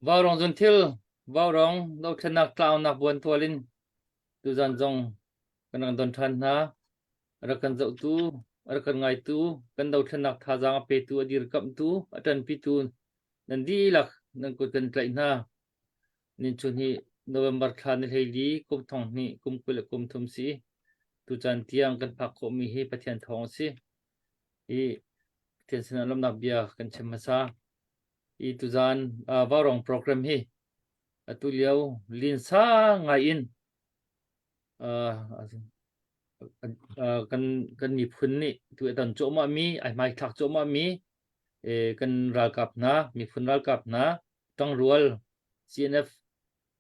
Vaurawng zunthil, vaurawng dothlennak tlaunak buantual in tuzan zong kan rak don ṭhan hna. A rak kan zohtu, A rak kan ngaitu, kan dothlennak thazaang a petu, a dirkamhtu, a ṭanpitu nan dihlak nan kut kan tlaih hna. Ninchun hi November thla ni 14 kum thong hnih kum 23 si. Tucaan tiang kan phak khawhmi hi Pathian thawng a si. Hi Pathian sinah lawmhnak bia kan chim hmasa. Hi tuzaan uh, Vaurawng program hi atu lio linsa ngai in uh, uh, kan kan miphun nih tu ton cuahmah mi ai hmaithlak cuahmah mi eh, kan ralkap hna miphun ralkap hna tangrual CNF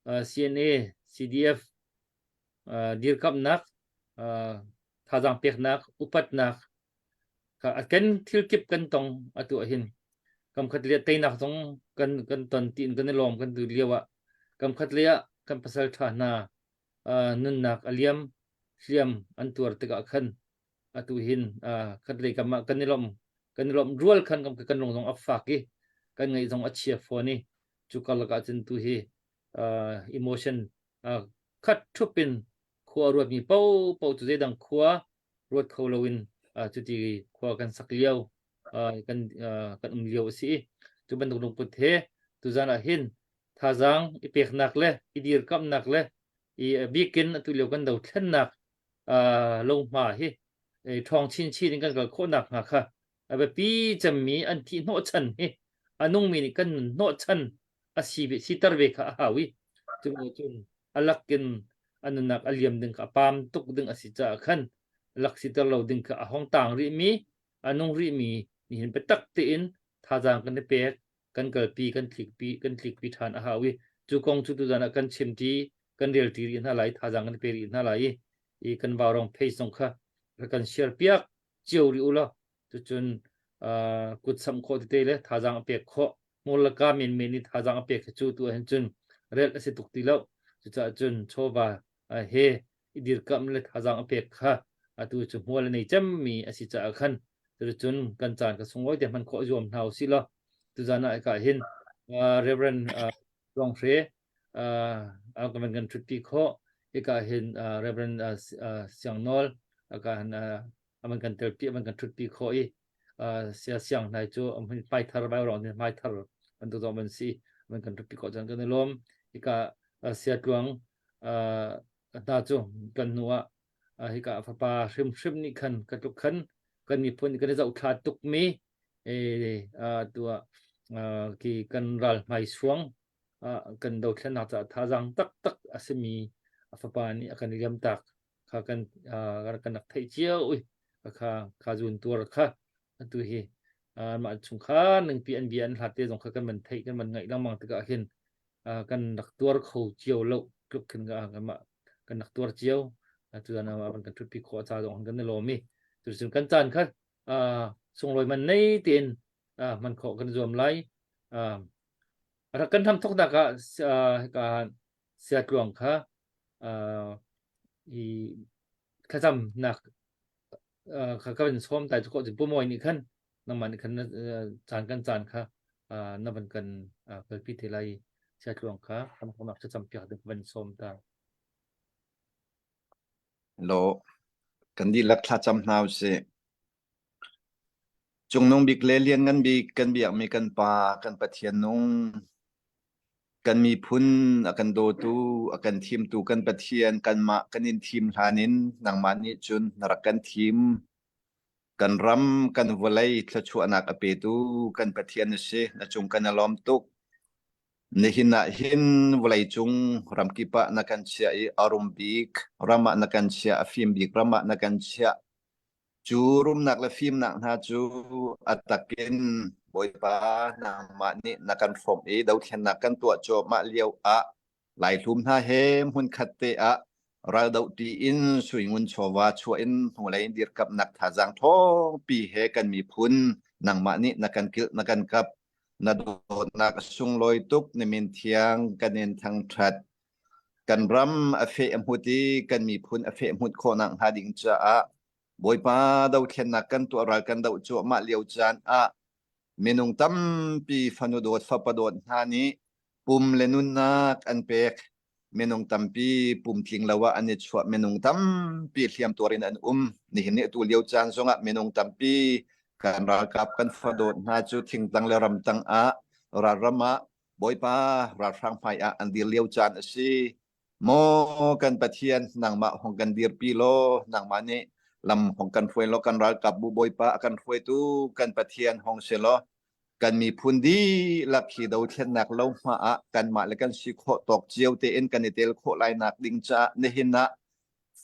uh, CNA CDF uh, dirkamnak uh, thazaang peknak upatnak kan thil kip kan tong atu ah hin kamkhat le teinak zong kan kan ton tiin kan i lawm kan tu lio ah kamkhat le ah kan pasal tha hna nunnak a liam hliam an tuar tikah khan atu hin khat lei kam ah kan i lawm kan i lawm rual khan kan kan lung zong a fak i kan ngaih zong a chia fawn i cu karlak ah cun tu hi emotion khat thup in khua ruatmi paohpaoh cu zeidang khua ruat kho loin cuti khua kan sak lio kan kan um lio a si i cu bantuk lungput he tuzan ah hin thazaang i peknak le i dirkamhnak le i bikin atu lio kan dothlennak lohma hi ṭhawng chinchin in kan kal khawhnak hnga kha a biapi cemmi an thih hnawhchan hi a nungmi nih kan nun hnawhchan a si siter ve kha a hau i cu cun a lakin a nunnak a liam ding kha a pam tuk ding a si caah khan lak siter lo ding kha a hong tang rihmi a nung rihmi nihin biatak tein thazaang kan i pek kan kalpi kan tlikpi kan tlikpi ṭhan a hau i cu kong cu tuzan ah kan chimṭi kan relṭi rih hna lai thazaang kan pe rih hna lai i i kan vaurong page zong kha kan share piak cio rih u law cucun kut samh khawh tete le thazaang a pek khawh hmur le ka menmen i thazaang a pek cu tu ahhin cun relh a si tuk ti lo cucaah cun chawva he i dirkamh le thazaang a pek kha atu cu hmual a nei cemmi a si caah khan cuticun kan caan ka sunglawi te hman khawh zuam hna usih law tuzan ah hika hin Reverend Tluang Hre kan kan ṭhutpi khawh hika hin Reverend Siang Nawl aka hin aman kan telpi aman kan ṭhutpi khawh i sia siang hnai cu hmai thar vai rong hmai thar bantuk zong man si aman kan ṭhutpi khawh cun kan i lawm hika sia tluang hna cu kan hnu ah hika fapa hrimhrim nih khan ka tluk khan kan miphun kan i zohthla tukmi tu ah ki kan ral hmai suang kan dothlennak caah thazaang taktak a simi a fapa nih a kan liam tak kha kan kan rak theih cio i kha kha zun tuar kha atu hi mah chungkhar ningpi an bia an hlat te zong kha kan man theih kan man ngaih lengmang tikah hin kan rak tuar kho cio lo tluk khin kanmah kan rak tuar cio atu ah kan ṭhutpi khawh ca zong kan i lawm i cucun kan caan kha sunglawi man nei tein hman khawh kan zuam lai rak kan hramthawknak ah hika siatluang kha i thlacamnak kha ka van sawm tai cu khawh pu Mawi nih khan nangmah nih khan caan kan caan kha na van kan kalpi te lai siatluang kha hramthawknak thlacam piak ding van sawm ta. Hello. Kan dihlak thlacam hna usih. Cungnung bik le lianngan bik kan biakmi kan Pa, kan Pathian nung, kan miphun a kan dawtu, a kan thimtu kan Pathian, kanmah kan in thim hlan in nangmah nih cun na rak kan thim. Kan ram, kan vawlei thluachuahnak a petu kan Pathian na si. Na cung kan i lawm tuk. Nihin ah hin vawleicung ramkip ah na kan chiah i a rum bik ram ah na kan chiah, a fim bik ram ah na kan chiah. Cu rumnak le fimnak hna cu a takin Bawipa nangmah nih na kan hrawmh i dothlennak kan tuah cuahmah lio ah Laihlum hna he hmunkhat te ah raldohṭi in suingun chawva chuah in hnulei dirkamhnak thazaang ṭhawngpi he kan miphun nangmah nih na kan kilh na kan kap. Na dawtnak a sunglawi tuk na min thiang kan in thangṭhat. Kan ram a feh a hmut i kan miphun a feh hmut khawh nakhnga ding caah Bawipa dothlennak kan tuah ral kan doh cuahmah lio caan ah minung tampi fanu dawt fapa dawt hna nih pum le nunnak an pek. Minung tampi pumtling lo ah an i chuah, minung tampi hliamtuar in an um. Nihin ni atu lio caan zongah minung tampi kan ralkap kan fadawt hna cu thingtang le ramtang ah ralram ah Bawipa ralhrang hmai ah an dir lio caan a si. Maw kan Pathian nangmah hong kan dirpi law nangmah nih lam hong kan hruai law kan ralkap bu Bawipa a kan hruaitu kan Pathian hong si law kan miphun dihlak hi dothlennak lo hma ah kanmah le kan si khawh tawk cio tein kan i tel khawh lai nak ding caah nihin ah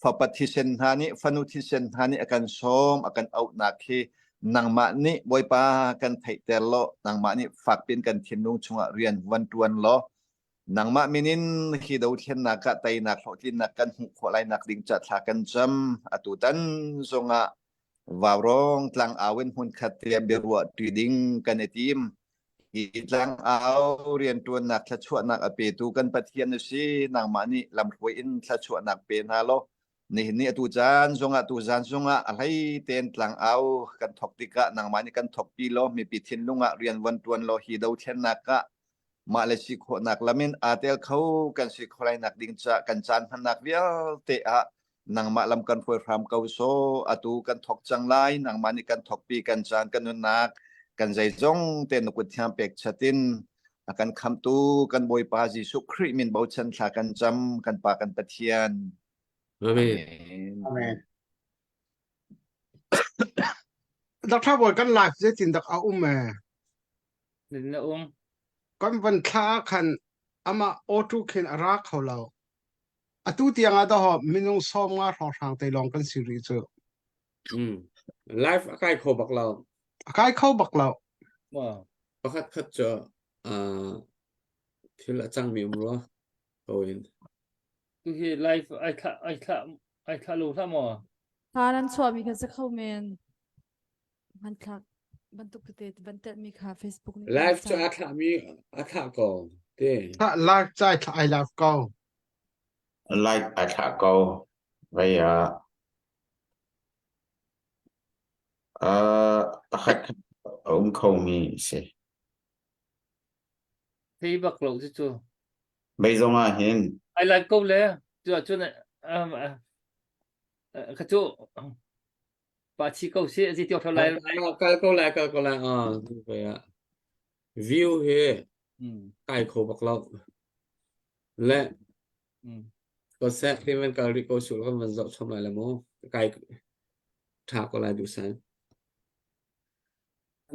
fapa thisen hna nih fanu thisen hna nih a kan sawm a kan auhnak hi nangmah nih Bawipa kan theihter law nangmah nih fakpin kan thinlung chungah rian van tuan law nangmah min in hi dothlennak ah teinak hlawhtlinnak kan hmuh khawh lai nak ding ca thla kan cam atu tan zongah Vaurawng tlangau in hmunkhat te biaruah ṭi ding kan i tim. Hi tlangau rianṭuannak thluachuahnak a petu kan Pathian na si. Nangmah nih lamhruai in thluachuahnak pe hna law nihin ni atu caan zongah tu zan zongah a hlei tein tlangau kan thawk tikah nangmah nih kan thawkpi law mipi thinlung ah rian von ṭuan law hi dothlennak ah mah le si khawhnak lam in aa tel kho kan si kho lai nak ding ca kan caan hmannak vialte ah nangmah lam kan hruai hram ko so atu kan thok cang lai nangmah nih kan thokpi kan caan kan nunnak kan zeizong te na kut thiang pek chatin a kan khamtu kan Bawipa Jesuh Khrih min bochan thla kan cam kan Pa kan Pathian Amen. Amen. Dr. Bawi kan live zeitin dak a um e Na um. Kan van thla khan amah auto khin a ra kho lo. Atu tiang ah dawh minung 50 hrawnghrang te lawng kan si rih cu. Mm. Live a kai kho bak lo. A kai kho bak lo. Wow. Pakhat khat cu uh, thil a cangmi um rua ko in. Tu hi live ai thla ai thla ai thla lo hlah maw? Kha nan chuahmi kha si kho men. Hmanthlak bantuk tete van telhmi kha Facebook nih Live cu a thlahmi a thlah ko te. Thlah live cai thlah ai live ko. Live a thlah ko. Vei ah uh, pakhat a um khomi si. Thei bak lo cu cu. Mei zong ah hin Ai live ko le. Cu ahcun um, uh, ka cu Pa chi ko si a si tio lai. Kal ko lai kal ko lai ah view hi kai kho bak lo. Le ko sek ti man kal ri ko sul kan van zoh chom lai le mu kai tha ko lai du san.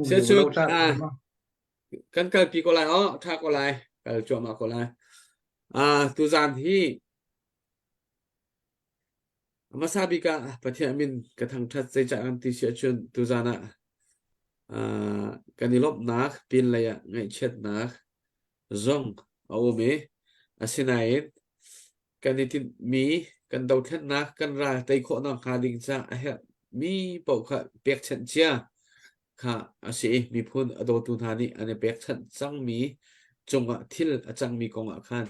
Se chu kan kal pi ko lai oh tha ko lai kal chuah ko lai. Ah tu zan hi A hmasa bik ah Pathian min ka thangṭhat zeicah kan ti si ahcun tuzaan ah uh, kan i lawmhnak pinlei ah ngaihchiatnak zong a um i asinain kan i tinhmi kan dothlennak kan ral tei khawhnak hnga ding caah a herhmi paoh kha pekchanh cia kha a si i miphun a dawtu hna nih an i pekchanh cangmi cungah thil a cangmi kongah khan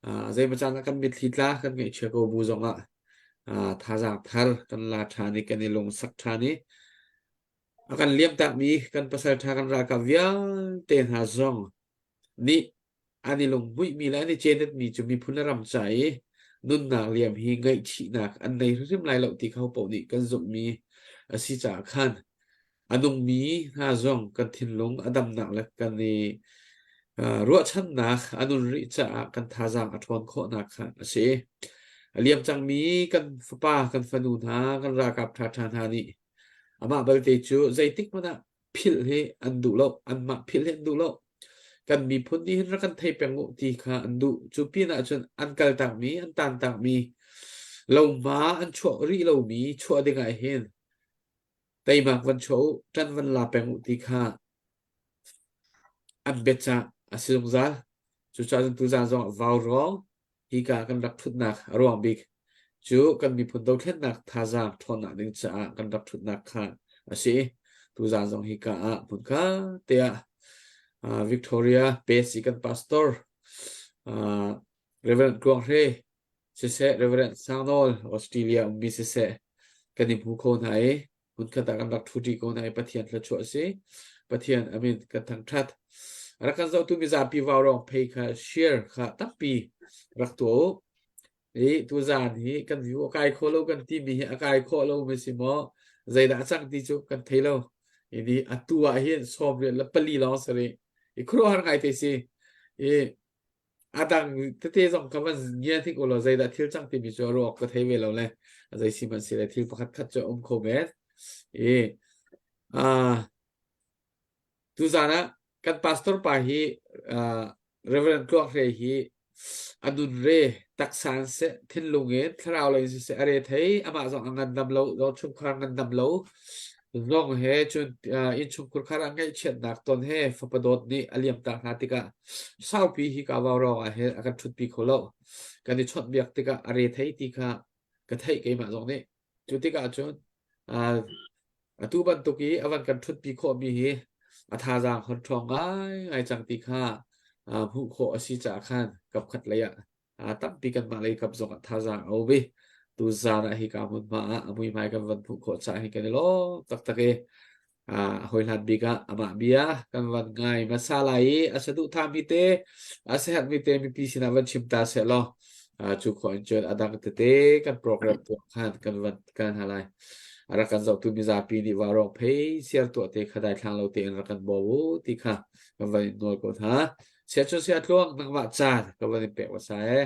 uh, zeimaw caan ah kan mitthli tla kan ngaihchia ko bu zongah uh, thazaang thar kan la ṭhan i kan i lungsak ṭhan i a kan liamtakmi kan pasal ṭha kan ralkap vialte hna zong nih an i lunghmuihmi le an i cenetmi cu miphun le ram ca i nunnak liam hi ngaihchihnak an nei hrimhrim lai lo ti kho paoh nih kan zumhmi a si caah khan a nungmi hna zong kan thinlung a damnak le kan i ruahchannak a nun rih caah kan thazaang a ṭhawn khawhnak kha a si. A liam cangmi kan fapa, kan fanu hna, kan ralkap ṭhaṭha hna nih amah balte cu zeitik hmanh ah philh hi an duh lo anmah philh hi an duh lo kan miphun nih hin rak kan thei peng u ti kha an duh cu pin ah cun an kaltakmi an tantakmi lohma an chuah rih lomi chuah ding ah hin teimak van chuah u ṭan van la peng u ti kha an biacah a si zungzal cucaah cun tuzaan zong ah vaurawng hika kan rak ṭhutnak a ruang bik cu kan miphun dothlennak thazaang ṭhawnnak ding caah kan rak ṭhutnak kha a si. Tuzaan zong hika ah hmunkha te ah Victoria Base i kan pastor Reverend Tluang Hre siseh Reverend Sang Nawl Australia ummi siseh kan i hmu kho hna i hmunkhat ah kan rak ṭhuṭi ko hna i Pathian thluachuah a si. Pathian amin kan thangṭhat. Rak kan zohtu mizapi vaurawng phei kha share kha tampi rak tuah u. I tuzaan hi kan view a kai kho lo kan timi hi a kai khawh lo mi si maw zeidah a cang ti cu kan thei lo. Ini atu ah hin 94 lawng si rih. I khuaruahhar ngai te si. I a dang tete zong ka van ngia hnik u law zeidah thil cang timi cu ruak ka thei ve lo le zei si hmanh si le thil pakhat khat cu a um kho men. I ah Tuzaan ah kan pastor pa hi uh, Reverend Tluang Hre hi a nun re taksa in seh thinlung in thlarau lei in siseh a re thei amah zong a ngandam lo zong chungkhar ngandam lo zong he cun uh, innchungkhur khar ah ngaihchiatnak ton he fapa dawt nih a liamtak hna tikah saupi hi ka vau rawng ah hin a kan ṭhutpi kho lo kan i chawnhbiak tikah a re thei ti kha ka theih keimah zong nih Cu tikah cun uh, atu bantuk i a van kan ṭhutpi khawhmi hi a thazaang hon ṭhawng ngaingai cang ti kha uh, hmuh khawh a si caah khan kapkhat lei ah uh, tampi kanmah lei kap zong ah thazaang a um i tuzaan ah hika hmunhma ah a muihmai kan van hmuh khawh caah hin kan i lawm taktak i hawi hlan bik ah amah bia kan van ngai hmasa lai i a saduhthahmi te a siaherhmi te mipi sinah van chim ta seh law cu khawh in cun a dang tete kan program tuah khan kan van kan hna lai. A rak kan zohtu mizapi nih varawng phei siar tuah te kha daithlang lo tein rak kan bawm u ti kha kan van in nawl ko hna. Sia cun sia tluang nangmah caan ka van in pek hmasa ee.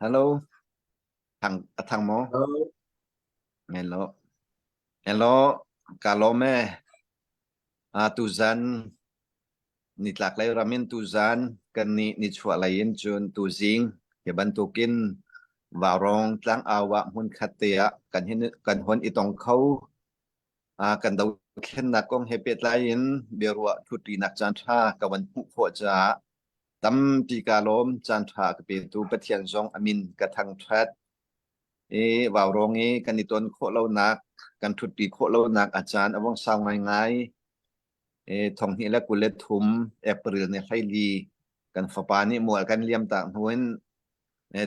Hello. Thang a thang maw? Hello. Hello, ka lawm e. Ah tuzan nitlaklei ram in tuzan kan nih nichuah lei in cun tuzing hi bantukin Vaurawng tlangau ah hmunkhat te ah kan hin kan hon i tong kho. Ah kan dothlennak kong he pehtlai in biaruah ṭhutṭinak caanṭha ka van hmuh khawh caah Tampi kaa lawm. Caanṭha a ka petu Pathian zong a min ka thangṭhat. I vaurawng i kan i ton khawh lonak, kan ṭhutpi khawh lonak a caan a vung sau ngaingai. I 2023 April ni 14 kan fapa nih mual kan liam tak hnu in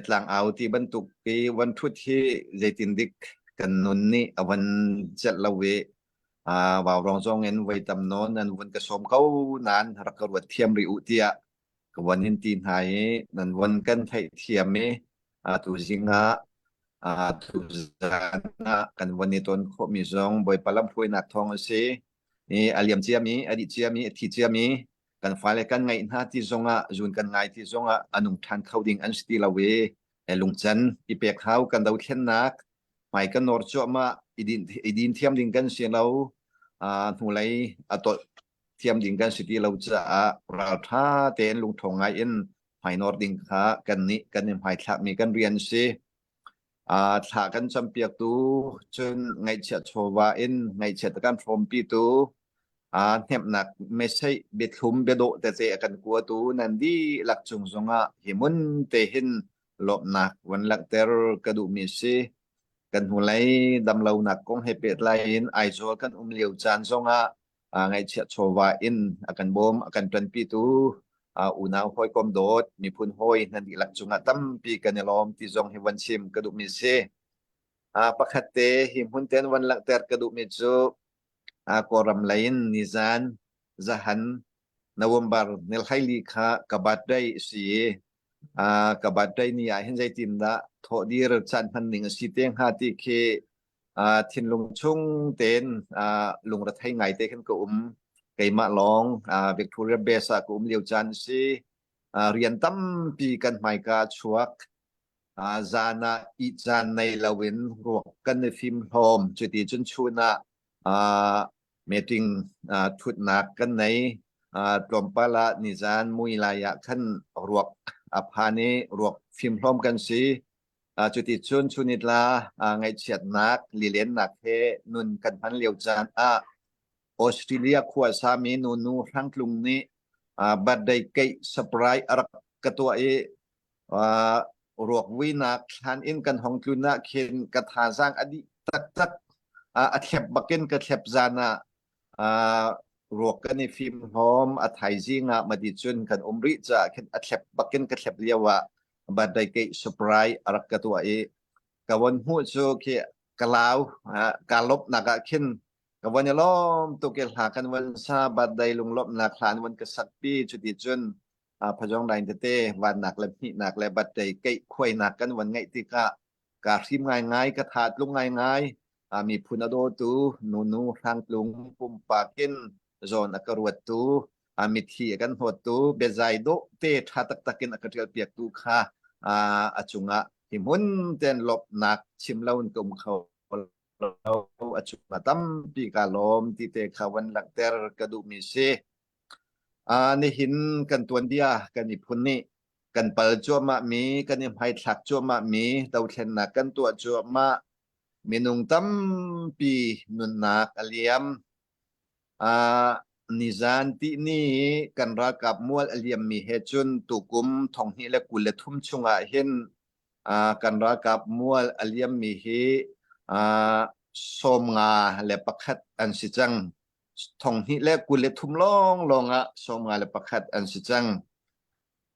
tlangau ti bantuk i van ṭhut hi zeitindik kan nun nih a van celh lo i vaurawng zong in voi tam nawn nan vun ka sawm ko nain rak ka ruat thiam rih u tiah ka von in ti hna i nan von kan theih thiam i tu zing ah tu zan ah kan von i ton khawhmi zong Bawipa lamhruainak thawng a si i a liam ciami a dih ciami a thi ciami kan fale kan ngaih hna ti zongah zun kan ngai ti zongah a nung ṭhan kho ding an si ti lo i lungcan i pek hau kan dothlennak hmai kan nawr cuahmah i din, i din thiam ding kan si lo hnulei a tolh thiam ding kan si ti lo caah ralṭha tein lungṭhawng ngai in hmainawr ding kha kan nih kan i hmaithlakmi kan rian si. Thla kan campiaktu cun ngaihchiat chawva in ngaihchiat a kan hrawmpitu hnemhnak message biathlum biadawh tete a kan kuatu nan dihlak cung zongah hi mun te hin lawmhnak van langhter ka duhmi si. Kan hnulei damlonak kong he pehtlai in Aizawl kan um lio caan zongah ngaihchiat chawva in a kan bawm a kan ṭanpitu unau hawikom dawt miphun hawi nan dihlak cungah tampi kan i lawm ti zong hi van chim ka duhmi si. Pakhat te hi hmun ten van langhter ka duhmi cu Kawlram lei in nizan zahan November ni 14 kha ka birthday a si i ka birthday ni ah hin zeitindah thawhdir caan hman ning a si te hnga ti khi thinlung chung tein lungrethei ngai te khin ka um. Keimah lawng Victoria Base ah ka um lio caan a si. Rian tampi kan hmaika a chuak. Zan ah ih caan nei loin ruak kan i fim hlawm. Cuti cun chun ah meeting thutnak kan nei. Tlawmpal ah nizan mui lai ah khan ruak a phan i ruak fimhlawm kan si. Cuticun chunitla ngaihchiatnak lilennak he nun kan hman lio caan ah Australia khuasami nunu Hrangtlung nih birthday cake surprise a rak ka tuah i ruakvuinak thlan in kan hong tlun ah khin ka thazaang a dih taktak. A thlep bakin ka thlep zan ah ruak kan i fim hlawm a thaizing ah madi cun kan um rih caah khin a thlep bakin ka thlep lio ah birthday cake surprise a rak ka tuah i ka von hmuh cu khi ka lau ka lawmhnak ah khin. Ka van i lawm tuk i hla kan van sa birthday lunglawmhnak hla an van ka sakpi cuti cun phazawng dain tete vannak le hmihnak le birthday keih khuainak kan van ngeih tikah kaa hrim ngaingai ka tha tlung ngaingai miphun a dawtu nunu hrangtlung pumpak in zawn a ka ruattu mithi a kan hnawttu biazai dawh te ṭha taktak in a ka ṭialpiaktu kha a cungah hi hmun ten lawmhnak chim lo in ka um kho lo a cungah tampi ka lawm ti te kha van langhter ka duhmi si. Nihin kan tuanbia kan miphun nih kan pal cuahmah mi kan i hmaithlak cuahmah mi dothlennak kan tuah cuahmah minung tampi nunnak a liam. Nizan tihni kan ralkap mual a liammi he cun tukum 2023 chungah hin kan ralkap mual a liammi hi 51 an si cang. 2023 lawnglawng ah 51 an si cang.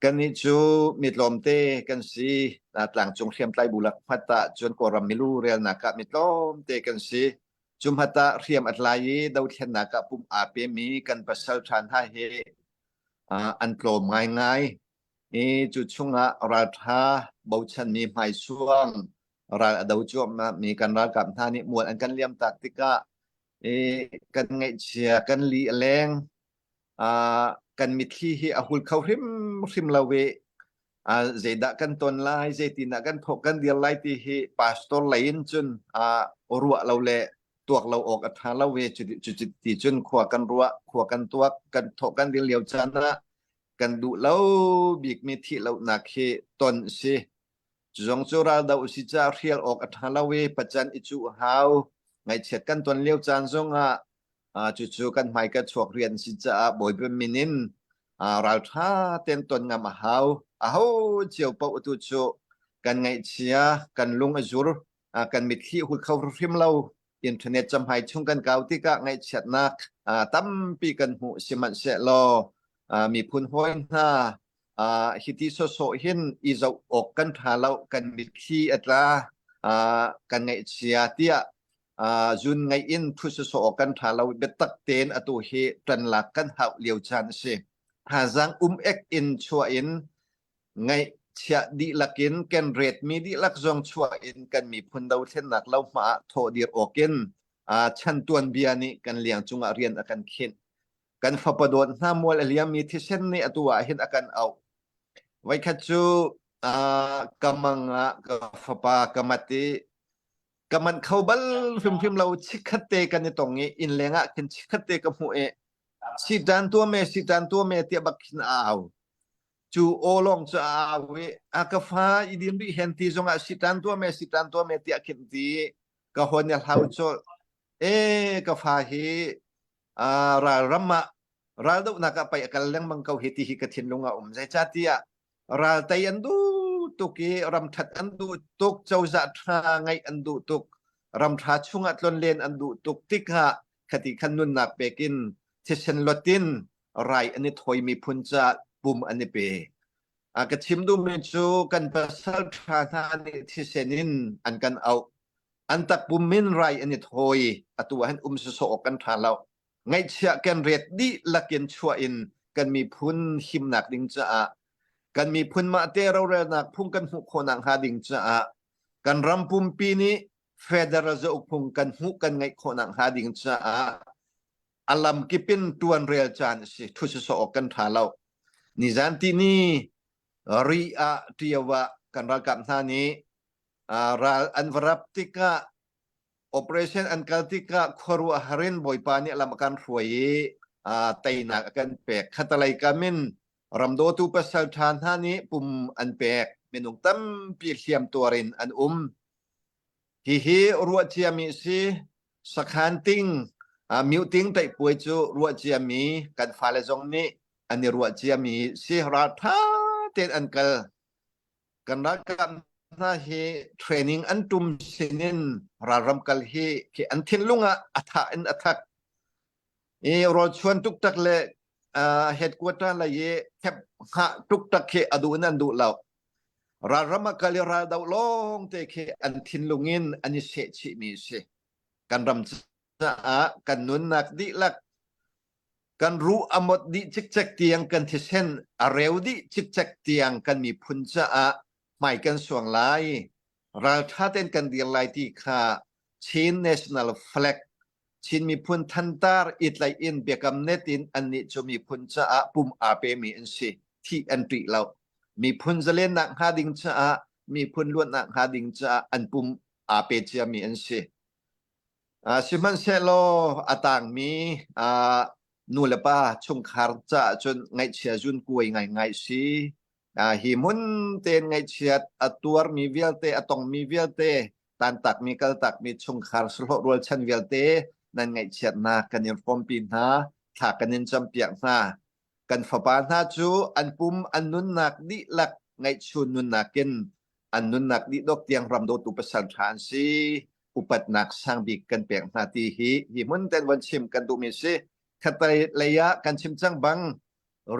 Kannih cu mi tlawmte kan si. Tlangcung hriamtlai bu lak hmat ah cun Kawlram milu relnak ah mi tlawmte kan si. Cu hmat ah hriam a tlai i dothlennak ah pum aa pemi kan pasal ṭha hna hi an tlawm ngaingai. I cu chungah ralṭha bochanmi hmaisuang ral a do cuahmahmi kan ralkap hna nih mual an kan liamtak tikah i kan ngaihchia kan li a leng kan mitthli hi a hul kho hrimhrim lo i zeidah kan ton lai zeitindah kan thawk kan dir lai ti hi pastor lei in cun ruah lo le tuak lo awk a ṭha lo i cu ti cun khua kan ruah khua kan tuak kan thawk kan dir lio caan ah kan duh lo bikmi thih lonak hi ton si Zong cu raldoh si ca hrial awk a ṭha lo i pacan i cuh hau. Ngaihchiat kan ton lio caan zongah cucu kan hmai ka chuak rian si caah Bawipa min in ralṭha tein ton ngam a hau. Aho cio paoh tu cu kan ngaihchia, kan lung a zur, kan mitthli hul kho hrim lo. Internet camhai chung kan kau tikah ngaihchiatnak tampi kan hmuh sihmanhsehlaw miphun hawi hna hiti sawsawh hin i zoh awk kan ṭha lo kan mitthli a tla kan ngaihchia tiah zun ngaih in thu sawsawh awk kan ṭha lo biatak tein atu hi ṭan lak kan hauh lio caan a si thazaang um ek in chuah in ngaihchiah dihlak in kan retmi dihlak zong chuah in kan miphun dothlennak lo hma ah thawh dir awk in chan tuanbia nih kan liang cungah rian a kan khinh kan fapa dawt hna mual a liammi thisen nih atu ah hin a kan auh voikhat cu ka mang ah ka fapa ka mat i ka manh kho bal hrimhrim lo chikkhat te kan i tong i inn leng ah khin chikkhat te ka hmuh i sitan tua me sitan tua me tiah bak khin a au cu aw lawng cu a au i a ka fa i din rih hen ti zongah sitan tua me sitan tua me tiah khin ti ka hon i hlau colh e ka fa hi ralram ah raldohnak ah pei a kal lengmang ko hi ti hi ka thinlung ah um zeicahtiah ral tei an duh tuk i ramṭhat an duh tuk cozah ṭha ngeih an duh tuk ramṭha chungah tlonlen an duh tuk tikah khati khan nunnak pek in thisen lot in rai an i thawi miphun caah pum an i pe a ka chim duhmi cu kan pasal ṭha hna nih thisen in an kan auh an takpum in rai an i thawi atu ah hin um sawsawh awk kan ṭha lo ngaihchiah kan ret dihlak in chuah in kan miphun himnak ding caah kan miphun mahte rorelnak phung kan hmuh khawhnak hnga ding caah kan ram pumpi nih federal zauk phung kan hmuh kan ngeih khawhnak hnga ding caah a lam kip in tuan rel caan a si thu sawsawh awk kan ṭha lo nizan ti ni ri ah ṭio ah kan ralkap hna nih ral an va rap tikah operation an kal tikah khuaruahhar in Bawipa nih lam a kan hruai i teinak a kan pek. Khatalei kam in ramdawtu pasal ṭha hna nih pum an pek. Minung tampi hliam tuar in an um. Hihi ruah ciami si sakhan ting mute taihpuai cu ruah ciami kan fale zong nih an i ruah ciami si ralṭha tein an kal. Kan ralkap hna hi training an tum sinin ralram kal hi khi an thinlung ah a thah in a thak. I rawlchuan tuktak le uh, headquarter lei i khep hngah tuktak khi a duh in an duh lo. Ralram ah kal i raldoh lawng te khi an thinlung in an i sehchihmi si. Kan ram. caah kan nunnak dihlak kan ruh a mot dih cikcek tiang kan thisen a reu dih cikcek tiang kan miphun caah hmai kan suang lai ralṭha tein kan dir lai ti kha Chin National Flag Chin miphun thantar i tlaih in biakam net in annih cu miphun caah pum aa pemi an si. Thih an ṭih lo. Miphun zalennak hnga ding caah, miphun luatnak hnga ding caah an pum aa pe ciami an si. Uh, sihmanhsehlaw a tangmi uh, nu le pa chungkhar caah cun ngaihchia zun kuai ngaingai si. Hi hmun tein ngaihchiat a tuarmi vialte, a tongmi vialte, tantakmi, kaltakmi chungkhar sahlawh rualchan vialte nan ngaihchiatnak kan in hrawmpi hna, thla kan in campiak hna. Kan fapa hna cu an pum an nunnak dihlak ngaihchun nunnak in an nunnak dih dok tiang ram dawtu pasal ṭha an si. Upatnak sang bik kan pek hna ti hi hi hmun ten von chim kan duhmi si. Khatlei lei ah kan chim cang bang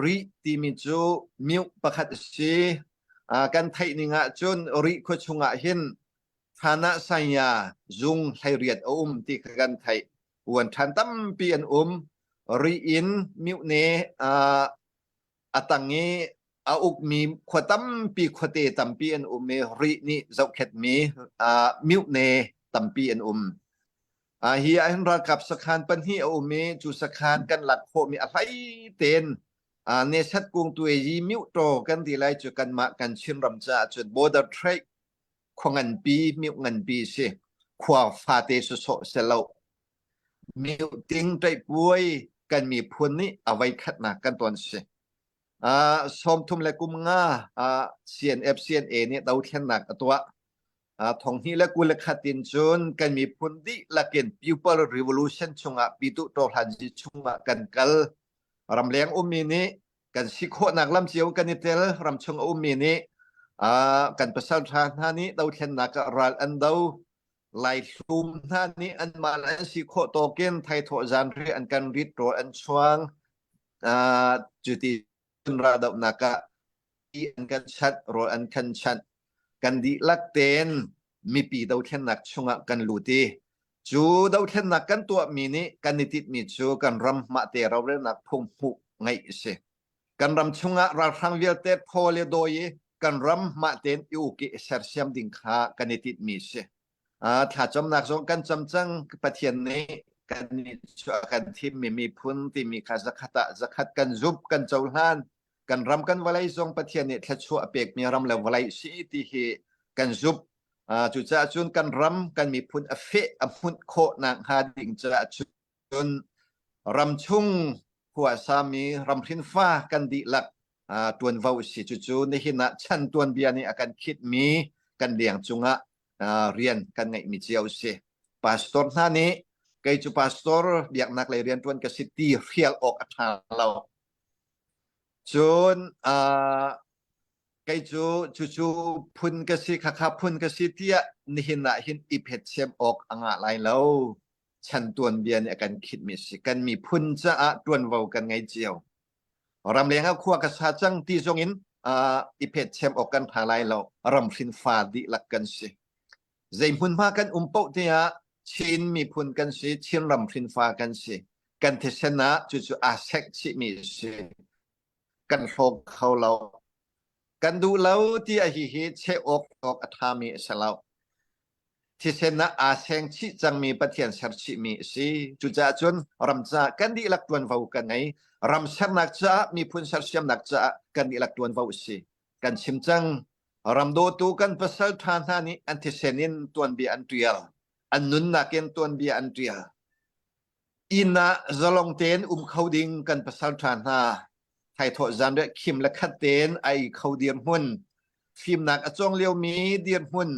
Rih timi cu mioh pakhat a si. Kan theih ning ahcun Rih khua chungah hin Thana Saya zung 18 a um ti kha kan theih. Uan ṭhan tampi an um. Rih in miohne a tang i a ukmi khua tampi khuate tampi an um i Rih nih zohkhetmi miohne tampi an um. Hi ahhin ralkap sakhan pahnih a um i cu sakhan kan lak khawhmi a hlei tein Nesat kung tuai Myotaw kan ti lai cu kanmah kan Chinram caah cun border trade khua nganpi mioh nganpi si. Khua fate sawsawh si lo. Mioh ting ṭaihpuai kan miphun nih a voikhatnak kan ton si. 30 le kum nga CNF CNA nih dothlennak a tuah. 2021 in cun kan miphun dihlak in People Revolution chungah Pyituh Tawhlanzi chungah kan kal. Ramleng ummi nih kan si khawhnak lam cio kan i tel. Ramchung a ummi nih kan pasal ṭha hna nih dothlennak ah ral an do. Laihlum hna nih anmah le an si khawh tawkin thaithawh zanriah an kan rit rawl an chuang. Cuti raldohnak ah an kan chanh, rawl an kan chanh. Kan dihlak tein mipi dothlennak chungah kan lut i cu dothlennak kan tuahmi nih kan i titmi cu kan ram mahte rorelnak phung hmuh ngeih a si. Kan ram chungah ralhrang vialte phaw le dawi i kan ram mah tein i uk i sersiam ding kha kan i titmi a si. Thlacamnak zong kan cam cang. Pathian nih kan nih cu a kan thimmi miphun timi kha zakhat ah zakhat kan zumh, kan cohlan. Kan ram kan vawlei zong Pathian nih thluachuah a pekmi ram le vawlei si ti hi kan zumh. Cucaah cun kan ram kan miphun a feh a hmunh khawh nakhnga ding caah cun ramchung khua sami ramhrinfa kan dihlak tuanvo si. Cucu nihin ah chan tuanbia nih a kan khitmi kan liang cungah rian kan ngeihmi cio si. Pastor hna nih kei cu pastor biaknak lei riantuan ka si ti hrial awk a ṭha lo. Cun kei cu cucu phun ka si khakha phun ka si tiah nihin ah hin i phetchem awk a ngah lai lo. Chan tuanbia nih a kan khitmi si. Kan miphun caah ṭuanvo kan ngei cio. Ramleng ah khua ka sa cang ti zong in i phetchem awk kan ṭha lai lo. Ram hrinfa dihlak kan si. Zei hmunhma kan um paoh te ah Chin miphun kan si, Chin ram hrinfa kan si. Kan thisen ah cucu aa sengh chihmi a si. Kan hlawk kho lo. Kan duh lo ti a hi hi cheh awk awk a ṭhami a si lo. Thisen ah aa seng chih cangmi Pathian ser chihmi a si. Cucaah cun ram caah kan dihlak ṭuanvo kan ngei. Ram sernak caah, miphun sersiamnak caah kan dihlak ṭuanvo a si. Kan chim cang. Ram dawtu kan pasal ṭha hna nih an thisen in tuanbia an ṭial. An nunnak in tuanbia an ṭial. Inn ah zalong tein um kho ding kan pasal ṭha hna. Thaithawh zanriah khim le khat tein ai kho dirhmun. Fimnak a cawng liomi dirhmun.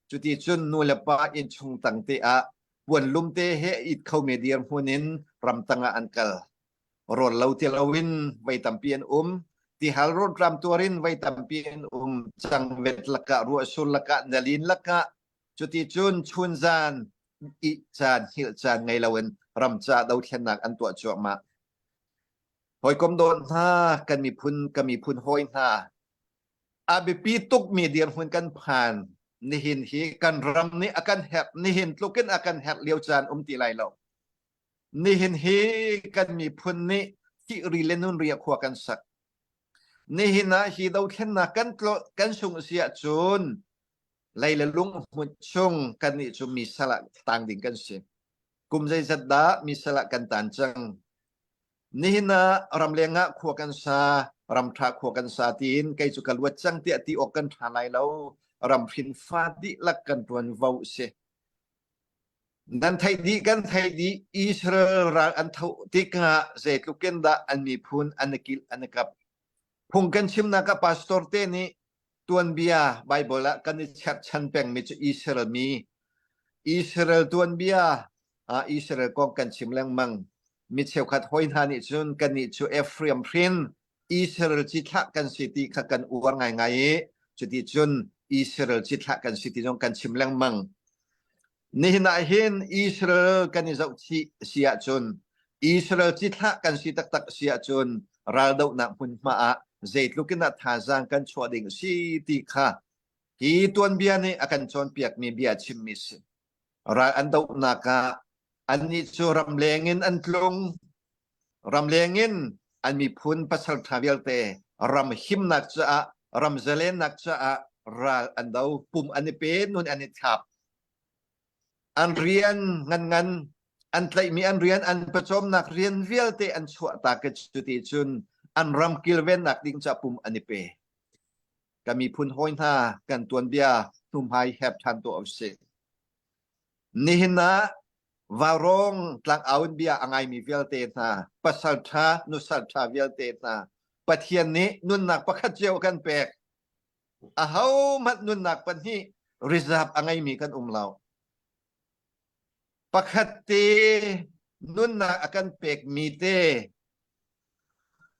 Cuti cun nu le pa innchung tang te ah puan lum te he it khomi dirhmun in ramtang ah an kal. Rawl lo ti loin voi tampi an um. Tihal rawlṭam tuar in voi tampi an um. Cangvet lakah, ruahsur lakah, nalin lakah cuti cun chunzan ih caan hngilh caan ngei loin ram ca dothlennak an tuah cuahmah. Hawikom dawt hna, kan miphun ka miphun hawi hna, a biapi tukmi dirhmun kan phan. Nihin hi kan ram nih a kan herh, nihin tlukin a kan herh lio caan um ti lai lo. Nihin hi kan miphun nih thih ri le nun ri ah khua kan sak. Nihin ah hi dothlennak kan tlo kan sung si ahcun lei le lung hmunh chung kannih cu mi sal ah tang ding kan si. Kum zeizat dah mi sal ah kan tan cang. Nihin ah ramleng ah khua kan sa, ramṭha khua kan sa tiin kei cu ka luat cang tiah ti awk kan ṭha lai lo. Ram hrinfa dihlak kan ṭuanvo si. Nan theih dih kan theih dih Israel ral an tho tikah zeitluk in dah an miphun an i kilh an i kap. Phung kan chimnak ah pastor te nih tuanbia Bible ah kan i cherhchan pengmi cu Israel mi Israel tuanbia ah Israel kong kan chim lengmang. Mi cheukhat hoi hna nih cun kannih cu Ephraim hrin Israel cithlah kan si ti kha kan uar ngaingai i cuti cun Israel cithlah kan si ti zong kan chim lengmang. Nihin ah hin Israel kan i zohchih si ahcun Israel cithlah kan si taktak si ahcun raldohnak hmunhma ah zeitluk in dah thazaang kan chuah ding si ti kha hi tuanbia nih a kan cawnpiakmi bia chimmi si. Ral an dohnak ah annih cu ramleng in an tlung Ramleng in an miphun pasalṭha vialte ram himnak caah ram zalennak caah ral an do pum an i pe nun an i thlap an rian nganngan an tlaihmi an rian an pawcawmnak rian vialte an chuahtak i cuti cun an ram kilvennak ding ca pum an i pe ka miphun hawi hna kan tuanbia hnumhai hep ṭhan tuah usih Nihin ah Vaurawng tlangau in bia a ngaimi vialte hna, pasal ṭha, nusal ṭha vialte hna, Pathian nih nunnak pakhat cio a kan pek. Ahohmanh nunnak pahnih reserve a ngeimi kan um lo. Pakhat te nunnak a kan pekmi te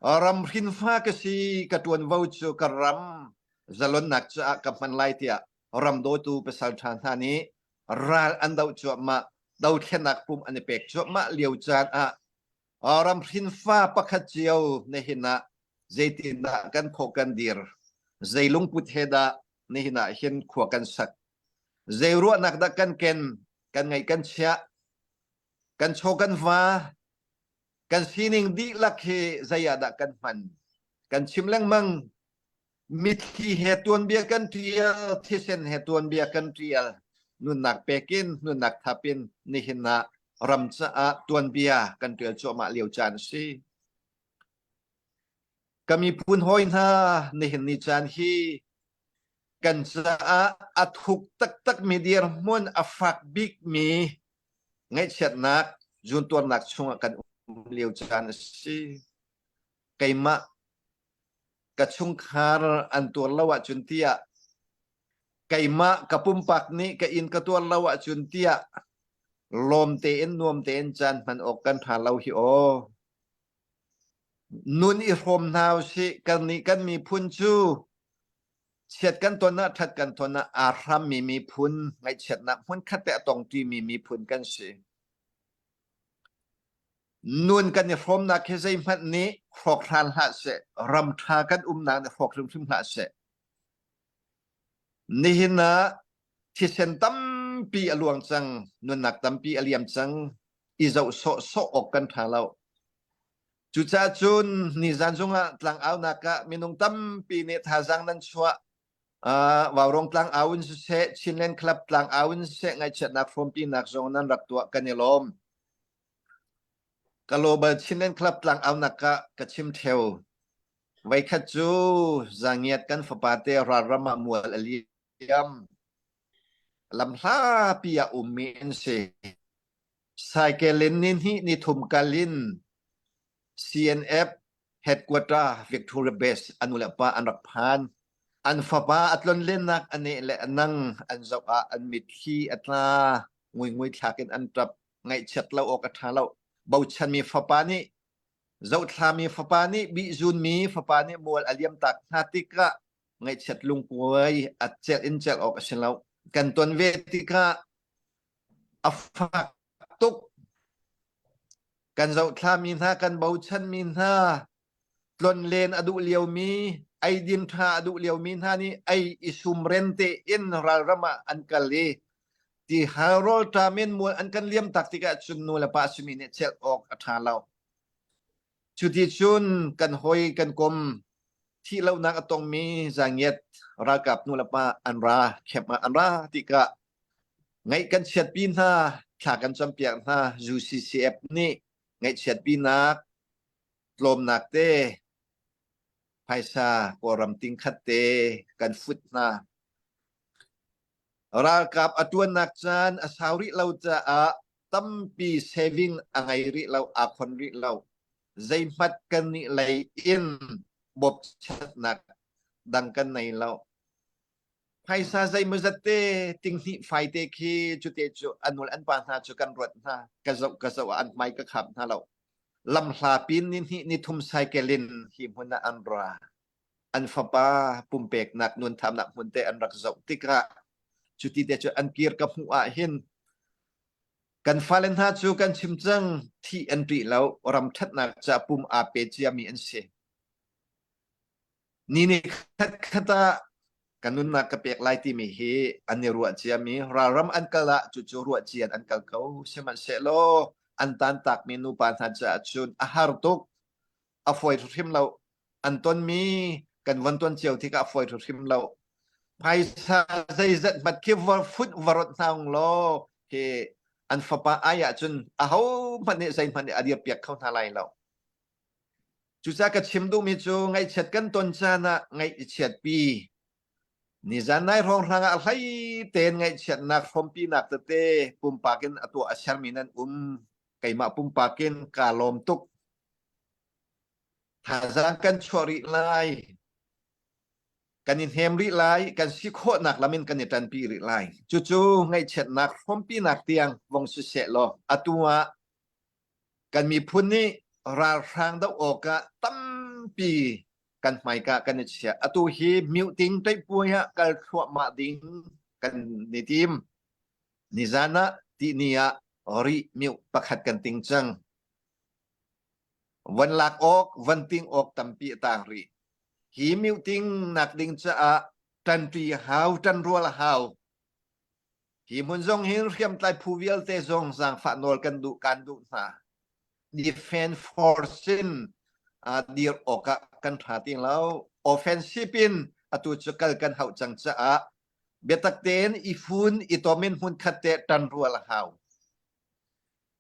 ram hrinfa ka si ka ṭuanvo cu ka ram zalonnak caah ka hman lai tiah ram dawtu pasal ṭha hna nih ral an doh cuahmah dothlennak pum an i pek cuahmah lio caan ah ram hrinfa pakhat cio nihin ah zeitindah kan thawh kan dir zei lungput he dah nihin ah hin khua kan sak zei ruahnak dah kan ken kan ngaih kan chiah kan chaw kan va kan sining dihlak hi zei ah dah kan hman kan chim lengmang Mitthli he tuanbia kan ṭial, thisen he tuanbia kan ṭial. Nunnak pekin, nunnak thapin nihin ah ram caah tuanbia kan ṭial cuahmah lio caan a si. Ka miphun hawi hna, nihin ni caan hi kan caah a thuk taktakmi dirhmun a fak bikmi ngaihchiatnak, zuuntuarnak chungah kan um lio caan a si. Keimah ka chungkhar an tuar lo ahcun tiah keimah ka pumpak nih ka inn ka tuar lo ahcun tiah lawm tein nuam tein caan hman awk kan ṭha lo hi aw. Nun i hrawm hna usih kan nih kan miphun cu chiat kan ton ah ṭhat kan ton ah aa hrammi miphun ngaihchiatnak hmunkhat te a tongṭimi miphun kan si. Nun kan i hrawmnak hi zeihmanh nih hrawk hlan hlah seh, ram ṭha kan umnak nih hrawk hrimhrim hlah seh. Nihin ah thisen tampi a luang cang, nunnak tampi a liam cang, i zoh sawhsawh awk kan ṭha lo. Cucaah cun nizan zongah tlangaunak ah minung tampi nih thazaang nan chuah. Uh, Vaurawng tlangau in siseh, Chinland Club tlangau in siseh, ngaihchiatnak hrawmpinak zong nan rak tuah kan i lawm. Global Chinland Club tlangaunak ah ka chim theo. Voikhat cu zangiat kan fapa te ralram ah mual a liam. Lamhlapi ah ummi an si. Cycle in ni hnih ni thum kal in CNF headquarter Victoria Base an nu le pa an rak phan. An fapa a tlonlennak a neh le a nang an zoh ah an mitthli a tla. Nguingui thlak in an ṭap. Ngaihchiat lo awk a ṭha lo. Bochanmi fapa nih zohthlami fapa nih bihzunmi fapa nih mual a liam tak hna tikah ngaihchiat lungkuai a celh in celh awk a si lo. Kan ton ve tikah a fak tuk. Kan zohthlami hna, kan bochanmi hna, tlonlen a duh liomi, eidin ṭha a duh liomi hna nih ei i sumren tein ralram ah an kal i. Ti hal rawlṭam in mual an kan liam tak tikah cun nu le pa simi nih celh awk a ṭha lo. Cuti cun kan hawi kan kom thih lonak a tongmi zangiat ralkap nu le pa an ra camp ah an ra tikah ngaih kan chiatpi hna thla kan campiak hna UCCF nih ngaihchiatpinak tlawmnak te phaisa Kawlram tingkhat te kan fut hna. Ralkap a ṭuannak caan a sau rih lo caah tampi saving a ngei rih lo, aa khon rih lo. Zeihmat kan nih lei in bawmchannak dang kan nei lo. Phaisa zeimawzat te tinghnih fai te khi cute cu an nul an pa hna cu kan ruat hna. Ka zoh ka zoh ah an hmai ka kham hna lo. Lamhla pin ni hnih ni thum cycle in hi hmun ah an ra. An fapa pumpeknak nunthamnak hmun te an rak zoh tikah cuti te cu an kir ka hmuh ah hin kan fale hna cu kan chim cang thih an ṭih lo ram ṭhatnak ca pum aa pe ciami an si. Ni ni khat khat ah ka nunnak ka pek lai timi hi an i ruah ciami ralram an kal ah cucu ruah cia an kal ko sihmanhsehlaw an tantakmi nupa hna caah cun a har tuk a fawi hrim lo an tonmi kan von ton cio tikah a fawi hrim lo phaisa zeizat hmat khi fut varot hna ung law hi an fapa ai ah cun aho hmanh nih zeihmanh nih a dir piak kho hna lai lo Cucaah ka chim duhmi cu ngaihchiat kan ton caan ah ngaihchiatpi nizan nai hrawnghrang ah hlei tein ngaihchiatnak hrawmpinak tete pumpak in a tuah a sermi nan um. Keimah pumpak in kaa lawm tuk. Thazaang kan chuah rih lai. Kan i hnem rih lai. Kan si khawhnak lam in kan i ṭanpi rih lai. Cucu ngaihchiatnak hrawmpinak tiang vong siseh law atu ah Kan miphun nih ralhrang doh awkah tampi kan hmaika kan i chiah. Atu hi myuting ṭaihpuai ah kal thluahmah ding kan i tim. Nizan ah tihni ah rih mioh pakhat kan ting cang. Van lak awk, van ting awk tampi a tang rih. Hi myuting nak ding caah ṭanṭi a hau, ṭanrual a hau. Hi hmun zong hin hriamtlai phu vialte zong zaangfah nawl kan duh kan duh hna. Defense force in uh, dir awkah kan tha ti lo. Offensive in atu cu kal kan hauh cang caah biatak tein i fun i tom in hmun khat te tan rual a hau.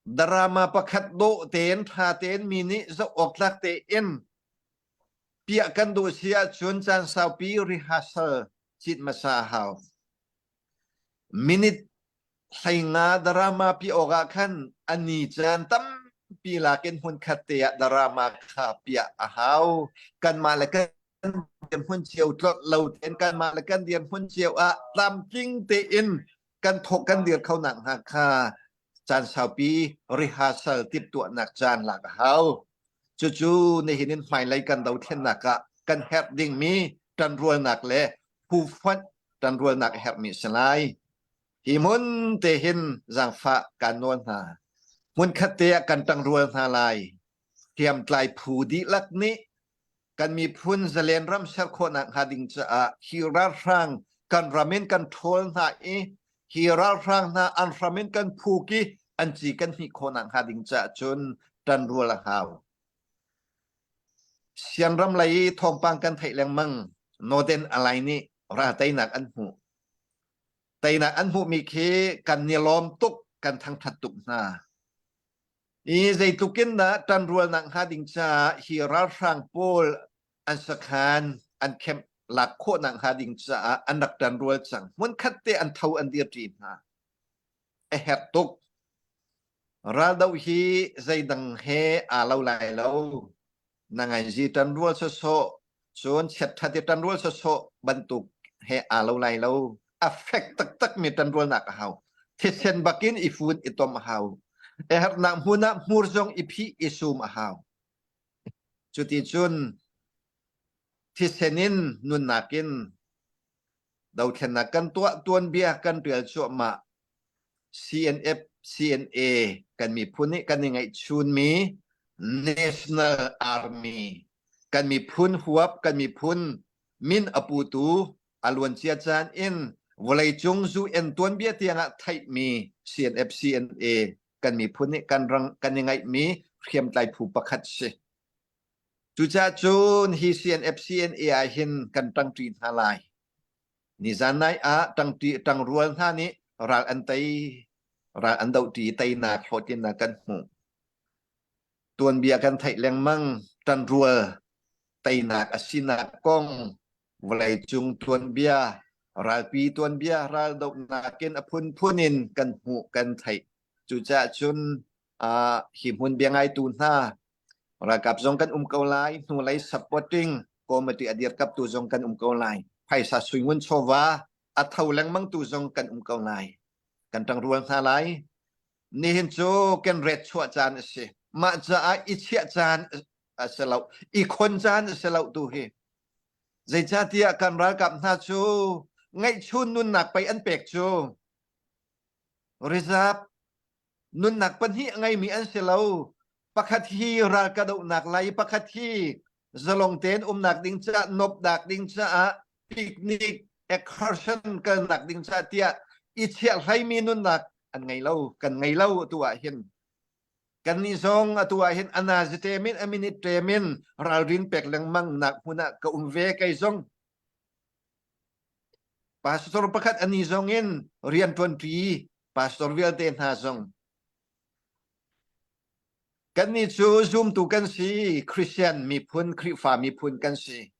Drama pakhat dawh tein tha tein mi nih zoh awk tlak tein piah kan duh si ahcun caan saupi rehearsal cit hmasa a hau. Minute 15 drama pi awk ah khan a ni caan tampi lakin hmunkhat te ah drama kha piah a hau. Kanmah le kan dirhmun cio tlolh lo tein kanmah le kan dirhmun cio ah tlamtling tein kan thawk kan dir kho nak hnga kha caan saupi rehearsal timhtuahnak caan lak a hau. Cucu nihin in hmailei kan dothlennak ah kan herh dingmi ṭanrualnak le phufonh ṭanrualnak a herhmi a si lai. Hi hmun te hin zaangfah kaan nawl hna. Hmunkhat te ah kan ṭangrual hna lai. Hriamtlai phu dihlak nih kan miphun zalen ram ser khawhnak hnga ding caah hi ralhrang kan ram in kan ṭhawl hna i hi ralhrang hna an hram in kan phuk i an ci kan hmih khawhnak hnga ding caah cun ṭanrual a hau. Sianram lei i thawngpang kan theih lengmang Northern Ally nih ral teinak an hmuh. Teinak an hmuhmi khi kan ni lawm tuk, kan thangṭhat tuk hna. I zeitluk in dah ṭanrualnak hnga ding caah hi ralhrang pawl an sakhan an kemh lak khawhnak hnga ding caah an rak ṭanrual cang. Hmunkhat te an tho an dirṭi hna. A herh tuk. Raldoh hi zeidang he aa lo lai lo. Na ngainzi ṭanrual sawsawh, cun chiatṭhat i ṭanrual sawsawh bantuk he aa lo lai lo. A fek taktakmi ṭanrualnak a hau. Thisen bakin i fun i tom a hau. A herhnak hmun ah hmur zong i phih i sum a hau. Cuti cun thisen in nunnak in dothlennak kan tuah tuanbia kan ṭial cuahmah. CNF, CNA kan miphun nih kan i ngeihchunmi National Army kan miphun huap kan miphun min a putu a luancia caan in Vawleicung UN tuanbia tiangah theihmi CNF CNA kan miphun nih kan rang kan i ngaihmi hriamtlai phu pakhat si. Cucaah cun hi CNF CNA ah hin kan ṭangṭi hna lai. Nizan nai ah ṭangṭi ṭangrual hna nih ral an tei ral an dohṭi teinak hlawhtlinnak kan hmuh. Tuanbia kan theih lengmang ṭanrual teinak a sinak kong vawleicung tuanbia ralpi tuanbia raldohnak in a phunphun in kan hmuh kan theih. Cucaah cun uh, hi hmun bia ngaitu hna ralkap zong kan um ko lai hnulei supporting committee a dirkaptu zong kan um ko lai phaisa suingun chawva a tho lengmang tu zong kan um ko lai kan ṭangrual hna lai nihin cu kan ret chuah caan a si mah caah i chiah caan a si lo i khon caan a si lo tu hi zeicahtiah kan ralkap hna cu ngaihchun nunnak pei an pek cu reserve nunnak pahnih a ngeimi an si lo. Pakhat hi ral kahdohnak lai, pakhat hi zalong tein umnak ding caah, nopnak ding caah, picnic, excursion kalnak ding caah tiah i chiah hleimi nunnak an ngei lo, kan ngei lo atu ah hin. Kannih zong atu ah hin anazi temin, a minute temin ralrin pek lengmang nak hmun ah ka um ve kei zong. Pastor pakhat ani zong in rian ṭuanṭi pastor vialte hna zong kannih cu zumtu kan si Christian miphun Khrihfa miphun kan si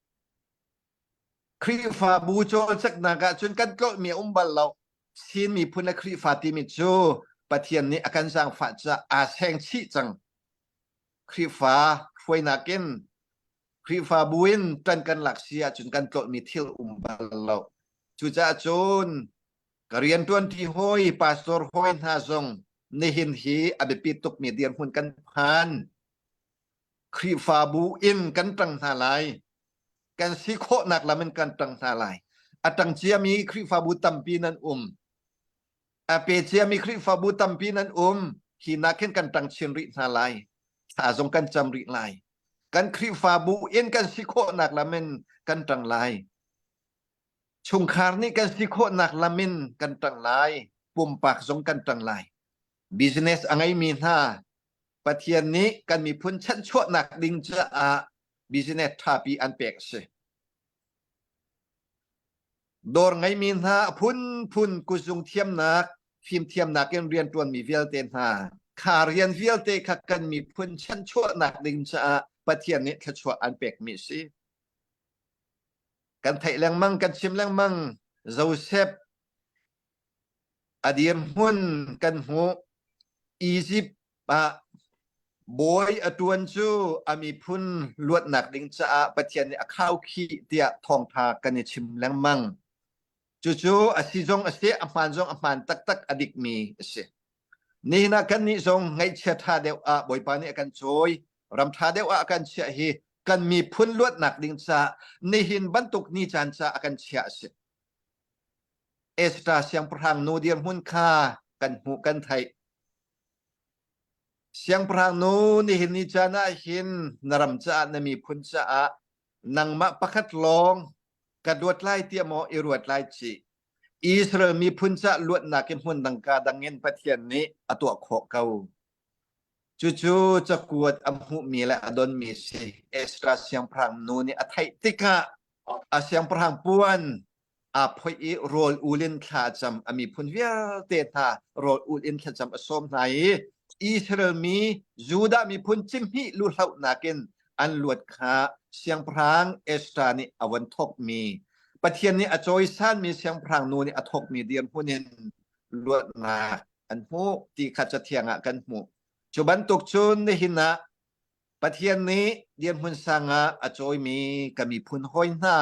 Khrihfabu cawlcaknak ah cun kan tlolhmi a um bal lo Chin miphun le Khrihfa timi cu Pathian nih a kan zaangfah caah aa seng chih cang Khrihfa hruainak in Khrihfabu in ṭan kan lak si ahcun kan tlolhmi thil um bal lo. Cucaah cun ka rianṭuanṭi hawi pastor hawi hna zong nihin hi a biapi tukmi dirhmun kan phan. Khrihfabu in kan ṭang hna lai. Kan si khawhnak lam in kan ṭang hna lai. A ṭang ciami Khrihfabu tampi nan um. A pe ciami Khrihfabu tampi nan um. Hi nak hin kan ṭang chin rih hna lai. Thla zong kan cam rih lai. Kan Khrihfabu in kan si khawhnak lam in kan ṭang lai. Chungkhar nih kan si khawhnak lam in kan ṭang lai. Pumpak zong kan ṭang lai. Business a ngeimi hna Pathian nih kan miphun chanhchuahnak ding caah business ṭhapi an pek a si. Dawr ngeimi hna a phunphun kutzung thiamnak, fimthiamnak in rianṭuanmi vialte hna, kha rian vialte kha kan miphun chanchuahnak ding caah Pathian nih thluachuah an pekmi a si. Kan theih lengmang, kan chim lengmang, Joseph a dirhmun kan hmuh. Egypt ah bawi a ṭuan cu a miphun luatnak ding caah Pathian nih a khaukhih tiah thawngṭha kan i chim lengmang. Cucu a si zong a si, a hmaan zong a hmaan taktak a dikmi a si. Nihin ah kannih zong ngaihchia ṭha deuh ah Bawipa nih a kan cawi, ram ṭha deuh ah a kan chiah hi kan miphun luatnak ding caah nihin bantuk ni caan caah a kan chiah a si. Esther siangpahrang nu dirhmun kha kan hmuh kan theih. Siangpahrang nu nihin ni caan ah hin na ram caah na miphun caah nangmah pakhat lawng ka luat lai tiah maw i ruat lai ci. Israel miphun caah luatnak i hmun dang ka dang in Pathian nih a tuah khawh ko. Cucu cakuat a hmuhmi le a donmi si. Ezra siangpahrang nu nih a theih tikah a siangpahrang puan aa phoih i rawl ul in thla a cam. A miphun vialte hna rawl ul in thlacam a sawm hna i Israel mi Judah miphun cihmih luhlohnak in an luat kha siangpahrang Ezra nih a von thawkmi Pathian nih a cawisanmi siangpahrang nu nih a thawkmi dirhmun in luatnak an hmuh ti kha cathiang ah kan hmuh. Cu bantuk cun nihin ah Pathian nih dirhmun sang ah a cawimi ka miphun hawi hna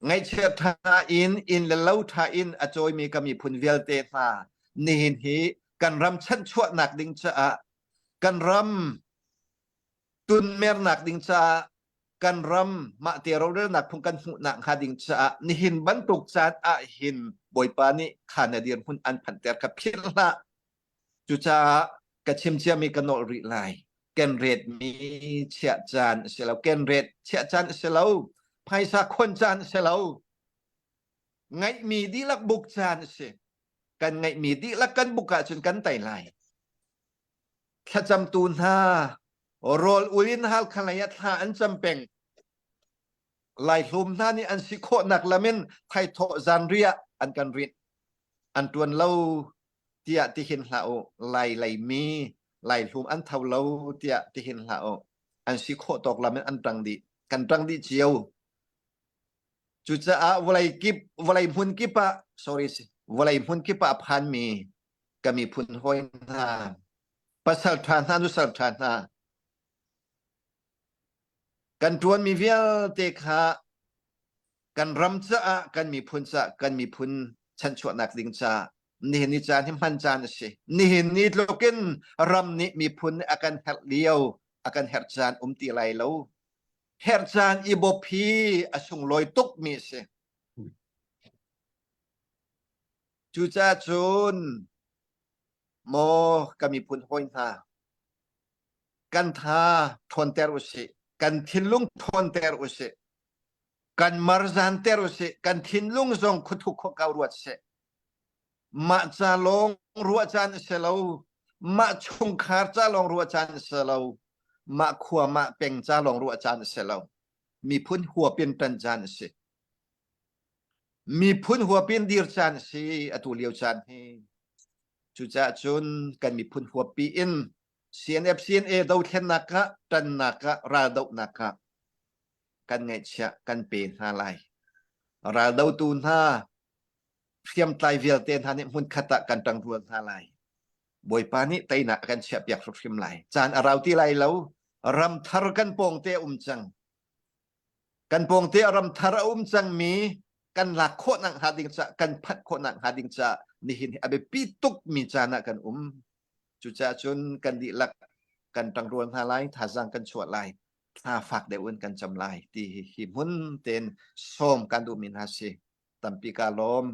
ngaihchiat ṭha in inn le lo ṭha in a cawimi ka miphun vialte hna nihin hi kan ram chanhchuahnak ding caah kan ram tunmernak ding caah kan ram mahte rorelnak phung kan hmuhnak hnga ding caah nihin bantuk caan ah hin Bawipa nih kha na dirhmun an phanhter kha philh hlah. Cucaah ka chim ciami ka nolh rih lai. Kenretmi chiah caan a si lo. Kenret chiah caan a si lo. Phaisa khon caan a si lo. Ngaihmi dihlak buk caan a si. Kan ngaihmi dihlak kan buk ahcun kan tei lai. Thlacamtu hna rawl ul in Halkha lei ah thla an cam peng. Laihlum hna nih an si khawhnak lam in thaithawh zanriah an kan rinh. An ṭuan lo tiah ti hin hlah u. Lai leimi Laihlum an tho lo tiah ti hin hlah u. An si khawh tawk lam in an ṭang dih. Kan ṭang dih cio. Cucaah vawlei kip, vawlei hmun kip ah, sorry, vawlei hmun kip ah a phanmi ka miphun hawi hna, pasal ṭha hna, nusal ṭha hna, kan ṭuanmi vialte kha kan ram caah, kan miphun caah, kan miphun chanchuahnak ding caah nihin ni caan hi hman caan a si. Nihin ni tluk in ram nih miphun nih a kan herh lio, a kan herh caan um ti lai lo. Herh caan i bawp hi a sunglawi tukmi a si. Cucaah cun maw ka miphun hawi hna, kan tha ṭhawnter usih, kan thinlung ṭhawnter usih, kan marzanter usih, kan thinlung zong khuathuk khuakau ruat seh. Mah ca lawng ruah caan a si lo, mah chungkhar ca lawng ruah caan a si lo, mah khua mah peng ca lawng ruah caan a si lo. Miphun huapin ṭan caan a si. Miphun huapin dir caan a si atu lio caan hi. Cucaah cun kan miphun huappi in CNF CNA dothlennak ah ṭannak ah raldohnak ah kan ngaihchiah kan pe hna lai. Raldotu hna hriamtlai vialte hna nih hmunkhat ah kan ṭangrual hna lai. Bawipa nih teinak a kan chiahpiak hrimhrim lai. Caan a rau ti lai lo. Ram thar kan pawngte a um cang. Kan pawngte a ram thar a um cangmi kan lak khawhnak hnga ding caah kan phanh khawhnak hnga ding caah nihin hi a biapi tukmi caan ah kan um. Cucaah cun kan dihlak kan ṭangrual hna lai, thazaang kan chuah lai, thla fak deuh in kan cam lai ti hi hi hmun tein sawm kan duhmi hna si. Tampi ka lawm.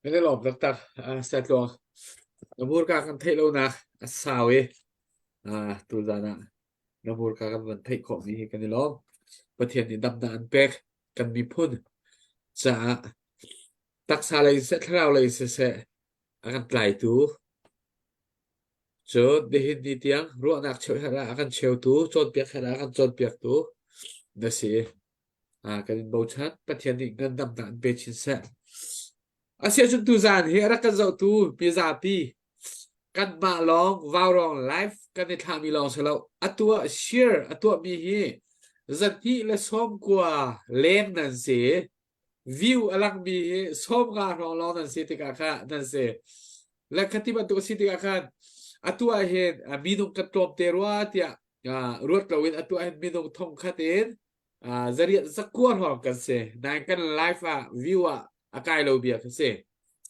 Kan i lawm taktak. Uh, Satluang. Na hmurka kan theih lonak a sau i uh, tuzan ah na hmurka kan van theih khawhmi hi kan i lawm. Pathian nih damnak an pek kan miphun caah taksa lei siseh thlarau lei siseh a kan tlaitu Cun nihin ni tiang ruahnak cheuh herh ah a kan cheutu, cawnpiak herh ah a kan cawnpiaktu na si. Ah, kan in bochan. Pathian nih ngandamnak in pe chin seh. Asiahcun tuzaan hi a rak kan zohtu mizapi kanmah lawng vaurawng live kan i thlahmi lawng si lo. Atu ah share a tuahmi hi zahnih le sawmkua leng nan si. View a langmi hi 90 hrawng lawng nan si tikah kha nan si. Le khati bantuk a si tikah khan atu ah hin minung kan tlawm te rua tiah ruat loin atu ah hin minung thong khat in zariat zakua hrawng kan si. Nain kan live ah view ah a kai lo bia kan si.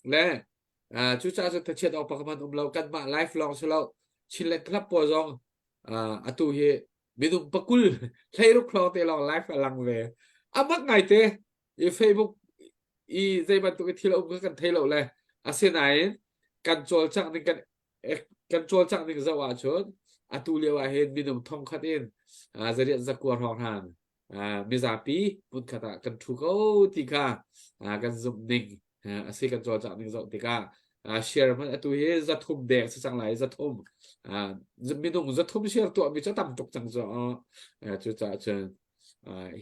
Le cucaah cun thachiat awk pakhat hmanh um lo kanmah live lawng si lo Chinland Club pawl zong atu hi minung pakul hleiruk hrawng te lawng live a lang ve a mak ngai te i Facebook i zei bantuk i thil a um kha kan thei lo le asinain kan cawlcangh ning kan kan cawlcangh ning zoh ahcun atu lio ah hin minung thong khat in zariat zakua hrawng hlan mizapi hmunkhat ah kan ṭhu ko ti kha kan zumh ning a si kan cawlcangh ning zoh tikah share hmanh atu hi 300 deng si cang lai 300 minung 300 share tuahmi cu tam tuk cang cu cucaah cun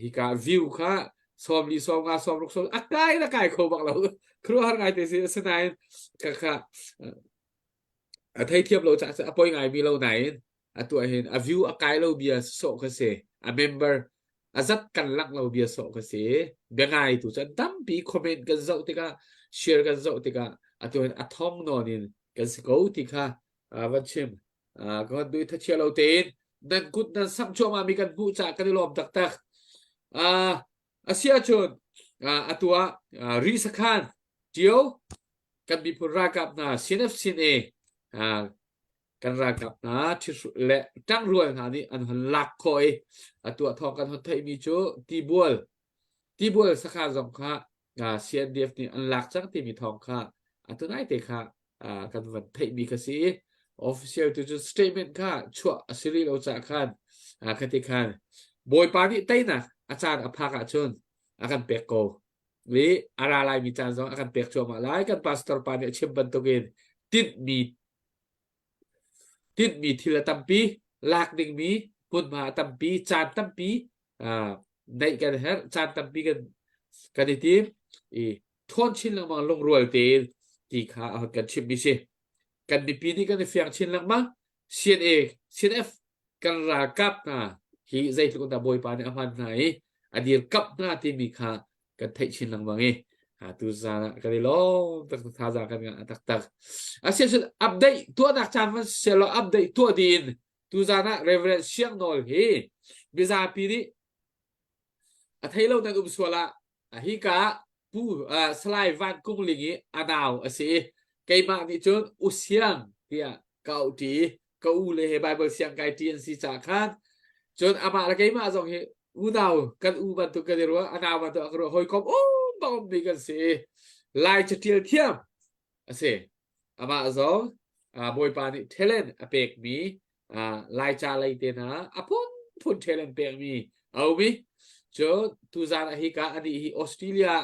hika view kha 40 50 60 sawm a kai na kai kho bak lo khuaruahhar ngai te si asinain ka kha a theithiam lo caah a poi ngai mi lo nain atu ah hin a view a kai lo bia sawh ka si a member a zat kan langh lo bia sawh ka si bia ngai tu cun tampi comment kan zoh tikah share kan zoh tikah atu hin a thong nawn in kan si ko ti kha van chim ka hon duh thachia lo tein nan kut nan samh cuahmah mi kan hmuh caah kan i lawm taktak a si ahcun atu ah ri sakhan Tio kan miphun ralkap hna CNF CNA kan ralkap hna le ṭangrual hna nih an hon lak khawh i atu ah thawng kan hon theihmi cu tibual tibual sakhan zong kha CNDF nih an lak cang timi thawng kha atu nai te kha kan van theihmi kha si i official tu cu statement kha chuah a si rih lo caah khan khati khan Bawipa nih teinak. A caan a phak ahcun a kan pek ko. I a ra laimi caan zong a kan pek cuahmah lai. Kan pastor pa nih a chim bantukin tinhmi tinhmi thil a tampi, lak dingmi hmunhma a tampi, caan tampi uh, neih kan herh, caan tampi kan kan i tim i ṭhawn chin lengmang lungrual tein ti kha a kan chimhmi si. Kan mipi nih kan i fiang chin lengmang. CNA, CNF kan ralkap hna hi zeitluk dah Bawipa nih a hman hna i a dirkamh hna timi kha kan theih chin lengmang i tu zan ah kan i lawm taktak thazaang kan ngah taktak. Asiahcun update tuahnak caan van selaw update tuah ding tu zan ah Reverend Siang Nawl hi mizapi nih A thei lo nan um sual ah hika Pu uh, Salai Van Kung Ling i a nau a si i keimah nih cun u siang tiah ka auh ṭi ka u le he Bible siang kai ṭi an si caah khan cun amah le keimah zong hi unau kan u bantuk kan i ruah a nau bantuk a ka ruah hawikom um bak ummi kan si i Lai catial thiam a si. Amah zong Bawipa nih talent a pekmi Laica lei te hna a phunphun talent pekmi a um i cun tuzaan ah hika anih hi Australia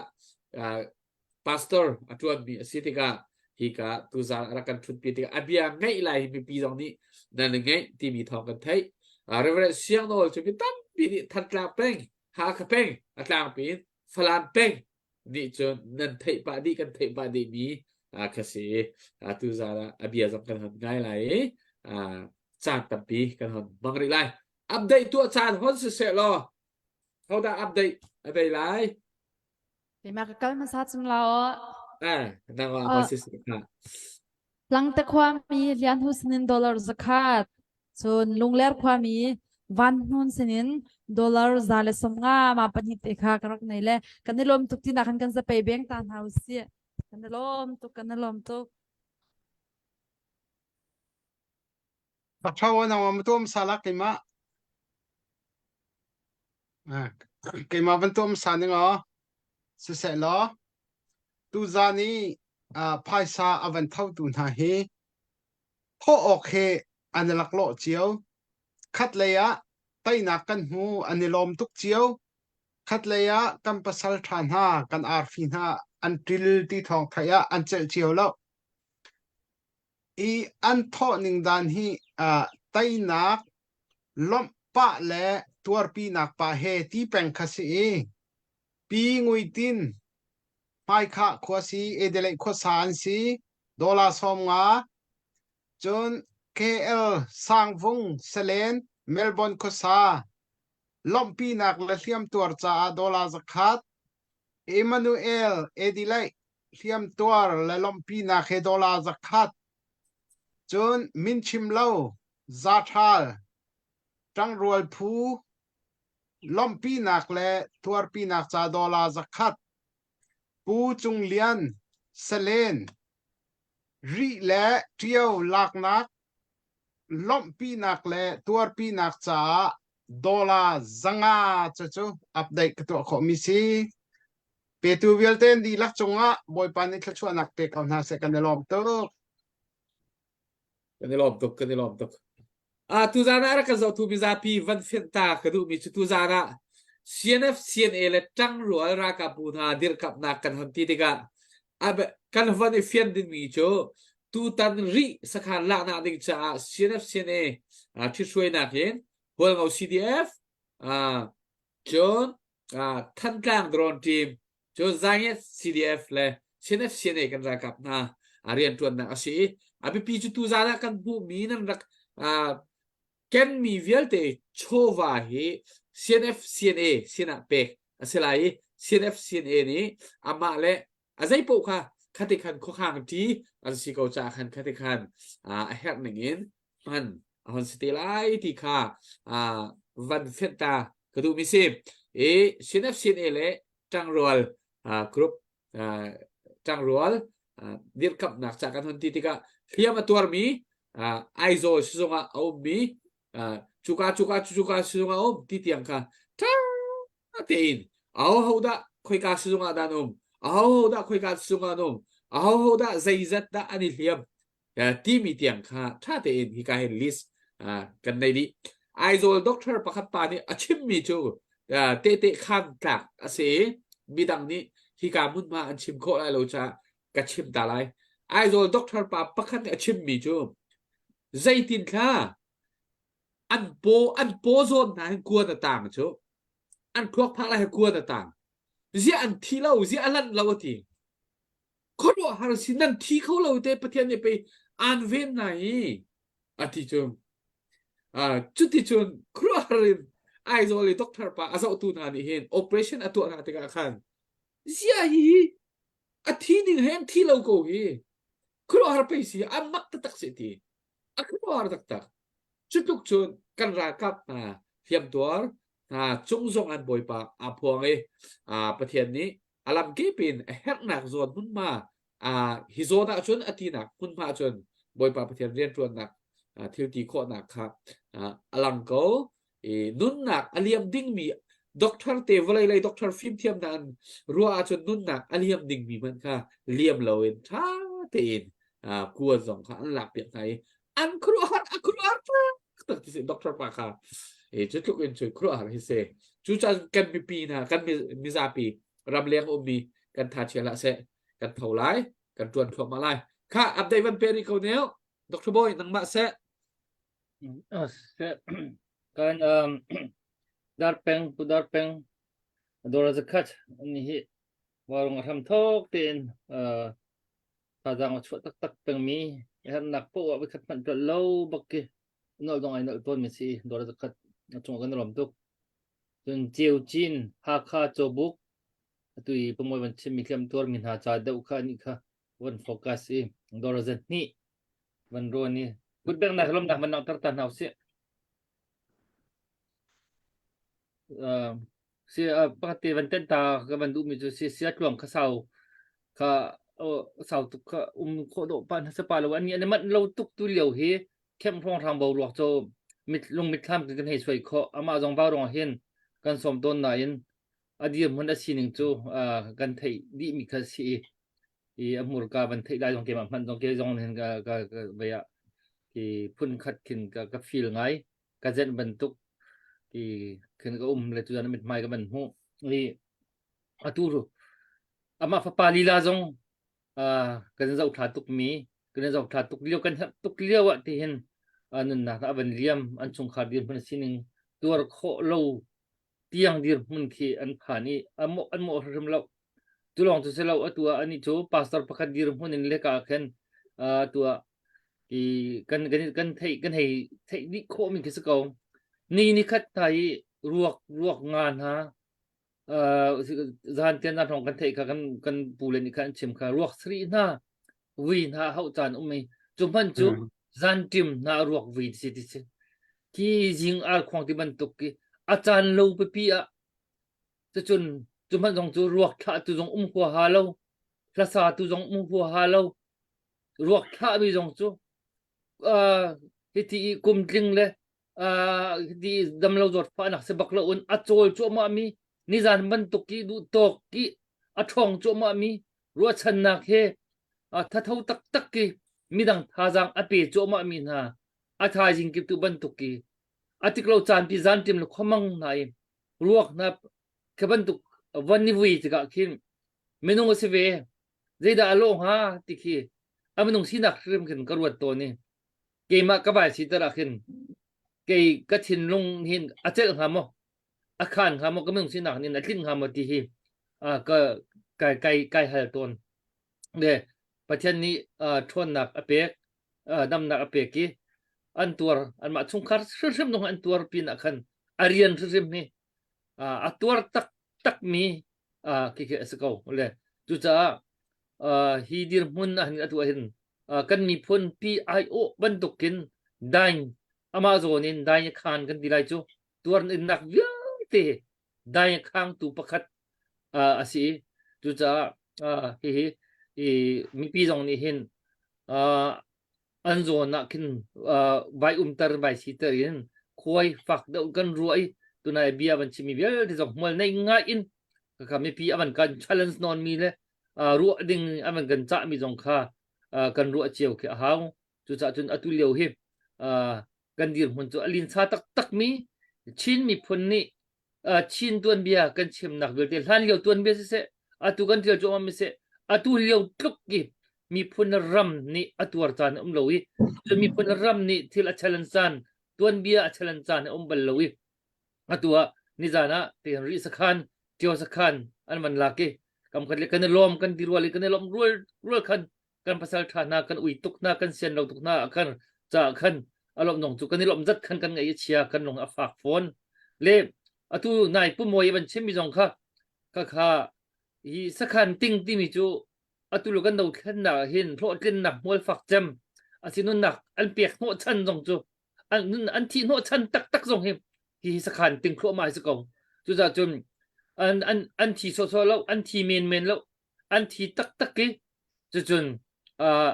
pastor a ṭuanmi a si tikah hika tuzaan a rak kan ṭhutpi tikah a bia ngaih lai hi mipi zong nih nan ngeih timi thawng kan theih. Reverend Siang Nawl cu mi tampi nih Thantlang peng, Hakha peng, a tlangpi in Falam peng nih cun nan theih pah dih kan theih pah dih mi kha si tu zan ah a bia zong kan hon ngai lai i caan tampi kan hon hmang rih lai update tuah caan hon si seh law hodah update a dei lai Keimah ka kal hmasa cum la aw. Eh, nang wa si si kha. Tlangte khuami Lian Hu sinin dollar zakhat, cun Lungler khuami Van Hnun sinin dollar 150 ma pahnih te kha ka rak nei le kan i lawm tuk tinak khan kan zapei beng ta hna usih. Kan i lawm tuk, kan i lawm tuk. Tho na ma tuam salak keimah. Keimah van tuam sa ning aw. Siseh law tuzan i phaisa a van thotu hna hi thawh awk he an i laklawh cio. Khatlei ah teinak kan hmu an i lawm tuk cio. Khatlei ah kan pasal ṭha hna, kan arfi hna an ṭil ti thawng theih ah an celh cio lo. I an thawh ning dan hi teinak, lawmh pah le tuarpinak pah he ti peng kha si i Pi Ngui Tin, Hmaikhah khua si, Adelaide khuasa an si, dollar 50, cun KL Sangvung Salen, Melbourne khuasa, lawmhpinak le hliamtuar caah dollar 100, Emmanuel Adelaide hliamtuar le lawmhpinak he dollar 100, cun min chim lo Zaṭhal, ṭangrual phu lawmhpinak le tuarpinak ca dollar 100, Pu Cung Lian, Salen, Rih le Ṭio laknak lawmhpinak le tuarpinak caah dollar 500 cucu update ka tuah khawhmi si. Petu vialte an dihlak cungah Bawipa nih thluachuahnak pe ko hna seh kan i lawm tuk. Kan i lawm tuk, kan i lawm tuk. Ah, tuzaan ah rak kan zohtu mizapi van fianh ta ka duhmi cu tuzaan ah CNF, CNA le ṭangrual ralkapbu hna dirkamhnak kan hon ti tikah kan von i fian dingmi cu tutan rih sakhan laknak ding caah CNF, CNA ṭhithruainak in Hualngo CDF, cun Thantlang drone team cu Zayet CDF le CNF CNA kan ralkap hna rianṭuannak a si i a biapi cu tuzaan ah kan hmuhmi nan rak kenmi vialte chawva hi CNF CNA sinah pek a si lai i CNF CNA nih amah le a zei paoh kha khati khan khuakhang ṭi an si ko caah khan khati khan a herh ning in hman a hon si te lai ti kha van fenh ta ka duhmi si. I CNF CNA le ṭangrual group ṭangrual dirkamhnak ca kan hon ti tikah hliam a tuarmi Aizawl sizung ah a ummi cuka cuka cuka sizung ah a um ti tiang kha ṭha tein aho dah khoika sizung ah dah an um aho dah khoika sizung ah an um aho dah zeizat dah an i hliam timi tiang kha ṭha tein hika hin list kan nei dih. Aizawl doctor pakhat pa nih a chimmi cu. Tehte khaan tlak a si i midang nih hika hmunhma an chim khawh lai lo caah ka chim ta lai. Aizawl doctor pa pakhat nih a chimmi cu zeitin thla an paw an paw zawn hna hin kuan a tang cu an thluak phak lai kuan a tang ziah an thi lo ziah a lanh lo a ti khuaruahhar si nan thi kho lo te Pathian nih pei aan ven hna hi a ti cu cuti cun khuaruahhar in Aizawl i doctor pa a zohtu hna nih hin operation a tuah hna tikah khan ziah hi a thi ding he an thi lo ko hi khuaruahhar pei si a mak taktak si ti a khuaruahhar taktak cu tluk cun kan ralkap hna hliamtuar hna cung zong an bawipa aa phuang i Pathian nih a lamkip in a herhnak zawn hmunhma hi zawn ahcun a tinak hmunhma cun Bawipa Pathian rianṭuannak thil ti khawhnak kha a lang ko i nunnak a liam dingmi doctor te vawlei lei doctor fimthiamnak an ruah ahcun nunnak a liam dingmi hmanh kha liam loin ṭha tein kuan zong kha an lakpiak hna i an khuaruahhar a khuaruahhar tak ti si doctor pa kha e cu tluk in cu khuaruahhar hi si cu caan kan mipi hna kan mizapi ramleng ummi kan tha chia hlah seh kan tho lai kan tuan thluahmah lai kha update van pe rih ko neu Dr. Boy nangmah seh kan um dar peng pu dar peng dora zakhat ni hi warung hram thok tein uh Thazaang a chuah taktak pengmi hernak poah ah voikhat hmanh ṭuan lo bak khi nolh zong ai nolh tawnmi si dawr zakhat a cung kan rom tuk. Cun Ceu Cin, Hakha Cawbuk atu i pamuai van chimmi hliam tuarmi hna ca deuh kha anih kha van focus i dawr zan hnih van rawn i kutbengnak lomnak van langhter ta hna usih. Si pakhat te van tenh ta ka van duhmi cu si sia tluang kha sau kha sau tuk kha um khawh dawh pa hna pa lo an an i manh lo tuk tu lio hi khem hrawng hrang boruak cu mit lung mitthlam kan hei suai khawh amah zong vau rong hin kan sawm tawn nain a dirhmun a sining cu kan theih dih mi kha si i a hmurka van theih lai zong keimah hmanh zong ke zong hin ka ka ka ah ki phun khat khin ka ka feel ngai ka zenh bantuk ti khin ka um le tutan mithmai ka van hmuh i atu amah fapa lila zong kan zohthla tuk mi kan zohthla tuk lio kan herh tuk lio ah ti hin nunnak a van liam an chungkhar dirhmun sining tuar khawh lo tiang dirhmun khi an phan i an mawh an mawh hrim lo cu lawng cu si lo atu ah anih cu pastor pakhat dirhmun in leka ah khin atu ah i kan kan kan theih kan hei theih dih khawh mi khi si ko ni ni khat hna i ruak ruak nga hna zan tian hrawng kan theih kha kan kan pu le nih kha an chim kha ruak sri hna vui hna hauh caan um i cu hman cu zan ṭim hna ruak vui ti si ti si khi zing ar khuang ti bantuk ki a caan lo pipi ah cucun cu hmanh zong cu ruak thlah tu zong um huaha lo hlasa tu zong um huaha lo ruak thlah mi zong cu uh, hiti i kum tling le uh, hiti damlo zawt fahnak si bak lo un a cawl cuahmah mi nizan bantuk i duh tawk i a ṭhawng cuahmah mi ruahchannak he thatho taktak ki midang thazaang a pe cuahmah mi hna a thaizing kip tu bantuk ki a tiklo caan pi zan tim le khomang hna i ruak hna kha bantuk van ni vui tikah khin minung a si ve zeidah a lawh hnga ti khi a minung sinak hrim khin ka ruat tawn i keimah ka vai siter ah khin kei ka thinlung hin a celh hnga maw a khan hnga maw ka minung sinak nin a tlinh hnga maw ti hi ka kai kai kai hal tawn le Pathian nih ṭhawnnak a pek damnak a pek i an tuar anmah chungkhar hrimhrim zong an tuar pin ah khan a rian hrimhrim hi a tuar tak takmi khi khi a si ko le cucaah hi dirhmun ah hin atu ah hin kan miphun PIO bantukin dain amah zawn in dain khan kan ti lai cu tuarnak vialte dai khangtu pakhat a si i cucaah hihi i mipi zong nih hin an zawn ah khin vai umter vai siter in khuai fak deuh kan ruah i tunai bia van chimmi vialte zong hmual nei ngai in kha mipi avan kan challenge nawn mi le ruah ding avan kan cah mi zong kha kan ruah cio khi a hau cucaah cun atu lio hi kan dirhmun cu a linsa taktak mi Chin miphun nih. Chin tuanbia kan chimnak vialte hlan lio tuanbia siseh atu kan ṭial cuahmah mi seh atu lio tluk i miphun ram nih a tuar caan a um lo i cun miphun ram nih thil a challenge caan tuanbia a challenge caan a um bal lo i atu ah nizan ah tihin Rih sakhan Tio sakhan an van lak i kam khat le kan i lawm kan ti rual i kan i lawm rual rual khan kan pasal ṭha hna kan ui tuk hna kan sian lo tuk hna ah khan caah khan a lawmh nong cu kan i lawmh zat khan kan ngaih a chia kan lung a fak fawn le atu nai pumawi van chimmi zong kha kha kha hi sakhan ting timi cu atu lo kan dothlennak ah hin hlawhtlinnak hmual fak cem a si nunnak an pek hnawh chan zong cu an nun an thih hnawh chan taktak zong hi hi sakhan ting thluahmah hi si ko cucaah cun an an an thi sawhsawh lo an thi menmen lo an thi taktak i cucun uh,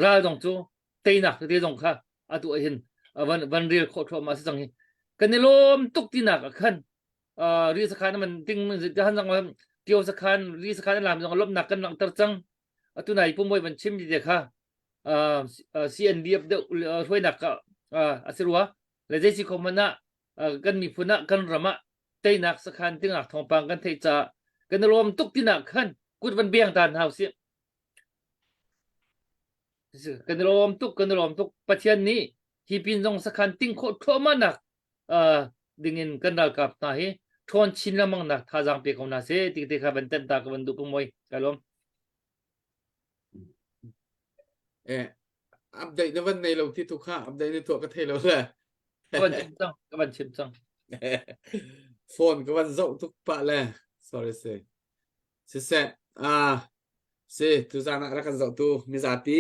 ral zong cu teinak tete zong kha atu ah hin van van rel khawh thluahmah si cang hi kan i lawm tuk tinak ah khan uh, ri sakhan man ting han zang tio sakhan ri sakhan an lam zong lawmnak kan langhter cang atu nai pumoi van chim ti te kha uh, CNDF deuh hruainak ka uh, a si rua le zei si kho man ah kan miphun ah kan ram ah teinak sakhan tingak thawngpang kan theih caah kan i lawm tuk tinak khan kut van beng ta hna usih kan i lawm tuk kan i lawm tuk Pathian nih hi pin zong sakhan ting khawh thluahmah nak dingin kan ralkap hna hi ṭhawn chin lengmang nak thazaang pe ko hna seh ti te kha van tenh ta ka van duh pung moi ka lawm Eh, update na van nei lo ti tu kha update na tuah ka thei lo le. Ka van chim cang, ka van chim cang. Phone ka van zoh tuk pah le. Sorry se. Siseh, ah, si tuzan ah rak kan zoh tu mizapi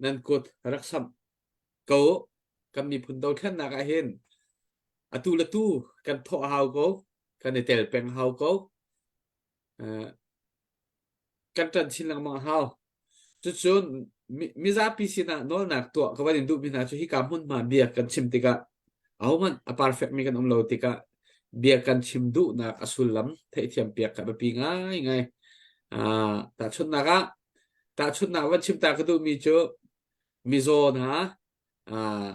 nan kut rak samh ko kan miphun dothlennak ah hin atu le tu kan thawh hau ko kan i tel peng hau ko uh, kan ṭan chin lengmang a hau. Cucun mizapi sinah nawlnak tuah ka van in duhmi hna cu hika hmunhma bia kan chim tikah ahohmanh a perfect mi kan um lo tikah bia kan chim duhnak a sullam theihthiam piak kha biapi ngaingai. Uh, tahchunhnak ah tahchunhnak van chim ta ka duhmi cu mizaw hna uh,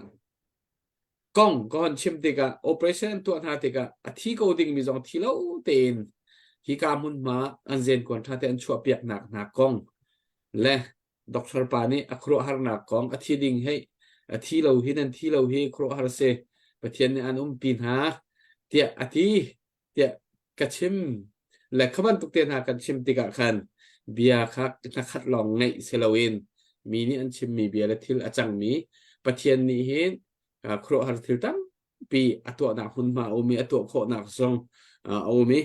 kong ka hon chim tikah operation an tuah hna tikah a thi ko dingmi zong thi lo tein hika hmunhma an zenkuan ṭha te an chuahpiaknak hna kong le doctor pa nih a khuaruahharnak kong a thi ding hei a thi lo hi nan thi lo hi khuaruahhar si Pathian nih an umpi hna tiah a ti tiah ka chim le kha bantuk te hna kan chim tikah khan bia kha hnakhat lawng ngeih si loin mi nih an chimmi bia le thil a cangmi Pathian nih hin khuaruahhar thil tampi a tuahnak hmunhma a um i a tuah khawhnak zong a um i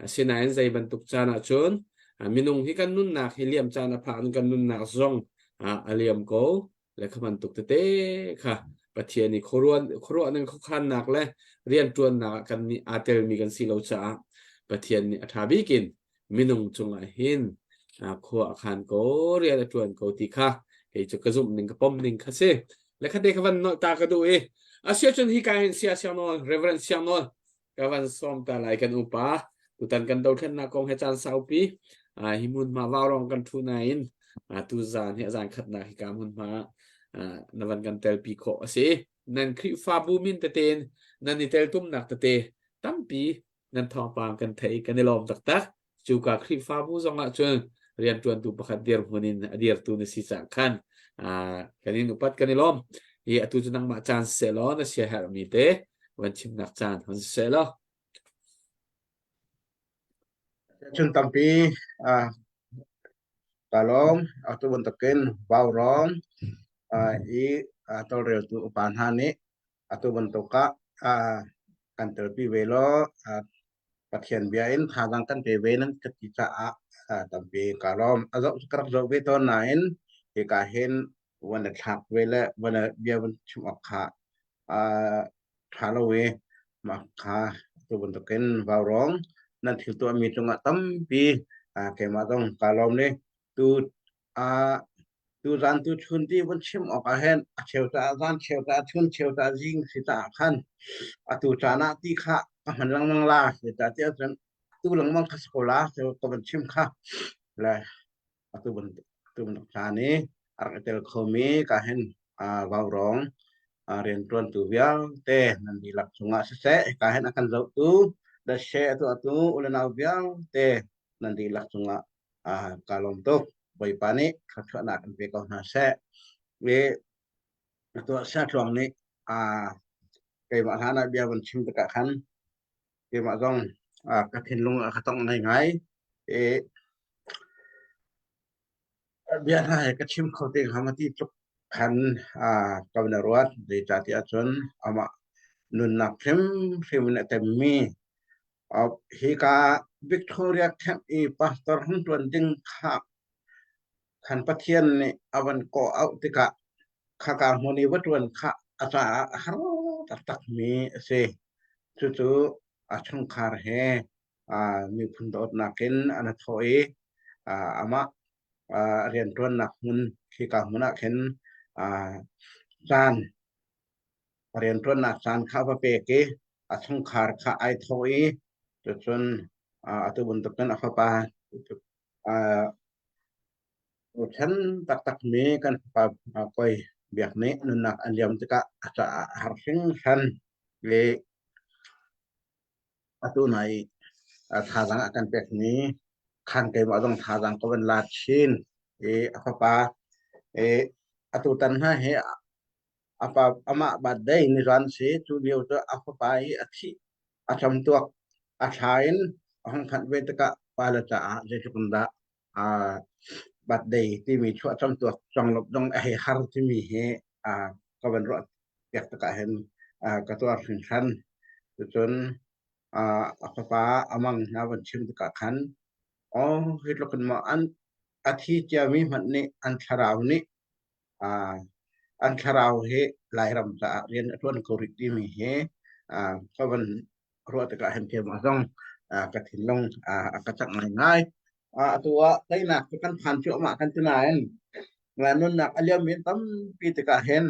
asinain zei bantuk caan ah cun minung hi kan nunnak hi liam caan a phak in kan nunnak zong a liam ko le kha bantuk tete kha Pathian i khuaruah khuaruahning khuakhannak le rianṭuannak ah kan nih aa telmi kan si lo caah Pathian nih a ṭha bik in minung cungah hin khua a khan ko rian a ṭuan ko ti kha kei cu ka zumh ning ka pom ning kha si le kha te ka van nolh ta ka duh i a si ahcun hi ka hin sia siang nawl Reverend Siang Nawl ka van sawm ta lai kan upa tutan kan dothlennak kong he caan saupi hi hmunhma vaurong kan thu nain tu zan hi a zan khatnak hi ka hmunhma na van kan telpi khawh a si nan Khrihfabu min tete nan i teltumnak tete tampi nan thawngpang kan thei kan i lawm taktak cuka Khrihfabu zong ah cun rianṭuantu pakhat dirhmun in a dirtu na si cang khan kan in upat kan i lawm hi atu cu nangmah caan seh law na sia herhmi te van chimnak caan hon seh law Cun tampi ka lawm atu bantukin vaurawng i tawlreltu upa hna nih atu bantuk ah kan telpi ve law Pathian bia in thazaang kan pe ve nan ka ti caah tampi ka lawm. A zoh ka rak zoh ve tawn nain hika hin van i thlak ve le van bia van chim awk kha ṭha lo i mah kha atu bantukin vaurawng nan thil tuahmi cungah tampi keimah zong ka lawm ni. Tu tuzan tu chun ti vun chim awk ah hin a cheu caah zan cheu caah chun cheu caah zing si caah khan atu caan ah ti kha ka hman lengmang la zeicahtiah cun tu lengmang kha si ko la ka van chim kha le atu bantuk atu bantuk caan i a rak i tel khomi ka hin vaurawng rianṭuantu vialte nan dihlak cungah siseh hika hin a kan zohtu. The share tu atu ulenau vialte nan dihlak cungah ka lawm tuk. Bawipa nih thluachuahnak in pe ko hna seh. I tuah siatluang nih keimah hlan ah bia van chim tikah khan keimah zong ka thinlung a ka tongh ngaingai. I bia hna he ka chim kho te hnga ma ti tluk khan ka van ruat. Zeicahtiah cun amah nunnak hrimhrim in a temmi hika Victoria camp i pastor hung ṭuan ding kha khan Pathian nih a van kawh auh tikah khaka hmun i va ṭuan kha a caah a har taktakmi a si. Cucu a chungkhar he miphun dawtnak in an thawh i amah rianṭuannak hmun khika hmun ah khin caan rianṭuannak caan kha a va pek i a chungkhar kha ai thawh i cucun atu bantukin a fapa Tuchan taktakmi kan fapa koi biak nih nunnak a liam tikah a caah a har hringhran i atu nai thazaang a kan pekmi khan keimah zong thazaang ka van la chin i a fapa i atu tan hna hi a pa amah birthday nizan si cu lio cu a fapa i a thih a camtuak a thla in a hung phanh ve tikah pale caah zeitluk in dah birthday timi chuah camtuak conglawmh zong a hei har timi hi ka van ruah piak tikah hin ka tuar hringhran. Cucun a fapa a mang hna van chim tikah khan oh hi tluk in maw an a thi ciami hmanh nih an thlarau nih an thlarau hi Lairam caah rian a ṭuan ko rih timi hi ka van ruah tikah hin keimah zong ka thinlung a ka cak ngaingai. Atu ah teinak cu kan phan cuahmah kan ti nain nunnak a liammi tampi tikah hin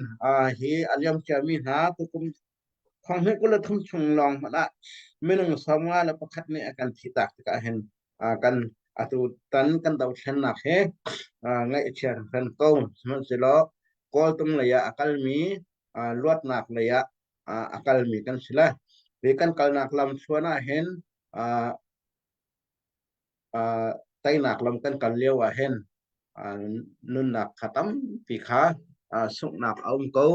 hi a liam ciami hna tukum thonghnih 23 chung lawng hmanh ah minung 51 nih a kan thihtak tikah hin kan atu tan kan dothlennak hi ngaihchia hran ko. Sihmanhsehlaw Kawltung lei ah a kalmi luatnak lei ah a kalmi kan si lai. Hi kan kalnak lam thluan ah hin teinak lam kan kal lio ah hin nunnak kha tampi kha sunghnak a um ko.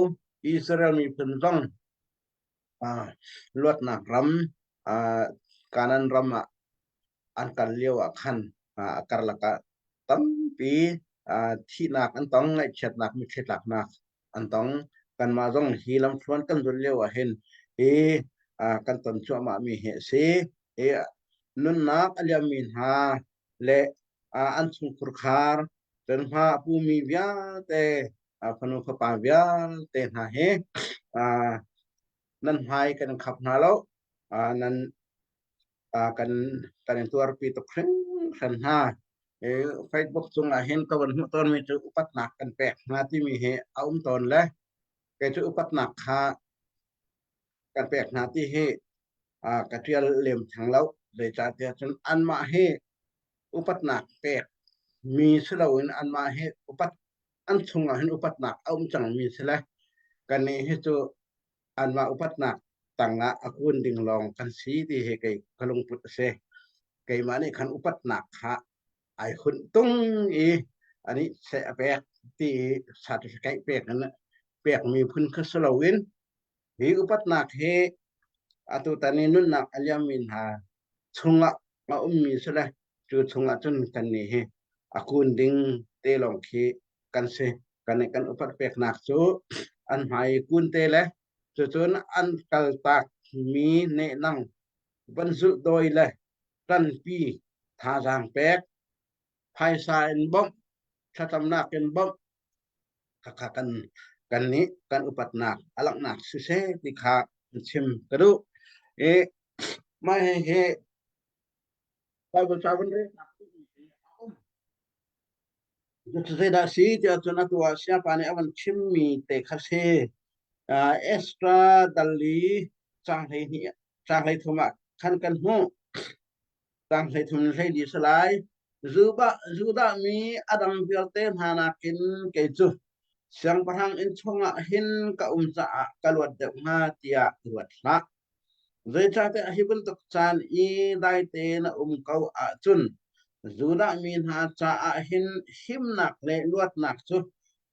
Israel miphun zong luatnak ram Canaan ram ah an kal lio ah khan a karlak ah tampi thihnak an tong, ngaihchiatnak, mitthli tlaknak an tong. Kanmah zong hi lamthluan kan zulh lio ah hin hi kan ton cuahmah mi hi a si. Hi nunnak a liammi hna le an chungkhur khar cun hma a pumi vialte fanu fapa vialte hna hi nan hmai kan khap hna lo nan kan kan in tuarpi tuk hringhran hna. Facebook cung ah hin ka van hmuh tawnmi cu upatnak kan pek hna timi hi a um tawn le kei cu upatnak kha kan pek hna ti hi ka ṭial lem theng lo. Zeicahtiah cun anmah hi upatnak pek mi si loin anmah hi upat an chungah hin upatnak a um cangmi si le kannih hi cu anmah upatnak tangah a kun ding lawng kan si ti hi kei ka lungput a si. Keimah nih khan upatnak kha ai hunh tung i anih seh a pek ti i certificate pek in pekmi phun kha si loin hi upatnak hi atutan i nunnak a liammi hna chungah a ummi si le cu chungah cun kannih hi a kun ding te lawng khi kan si. Kan kan upat peknak cu an hmai kun te le cucun an kaltak mi nehnang van zulh dawi le ṭanpi thazaang pek phaisa in bawmh thlacamnak in bawmh khakha kan kan nih kan upatnak a langhnak siseh ti kha chim ka duh i mah hihi Bible ca van relnak a um. Cucu zeidah a si tiah cun atu ah sayapa nih a van chimmi te kha si. Uh, Ezra dal li caang 12 caang 13 ah khan kan hmuh. Caang 13 in 14 si lai. Judah, Judah mi a dang vialte hna nakin kei cu siangpahrang inn chungah hin ka um caah ka luat deuh hnga tiah ruat hlah. Zeicahtiah hi bantuk caan i dai tein a um ko ahcun Judah mi hna caah hin himnak le luatnak cu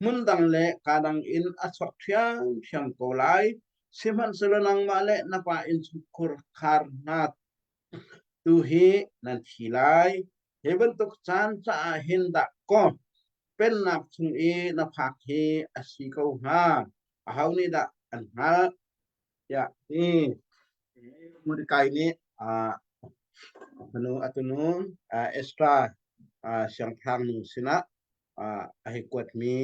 hmundang le kaa dang in a chuak ṭhiamṭhiam ko lai. Sihmanhsehlaw nangmah le na pa innchungkhar khar hna tu hi nan thi lai. Hi bantuk caan caah hin dah kaw pennak chung i na phak hi a si ko hnga. Aho nih dah an hngalh? Tiah ti. Mordecai nih a fanu a tunu Esther siangpahrang nu sinah a hei kuatmi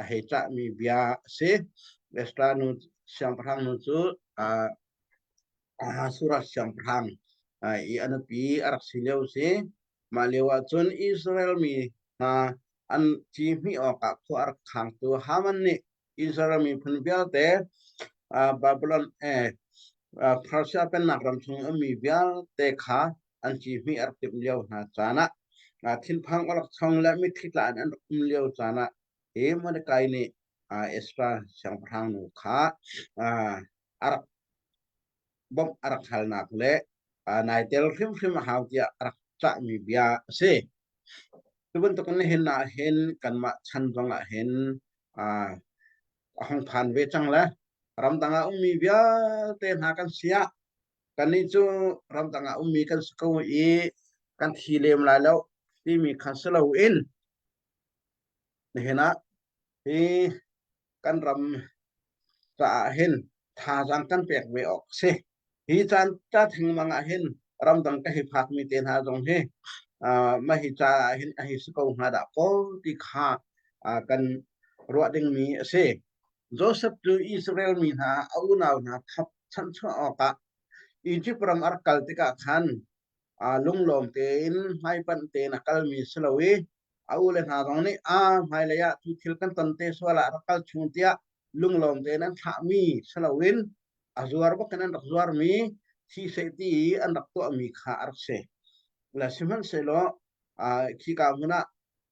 a hei cahmi bia a si. Esther nu siangpahrang nu cu Ahasuerus siangpahrang i a nupi a rak si lio si. Mah lio ah cun Israel mi hna an ci hmih awkah khua a rak khangtu Haman nih Israel miphun vialte Babylon Persia pennak ram chung ummi vialte kha an ci hmih a rak timh lio hna caan ah thinphang awlokchong le mitthli tla in an rak um lio caan ah hi Mordecai nih Ezra siangpahrang nu kha a rak bawmh a rak halnak le nai tel hrimhrim a hau tiah a rak cahmi bia a si. Cu bantuk in nihin ah hin kanmah chan zong ah hin a hung phan ve cang le ramdang ah ummi vialte hna kan si ah kannih cu ramdang ah ummi kan si ko i kan thi lem lai lo timi kha si loin nihin ah hi kan ram caah hin thazaang kan pek ve awk a si. Hi caan ca thengmang ah hin ramdang ka hei phakmi te hna zong hi mah hi ca ah hin a hei si ko hnga dah kaw ti kha kan ruah dingmi a si. Joseph cu Israel mi hna a unau hna thap chanhchuah awkah Egypt ram a rak kal tikah khan lunglawm tein hmaipanh tein a kalmi si lo i a ule hna zong nih a hmailei ah cu thil kan ton te sual ah rak kal chung tiah lunglawm tein an thlahmi si loin a zuar bak in an rak zuarmi thi seh ti i an rak tuahmi kha a rak si. Le sihmanhsehlaw khika hmun ah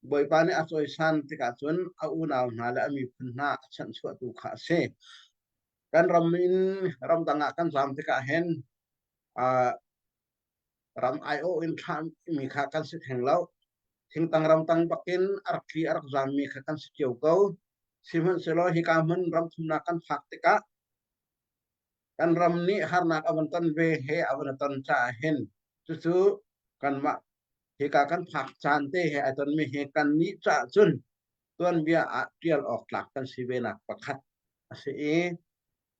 Bawipa nih a cawisan tikah cun a unau hna le a miphun hna a chanhchuahtu kha a si. Kan ram in ramdang ah kan zaam tikah hin ram aiawh in thlahmi kha kan si theng lo. Thingtang ramtang bakin a rak tli a rak zaammi kha kan si cio ko. Sihmanhsehlaw hika hmun ram thumnak kan phak tikah kan ram nih harnak a van ton ve he a van ton caah hin cucu kanmah hika kan phak caan te he ai tonmi hi kan nih caah cun tuanbia ah ṭial awk tlak kan si ve nak pakhat a si i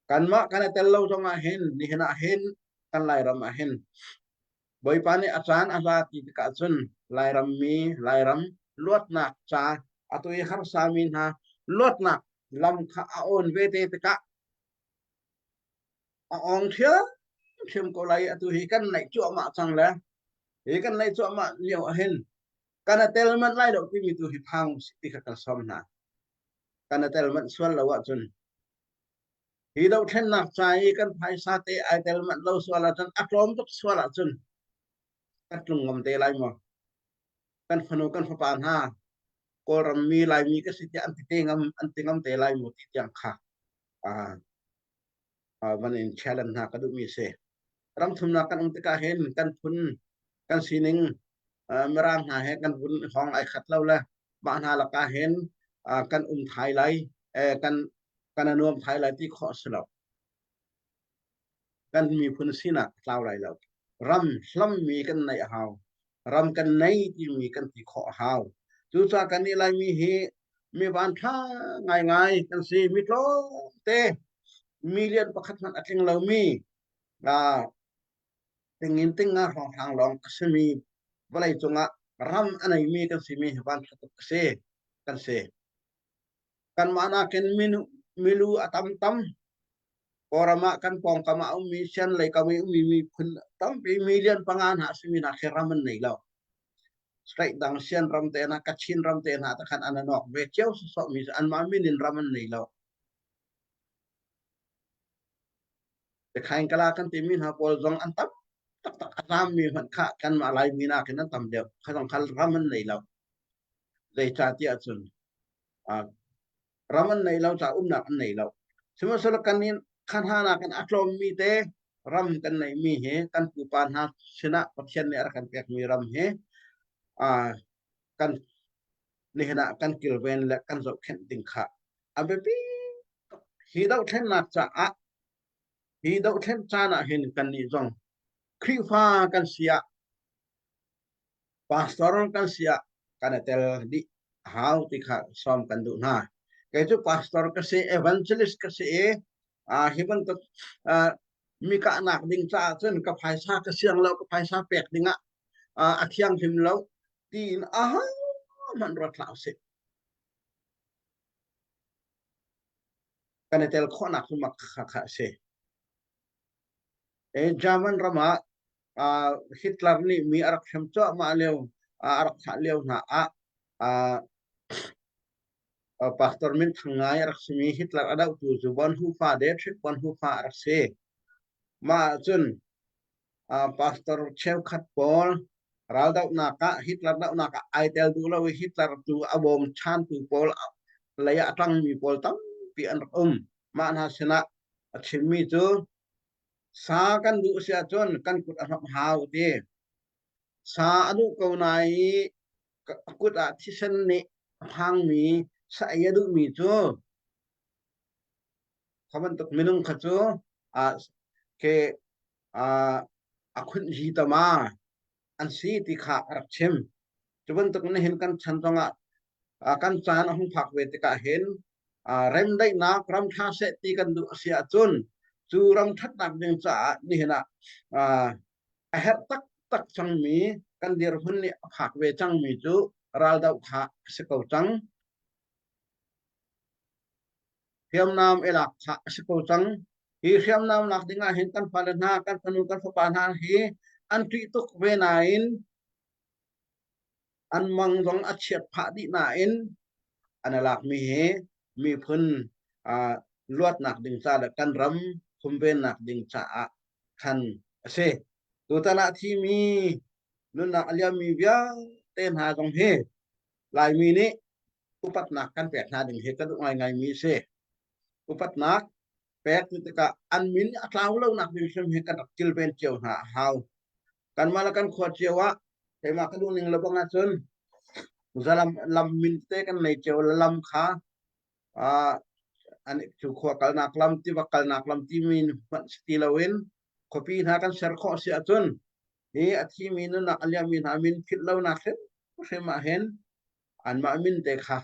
kanmah kan i tel lo zong ah hin nihin ah hin kan Lairam ah hin Bawipa nih a caan a za ti tikah cun Lairam mi Lairam luatnak ca atu i harsa mi hna luatnak lam kha a awn ve te tikah a awng ṭhiamṭhiam ko lai atu hi kan naih cuahmah cang le hi kan naih cuahmah lio ah hin kan a tel manh lai lo timi tu hi phang ti kha kan sawm hna kan a tel manh sual lo ahcun Hi dohthlennak ca i kan phaisa te ai tel manh lo sual ahcun a tlawm tuk sual ahcun kan tlung ngam te lai maw? Kan fanu kan fapa hna Kawlram mi Laimi ka si tiah an ti te ngam an ti ngam te lai maw ti tiang kha van in challenge hna ka duhmi si. Ram thumnak kan um tikah hin kan phun kan sining Mirang hna he kan vun hawng ai khat lo le mah hna lakah hin kan um thai lai kan kan a nuam thai lai ti khawh a si lo. Kan miphun sinak a tlau lai lo. Ram hlammi kan neih a hau. Ram kan nei timi kan ti khawh a hau. Cucaah kan nih Laimi hi mi vanṭha ngaingai kan si. Mi tlawmte million pakhat hmanh a tling lomi tingin tinga hrawnghrang lawng a simi vawlei cungah ram a neimi kan simi hi vanṭha tuk a si kan si. Kanmah nakin milu a tam tam. Kawlram ah kan pawngkam ah a ummi sian lei kam i ummi miphun tampi million panga hna a simi hna khi ram an nei lo. State dang sian ram te hna, Kachin ram te hna te khan an anok ve cio sawsawhmi cu anmah min in ram an nei lo. Khaing kala kan timi hna pawl zong an tam taktak a zammi hmanh kha kanmah Laimi nakin an tam deuh. Kha zong kha ram an nei lo. Zeicahtiah cun ram an nei lo ca umnak an nei lo. Sihmanhsehlaw kan nih kha hna nakin a tlawmmi te ram kan neihmi hi kan pupa hna sinah Pathian nih a rak kan pekmi ram hi kan nihin ah kan kilven le kan zohkhenh ding kha a biapi tuk. Hi dohthlennak caah hi dohthlen caan ah hin kannih zong Khrihfa kan si ah pastor kan si ah kan i tel dih a hau ti kha sawm kan duh hna. Kei cu pastor ka si, evangelist ka si i hi bantuk mi kahnak ding caah cun ka phaisa ka siang lo, ka phaisa pek ding ah a thianghlim lo tiin aha hmanh ruat hlah usih. Kan i tel khawhnak cu mak kha kha a si. German ram ah Hitler nih mi a rak hrem cuahmah lio, a rak thah lio hna ah pastor minthang ngai a rak simi Hitler a dohtu cu Bonhoeffer Dietrich Bonhoeffer a rak si. Mah ahcun pastor cheukhat pawl raldohnak ah Hitler dohnak ah ai tel duh lo i Hitler tu a bawm chantu pawl lei ah a ṭangmi pawl tampi an rak um. Mah hna sinah a chimmi cu sa kan duh si ahcun kan kut a hnawm hau ti. Sa a duh ko na i a kut ah thisen nih a phangmi sa ei a duhmi cu kha bantuk minung kha cu ke a khunh hi tama an si ti kha a rak chim. Cu bantuk in hin kan chan zongah kan caan a hung phak ve tikah hin remdaihnak ram ṭha seh ti kan duh a si ahcun cu ram ṭhatnak ding caah nihin ah a herh taktak cangmi kan dirhmun nih a phak ve cangmi cu raldoh kha a si ko cang. Hriamnam i lak kha a si ko cang. Hi hriamnam lak ding ah hin kan fale hna, kan fanu, kan fapa hna hi an ṭih tuk ve nain an mang zong a chiat phah dih nain an i lakmi hi miphun luatnak ding ca le kan ram humvennak ding caah khan a si. Tutan ah thimi nunnak a liammi vialte hna zong hi Laimi nih upatnak kan pek hna ding hi ka duh ngaingaimi a si. Upatnak pek ti tikah an min a tlau lonak ding hrim hi kan rak kilven cio hna a hau. Kanmah le kan khua cio ah keimah ka duh ning le bang ahcun zalam lam min te kan nei cio lam kha an cu khua kalnak lam tiva kalnak lam timi hmanh si ti loin khuapi hna kan ser khawh si ahcun hi a thimi nunnak a liammi hna min philh lonak hrimhrim ah hin anmah min te kha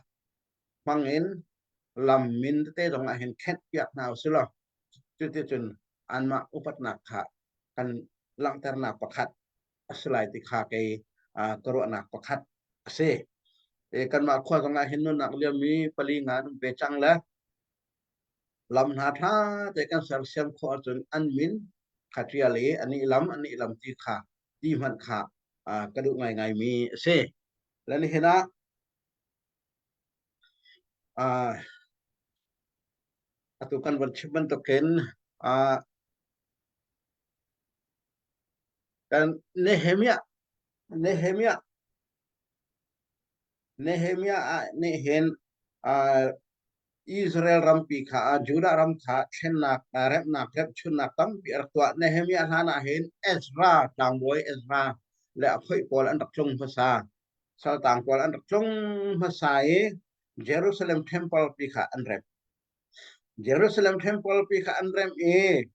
hmang in lam min tete zong ah hin khenh piak hna usih law cuticun anmah upatnak kha kan langhternak pakhat a si lai ti kha kei ka ruahnak pakhat a si. Kanmah khua zong ah hin nunnak liammi pali nga an um ve cang le lam hna ṭha te kan sersiam khawh ahcun an min kha ṭial i an i lam an i lam ti kha ti hmanh kha ka duh ngaingaimi a si. Le nihin ah atu kan van chim bantukin kan Nehemiah Nehemiah Nehemiah ah nih hin Israel rampi kha Judah ram kha thlennak remhnak remhchunnak tampi a rak tuah. Nehemiah hlan ah hin Ezra tlangbawi Ezra le a phoih pawl an rak tlung hmasa. Saltang pawl an rak tlung hmasa i Jerusalem temple pi kha an remh. Jerusalem temple pi kha an remh i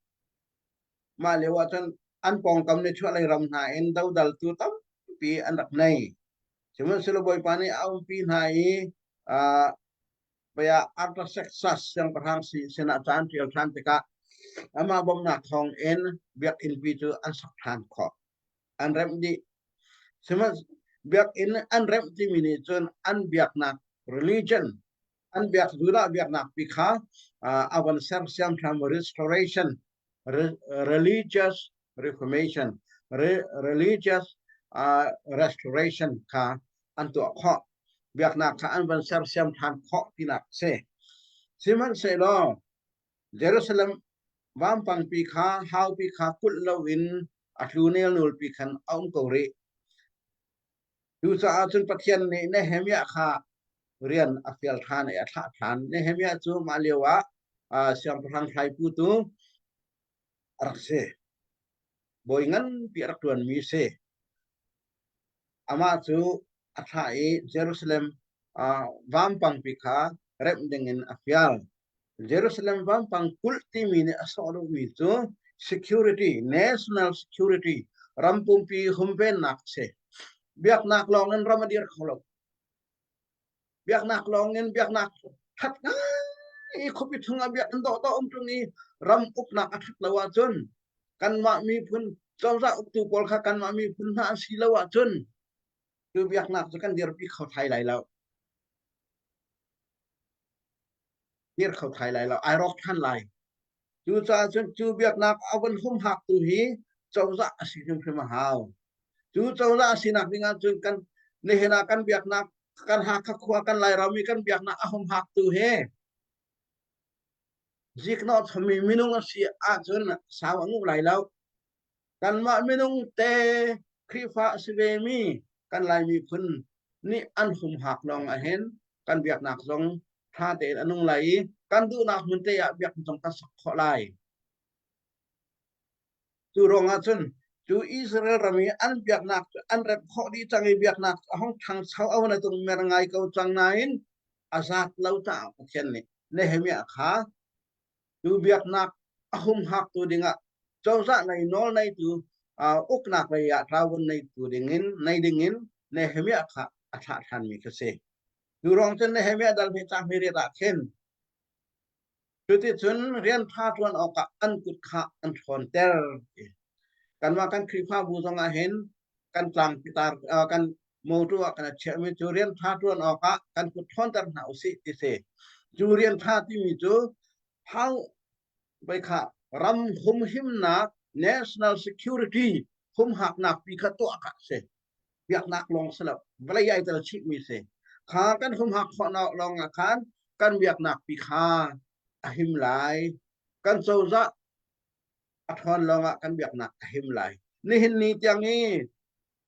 mah lio ah cun an pawngkam nichuahlei ram hna in dodaltu tampi an rak nei. Sihmanhsehlaw Bawipa nih a umpi hna i uh, bia Artaxerxes siangpahrang sinah ca an ṭial ṭhan tikah amah bawmhnak thawng in biakinnpi cu an sak ṭhan khawh. An remh dih. Sihmanhsehlaw biakinn an remh timi nih cun an biaknak religion an biak Judah biaknak pi kha a van sersiam ṭhan restoration religious reformation religious restoration kha an tuah khawh biaknak kha an van sersiam ṭhan khawh tinak a si sihmanhsehlaw Jerusalem vampangpi kha haupi kha kulh loin a tlu nelnulpi khan a um ko rih Cucaah cun Pathian nih Nehemiah kha rian a fial ṭhan i a thlah ṭhan. Nehemiah cu mah lio ah siangpahrang hlaiputu a rak si. bawi nganpi a rak ṭuanmi a si. Amah cu a thlah i Jerusalem vampangpi kha remh dingin a fial. Jerusalem vampang kulh timi nih a sawh duhmi cu security, national security, ram pumpi humvennak a si. Biaknak lawngin ram a dir kho lo. Biaknak lawngin biaknak that ngai i khuapi chungah biakinn dawhdawh um ṭung i ram uknak a ṭhat lo ahcun kanmah miphun cozah uktu pawl kha kanmah miphun hna an si lo ahcun cu biaknak cu kan dirpi kho thai lai lo. Dir kho thai lai lo. Ai rawk ṭhan lai. Cucaah cun cu biaknak a vun humhaktu hi cozah a si hrimhrim a hau. Cu cozah a sinak ding ahcun kan nihin ah kan biaknak kan Hakha khua kan Lairam i kan biaknak a humhaktu hi ziknawh chommi minung a si ahcun sau a nguh lai lo. Kanmah minung te Khrihfa a si vemi kan Lai miphun nih an humhak lawng ahhin kan biaknak zong ṭha tein a nung lai i kan duhnak hmun te ah biakinn zong kan sak khawh lai. Cu ruangah cun cu Israel ram i an biaknak cu an remh khawh dih cang i biaknak cu a hung ṭhangcho a hun a tung mer ngai ko cang nain a zat lo caah Pathian nih Nehemiah kha cu biaknak a humhaktu dingah cozah lei nawl neitu uknak lei ah ṭavuan neitu dingin nei dingin Nehemiah kha a thlah ṭhanmi kha si. Cu ruang cun Nehemiah dal hme cang hme riat ah khin cuticun rian ṭha ṭuan awkah an kut kha an ṭhawnter. Kanmah kan Khrihfabu zongah hin kan tlangpitar kan motor ah kan chiahmi cu rian ṭha ṭuan awkah kan kut ṭhawnter hna usih ti si. Cu rian ṭha timi cu how kha ram humhimnak national security humhaknak pi kha tuah kha si. Biaknak lawng si lo, vawlei ai tel chihmi si. Kha kan humhak khawhnak lawng ah khan kan biaknak pi kha a him lai. Kan cozah a ṭhawn lawngah kan biaknak a him lai. Nihin ni tiang i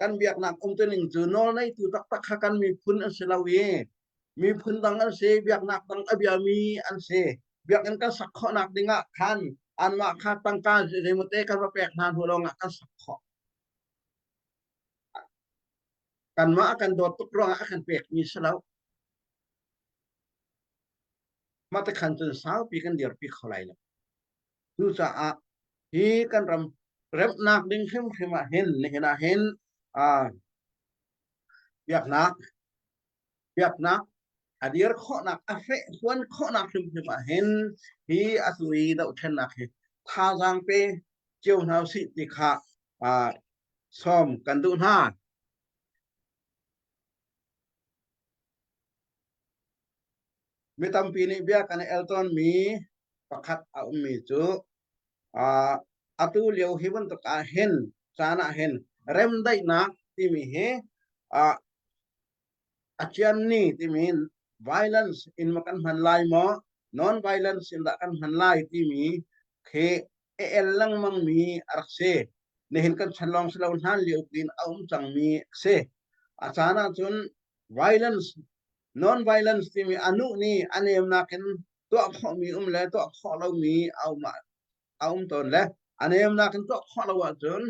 kan biaknak umtuning cu nawl neitu taktak kha kan miphun an si lo i miphun dang an si, biaknak dang a biami an si. Biakinn kan sak khawhnak dingah khan anmah kha tangka zeimawte kan va pek hna hnu lawngah kan sak khawh. Kanmah a kan dawt tuk ruangah a kan pekmi si lo. Mah te khan cun saupi kan dirpi kho lai lo. Cucaah hi kan ram remhnak ding hrimhrim ah hin nihin ah hin biaknak biaknak a dir khawhnak a feh huan khawhnak hrimhrim ah hin hi atu i dohthlennak hi thazaang pe cio hna usih ti kha sawm kan duh hna. Mi tampi nih bia kan i el tawnmi pakhat a ummi cu atu lio hi bantuk ah hin caan ah hin remdaihnak timi hi a cianni timi violence in ma kan hman lai maw non violence in dah kan hman lai timi khi a el lengmang mi a rak si. Nihin kan chan lawng si lo hlan lio tin a um cangmi a si. A caan ahcun violence non-violence timi a nuh nih a nemnak in tuah khawhmi um le tuah khawh lomi a um a um tawn le a nemnak in tuah khawh lo ahcun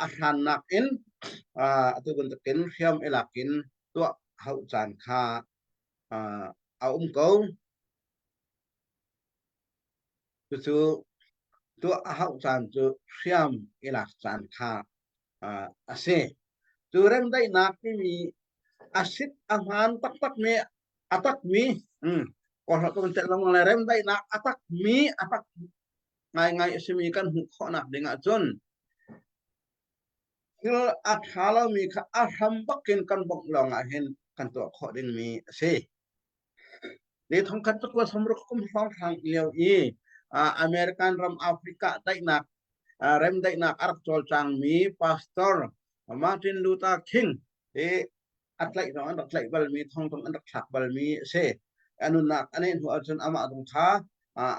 a hrannak in atu bantukin hriam i lak in tuah hauh caan kha a um ko. Cucu tuah a hauh caan cu hriam i lak caan kha a si. Cu remdaihnak timi a sit a hmaan taktakmi a takmi kawlholh ka vun telh lengmang le remdaihnak a takmi a tak ngaingai a simi kan hmuh khawhnak ding ahcun thil a ṭha lomi kha a hram bakin kan bawmh lawng ah hin kan tuah khawh dingmi a si. Ni thongkhat cu samruk kum hrawnghrang lio i American ram Africa daihnak remdaihnak a rak cawlcangmi pastor Martin Luther King hi a tlaih zong an rak tlaih balmi thong zong an rak thlak balmi a si. A nunnak a neih hnu ahcun amah zong kha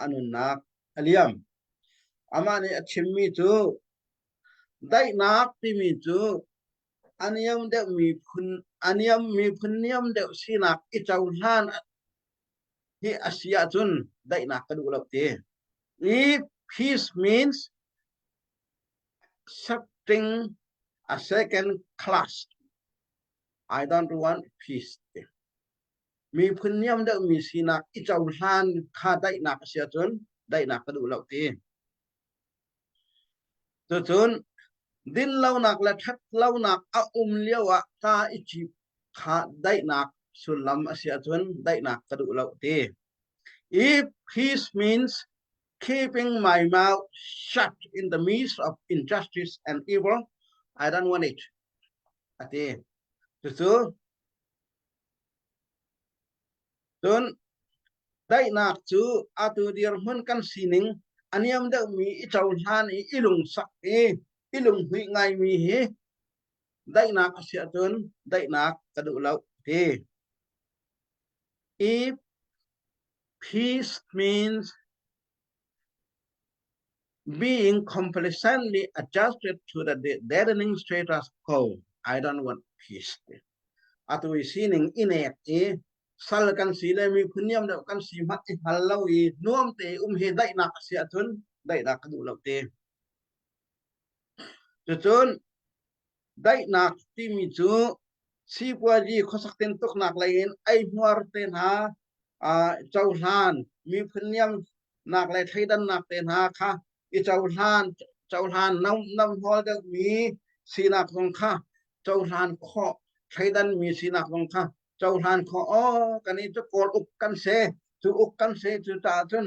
a nunnak a liam. Amah nih a chimmi cu daihnak timi cu a niam deuh miphun a niam miphun niam deuh sinak i cohlan hi a si ahcun daihnak ka duh lo ti. I peace means Accepting a second class I don't want peace. Miphun niam deuhmi sinak i cohlan kha daihnak a si ahcun daihnak ka duh lo ti. Cucun dinlonak le ṭhatlonak a um lio ah ta i cip kha daihnak sullam a si ahcun daihnak ka duh lo ti. If peace means keeping my mouth shut in the midst of injustice and evil, I don't want it. A ti. Cucu Cun daihnak cu atu dirhmun kan sining a niam deuhmi i cohlan i i lungsak i i lunghmuih ngaimi hi daihnak a si ahcun daihnak ka duh lo ti. If peace means being complacently adjusted to the deadening status quo. I don't want peace. Atu i sining i nek i sal kan si le miphun niam deuh kan si hmanh i hngal lo i nuam te um hi daihnak a si ahcun daihnak ka duh lo te. Cucun daihnak timi cu sipuazi khuasak tintuknak lei in eihmuar te hna cohlan miphun niamnak le thleidannak te hna kha i cohlan cohlan namhnawl deuhmi sinak zong kha cohlan khawh thleidanmi sinak zong kha cohlan khawh aw kan i cu kawl uk kan se cu uk kan se cu caah cun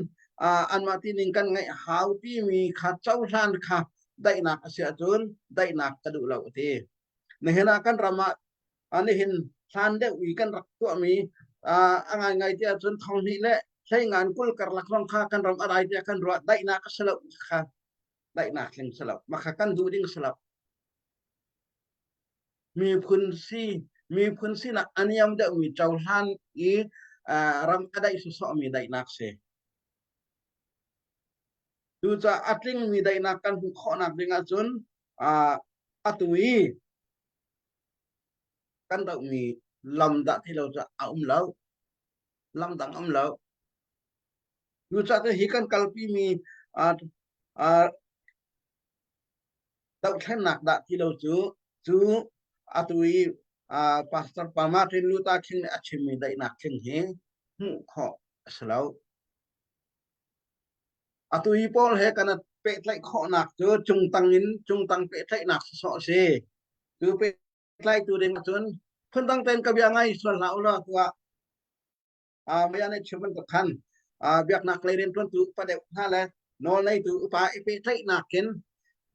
anmah tining kan ngaih hau timi kha cohlan kha daihnak a si ahcun daihnak ka duh lo a ti nihin ah kan ram ah nihin hlan deuh i kan rak tuahmi a ngaingai ti ahcun thonghnih le hleingan kul karlak zong kha kan ram a dai tiah kan ruah daihnak a si lo kha daihnak tling si lo makha kan duh ding si lo Miphun si miphun sinak a niam deuhmi cohlan i ram a daih sawsawhmi daihnak si. Cucaah a tlingmi daihnak kan hmuh khawhnak ding ahcun atu i kan dohmi lam dah ti lo cu a um lo. Lam dang a um lo. Cucaah hi kan kalpimi dohthlennak dah ti lo cu cu atu i Pastor pa Martin Luther King nih a chimmi daihnak tling hi hmuh khawh a si lo. Atu hi pawl he kan pehtlaih khawhnak cu cungtang in cungtang pehtlaihnak sawsawh a si. Cu pehtlaitu ding ahcun phundang tein ka bia ngai sual hlah u law tuah maya nih chim bantuk khan biaknak lei rianṭuantu upa deuh hna le nawlneitu upa i pehtlaihnak in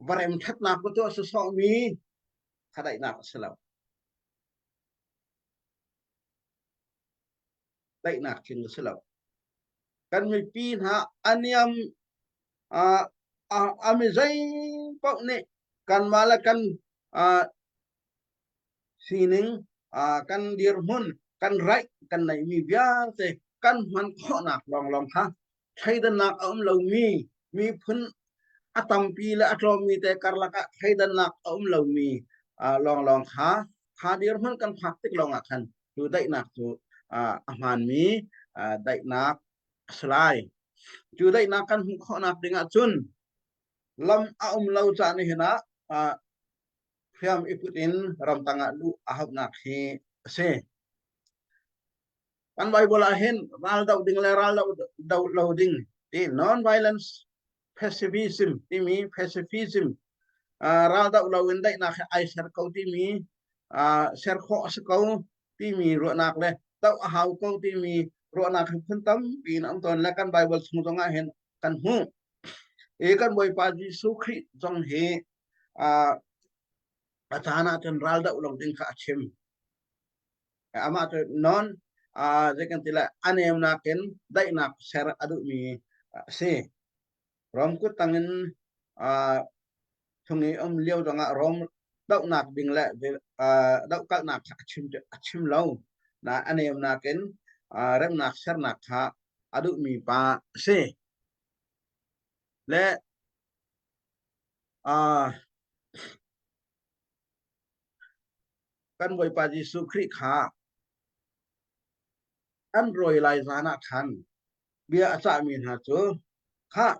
va remṭhatnak va tuah sawsawhmi kha daihnak a si lo. Daihnak tling a si lo. Kan mipi hna aniam a mi zei paoh nih kanmah le kan sining kan dirhmun kan right kan neihmi vialte kan hman khawhnak lawnglawng kha thleidannak a um lomi miphun a tampi le a tlawmmi te karlak ah thleidannak a um lomi lawnglawng kha kha dirhmun kan phak tik lawngah khan cu daihnak cu a hmaanmi daihnak a si lai. Cu daihnak kan hmuh khawhnak ding ahcun lam a um lo caan nihin ah hriam i put in ramtang ah luh a hauhnak hi a si. Kan Bible ah hin ral doh ding le ral doh lo ding ti non-violence pacifism timi pacifism ral doh lo in daihnak hi ai ser ko timi ser khawh a si ko timi ruahnak le doh a hau ko timi ruahnak hi phun tampi in an tawn le kan Bible chung zong ah hin kan hmuh. I kan Bawipa Jesuh Khrih zong hi a caan ah cun ral doh lo ding kha a chim. Amah cu non zei kan ti lai a nemnak in daihnak ser a duhmi a si. Rom kut tangin chung i um lio zongah Rom dohnak ding le dohkalhnak kha a chim a chim lo. Na a nemnak in remnak sernak kha a duhmi pa a si. Le Kan Bawipa Jesuh Khrih kha an rawi lai zan ah khan bia a cahmi hna cu khah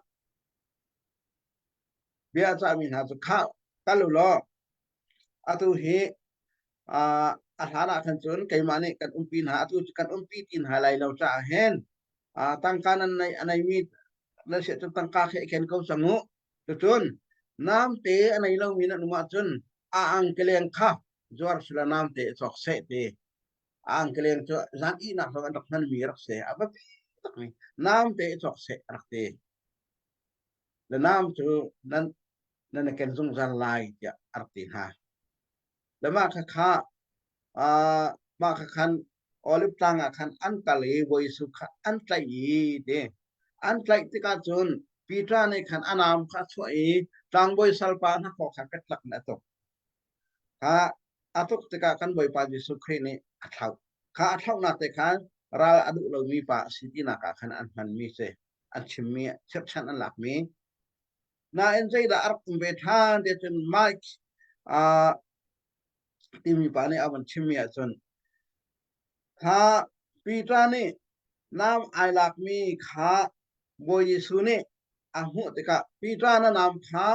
bia a cahmi hna cu khah. Kal u law atu hi a hlan ah khan cun keimah nih kan umpi hna atu cu kan umpi ti hna lai lo caah hin tangka nan nei a neimi nan si cun tangka khi i ken ko cang u. Cucun namte a nei lomi nan um ahcun a angkeleng kha zuar sila namte i cawk seh ti. A angkeleng cu zan ihnak zong an rak hmanmi rak si. A biapi takmi namte i cawk seh a rak ti. Le nam cu nan nan i ken zungzal lai tiah a rak ti hna. Le mah khakha uh, mah kha khan Olive tlang ah khan an kal i Bawi Jesuh kha an tlaih i ti. An tlaih tikah cun Peter nih khan a naam kha a chuah i tlangbawi salpa hnakhaw kha petlak in a tuk. Kha a tuk tikah kan Bawipa Jesuh Khrih nih a thlauh. Kha a thlauhnak te khan ral a duh lomi pa a si tinak ah khan an hmanmi si. An chimmi, chirhchan an lakmi. Nain zeidah a rak um ve ṭhan ti cun Mike uh, timi pa nih a van chimmi ahcun kha Peter nih nam ai lakmi kha Bawi Jesuh nih a hmuh tikah Peter na nam kha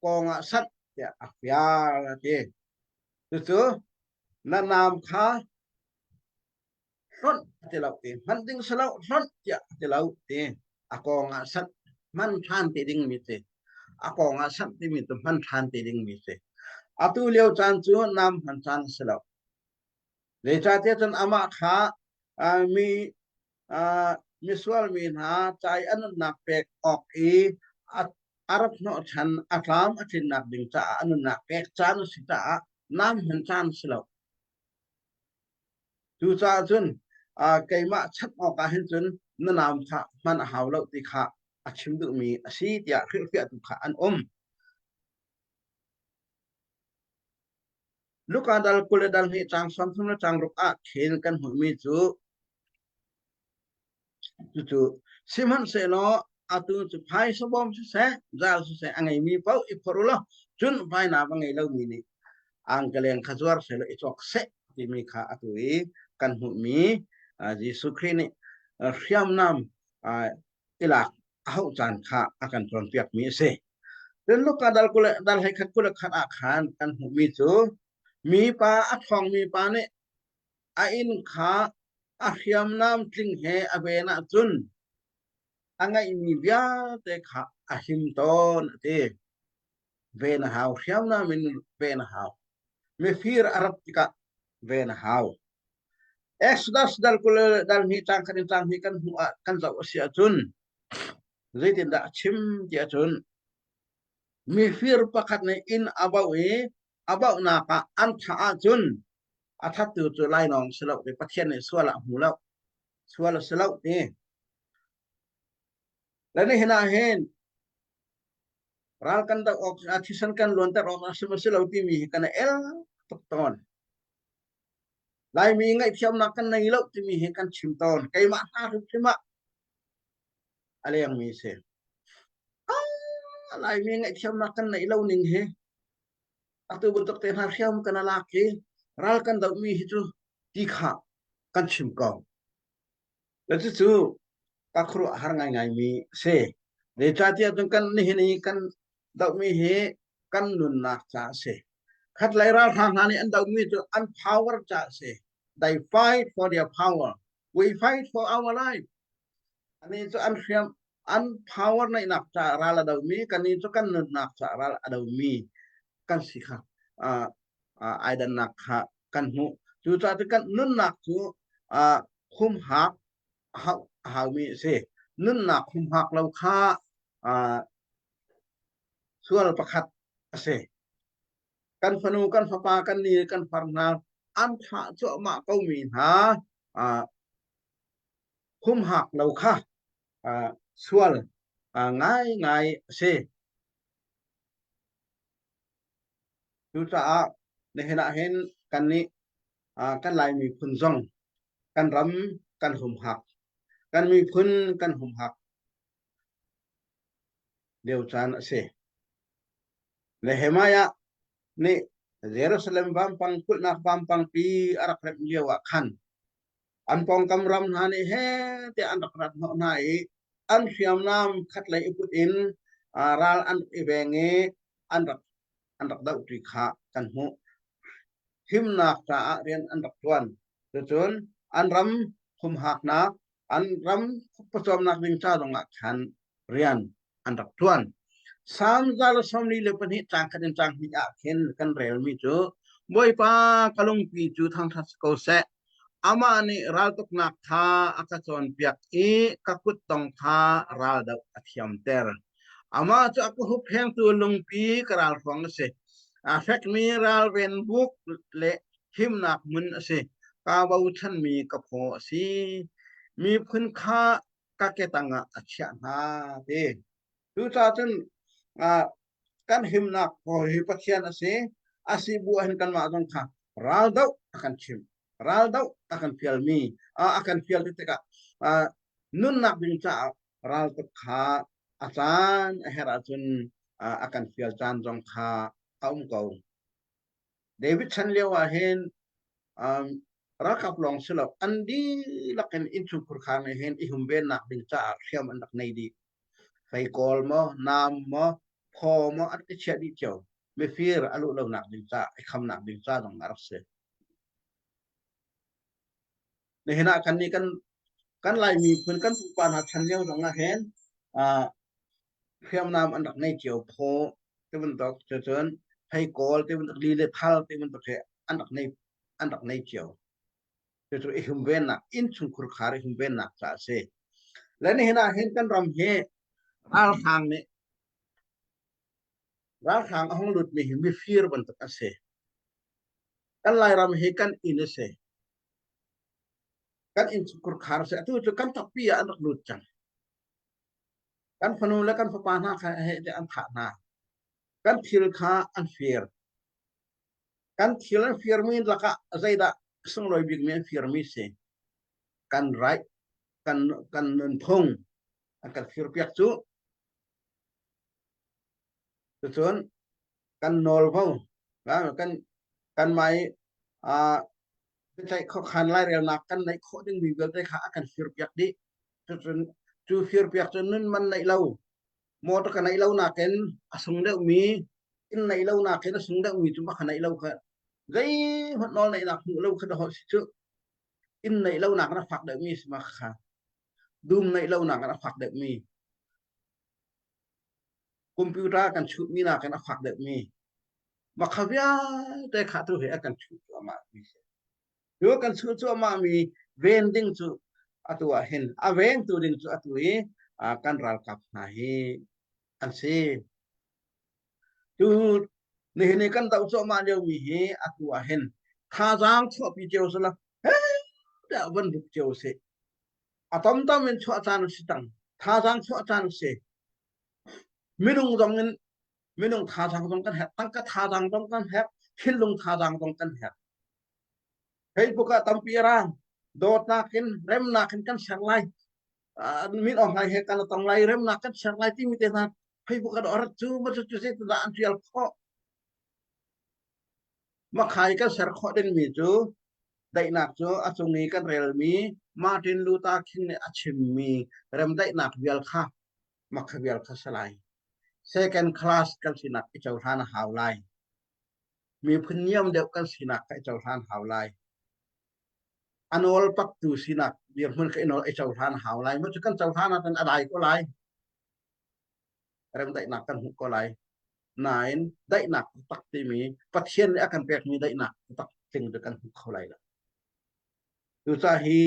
kawng ah sanh tiah a fial a ti. Cucu na nam kha hlonh a ti lo ti hman ding si lo hlonh tiah a ti lo ti a kawng ah sanh hman ṭhan ti dingmi si a kawng ah sanh timi cu hman ṭhan ti dingmi si atu lio caan cu nam hman caan a si lo zeicahtiah cun amah kha mi misual mi hna cai a nunnak pek awk i a rat hnawhchan a tlam a tlinnak ding caah a nunnak pek caan a si caah nam hman caan a si lo Cucaah cun keimah chap awkah hin cun na naam kha hman a hau lo ti kha a chim duhmi a si tiah hrilhfiahtu kha an um. Luka dal 20 le dal hnih caang 30 le caang ruk ah khin kan hmuhmi cu Cucu sihmanhsehlaw atu cu phaisa bawm siseh, zal siseh a ngeimi paoh i phorh u law cun vainam a ngei lomi nih angkeleng kha zuar sehlaw i cawk seh timi kha atu i kan hmuhmi Jesuh Khrih nih hriamnam i lak a hauh caan kha a kan cawnpiakmi a si. Cun Luka dal dal 21 21 ah khan kan hmuhmi cu mipa a ṭhawngmi pa nih a inn kha a hriamnam tling he a ven ahcun a ngeihmi vialte kha a him tawn a ti. Ven a hau, hriamnam in ven a hau. Mifir a rat tikah ven a hau. Exodus dal 20 dal hnih cang khat in cang hnih kan hmuh ah kan zoh a si ahcun zeitindah a chim ti ahcun mifir pakhat nih inn a bauh i a bauhnak ah an thah ahcun a thattu cu lainawng si lo ti Pathian nih sual ah hmu lo sual a si lo ti le nihin ah hin ral kan doh awk a thisen kan luanter awk a si ma si lo timi hi kan el tuk tawn Laimi ngaihthiamnak kan nei lo timi hi kan chim tawn keimah hna hrimhrim ah a lengmi si ah Laimi ngaihthiamnak kan neih lo ning hi atu bantuk te hna hriam kan lak i ral kan dohmi hi cu ti kha kan chim ko. Le cucu ka khuaruah har ngaingaimi a si. Zeicahtiah cun kan nihin i kan dohmi hi kan nunnak ca a si. Khatlei ralhrang hna nih an dohmi cu an power ca a si. They fight for their power. We fight for our life. Ani cu an hriam an power neihnak ca ral a domi kannih cu kan nunnak ca ral a domi kan si kha uh, uh, ai dannak kha kan hmuh cucaah cu kan nunnak cu uh, humhak hau haumi a si nunnak humhak lo kha uh, sual pakhat a si kan fanu kan fapa kan ni kan far hna an thah cuahmah komi hna uh, humhak lo kha uh, sual uh, ngaingai a si. Cucaah nihin ah hin kannih uh, kan Lai miphun zong kan ram kan humhak, kan miphun kan humhak lio caan a si. Nehemiah nih Jerusalem vampang kulhnak vampangpi a rak remh lio ah khan An pawngkam ram hna nih heh tiah an rak rat hnawh hna i an hriamnam khatlei i put in ral an i veng i an rak. an rak dohṭi kha kan hmuh. Himnak caah rian an rak ṭuan. Cucun an ram humhaknak, an ram pawcawmnak ding ca zongah khan rian an rak ṭuan. Salm 142 caang khat in caang hnih ah khin kan relmi cu Bawipa ka lungpi cu thangṭhat si ko seh. Amah nih raltuknak kha a ka cawnpiak i ka kuttong kha raldoh a thiamter. Amah cu a ka hupphengtu lungpi ka ralhruang a si. A fekmi ralven buk le himnak hmun a si. Kaa bochanmi ka phaw a si. Miphun kha ka ke tangah a chiah hna ti. Cucaah cun kan himnak phaw hi Pathian a si. A si bu ahhin kanmah zong kha raldoh a kan chimh. Raldoh a kan fialmi, a kan fial tikah nunnak ding caah raltuk kha a caan a herh ahcun a kan fial caan zong kha a um ko. David chan lio ah hin um, ralkap lawng si lo an dihlak in innchungkhur khar nih hin i humvennak ding caah hriam an rak nei dih. Feikawl maw, naam maw, phaw maw an i chiah dih cio. Mifir a luh lonak ding caah i khamnak ding ca zong a rak si. Nihin ah kan nih kan kan Lai miphun kan pupa hna chan lio zong ah hin uh, hriamnam an rak nei cio phaw ti bantuk cucun feikawl ti bantuk li le thal ti bantuk hi an rak nei an rak nei cio. Cucu i humvennak innchungkhur khar i humvennak ca a si. Le nihin ah hin kan ram hi ralhrang nih ralhrang a hung lutmi hi mifir bantuk a si. Kan Lairam hi kan inn a si. Kan innchungkhur khar a si. Atu cu kan tappi ah an rak lut cang. Kan fanu le kan fapa hna kha he an thah hna. Kan thil kha an fir. Kan thil an firmi lakah zeidah sunglawi bikmi an firmi si. Kan right, kan, kan nunphung an kan firpiak cu. Cucun kan nawlvo, kan kan mai uh, biaceih khuakhan lairelnak kan neih khawh dingmi vialte kha a kan firpiak dih. Cucun cu firpiak cu nun man neih lo, motor ka neih lo nakin a sung deuhmi, inn neih lo nakin a sung deuhmi cu ka neih lo kha zeihmanh nawl neihnak hmuh lo kha dahawh si cu inn neih lo nakin a fak deuhmi si ma kha dum neih lo nakin a fak deuhmi computer kan chutmi nakin a fak deuhmi makha vialte kha tu hi a kan chuh cuahmah mi si. Cu kan chuh cuahmah mi ven ding cu atu ah hin a vengtu ding cu atu i kan ralkap hna hi an si. Tu nihin i kan doh cuahmah lio mi hi atu ah hin thazaang chuahpi cio sila he tiah van buk cio si. A tamtam in chuah caan a si tang. Thazaang chuah caan a si. Minung zong in minung thazaang zong kan herh tangka thazaang zong kan herh thinlung thazaang zong kan herh Facebook ah tampi a rang dawtnak in remnak in kan ser lai min ong lai he kan tong lai remnak kan ser lai timi te hna Facebook ah rat cu ma cu cu dah an tial khawh makhai kan ser khawh ding mi cu daihnak cu a cung i kan relmi Martin Luther King nih a chimmi remdaihnak vial kha makha vial kha si lai. Second class kan sinak i cohlan a hau lai. Miphun niam deuh kan sinak kha i cohlan hau lai. A nawl paktu sinak dirhmun kha i nawl i cohlan a hau lai. Maw cu kan cohlan ahcun a dai ko lai. Remdaihnak kan hmuh ko lai. Nain daihnak taktak timi Pathian nih a kan pekmi daihnak taktak tling cu kan hmu kho lai lo. Cucaah hi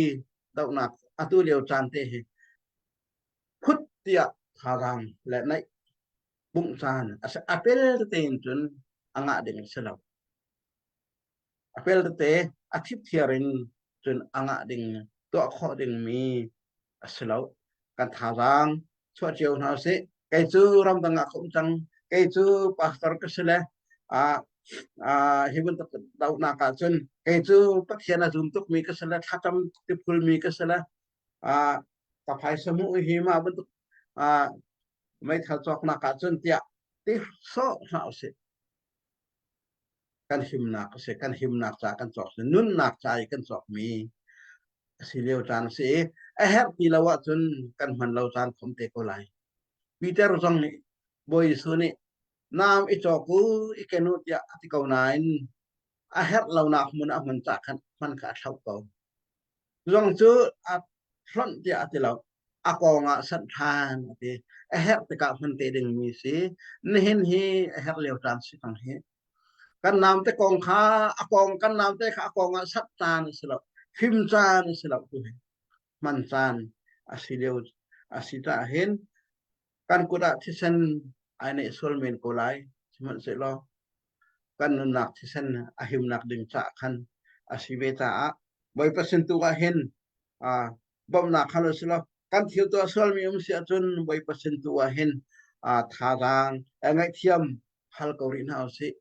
dohnak atu lio caan te hi phut tiah thazaang le naih bungh caan a si. A pel tete in cun a ngah ding a si lo. A pel tete a thipthiar in cun a ngah ding tuah khawh dingmi a si lo. Kan thazaang chuah cio hna usih. Kei cu ramdang ah ka um cang. Kei cu pastor ka si le ah hi bantuk dohnak ah cun kei cu Pathian a zum tukmi ka si le thlacam tiphulmi ka si le ah ka phaisa hmuh hi mah bantuk ah meithal cawknak ah cun tiah ti sawh hlah usih. Kan himnak a si, kan himnak ca kan cawk si, nunnak ca i kan cawkmi a si lio caan a si i a herh ti lo ahcun kan hman lo caan khom te ko lai. Peter zong nih Bawi Jesuh nih. Naam i cawk u, i ken u tiah a ti ko nain a herh lonak hmun a hmun cah khan hman kha a thlauh ko. Zong cu a hlonh tiah a ti lo. A kawng ah sanh ṭhan a ti. A herh tikah hman te dingmi si. Nihin hi a herh lio caan si cang hi. Kan namte kong kha a kong kan namte kha a kong ah sat caan a si lo. Fim caan a si lo tu hi. Hman caan a si lio a si caah hin kan kut ah thisen ai neih sual men ko lai. Sihmanhsehlaw kan nunnak thisen a himnak ding caah khan a si ve caah Bawipa sin tu ah hin uh, bawmhnak hal u silo kan thil tuah sualmi um si ahcun Bawipa sin tu ah hin uh, thazaang ngaihthiam hal ko rih hna usih.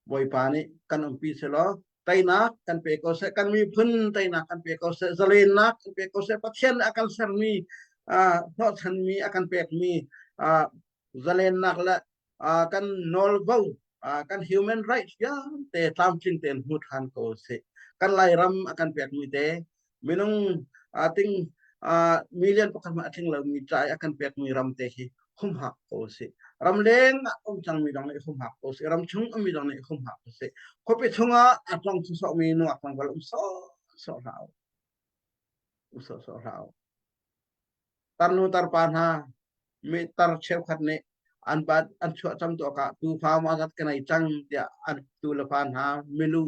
Bawipa nih kan umpi selaw teinak kan pe ko seh kan miphun teinak kan pe ko seh zalennak kan pe ko seh Pathian nih a kan sermi uh, hnawhchanmi a kan pekmi uh, zalennak le uh, kan nawlvo uh, kan human rights vialte tlamtling tein hmu ṭhan ko sih kan Lairam a kan pekmi te minung uh, ting uh, million pakhat hmanh a tling lomi ca i a kan pekmi ram te hi humhak ko sih ramleng ah um cangmi dang nih humhak ko sih ram chung ummi dang nih humhak ko sih khuapi chungah a tlong sawsawhmi nungak tlangval um sawh sawh hlah u um sawh sawh hlah u Tarnu tarpa hna mi tar cheukhat nih an pa an chuah cam tuak ah tufa maw zat ka nei cang tiah an tu le fa hna milu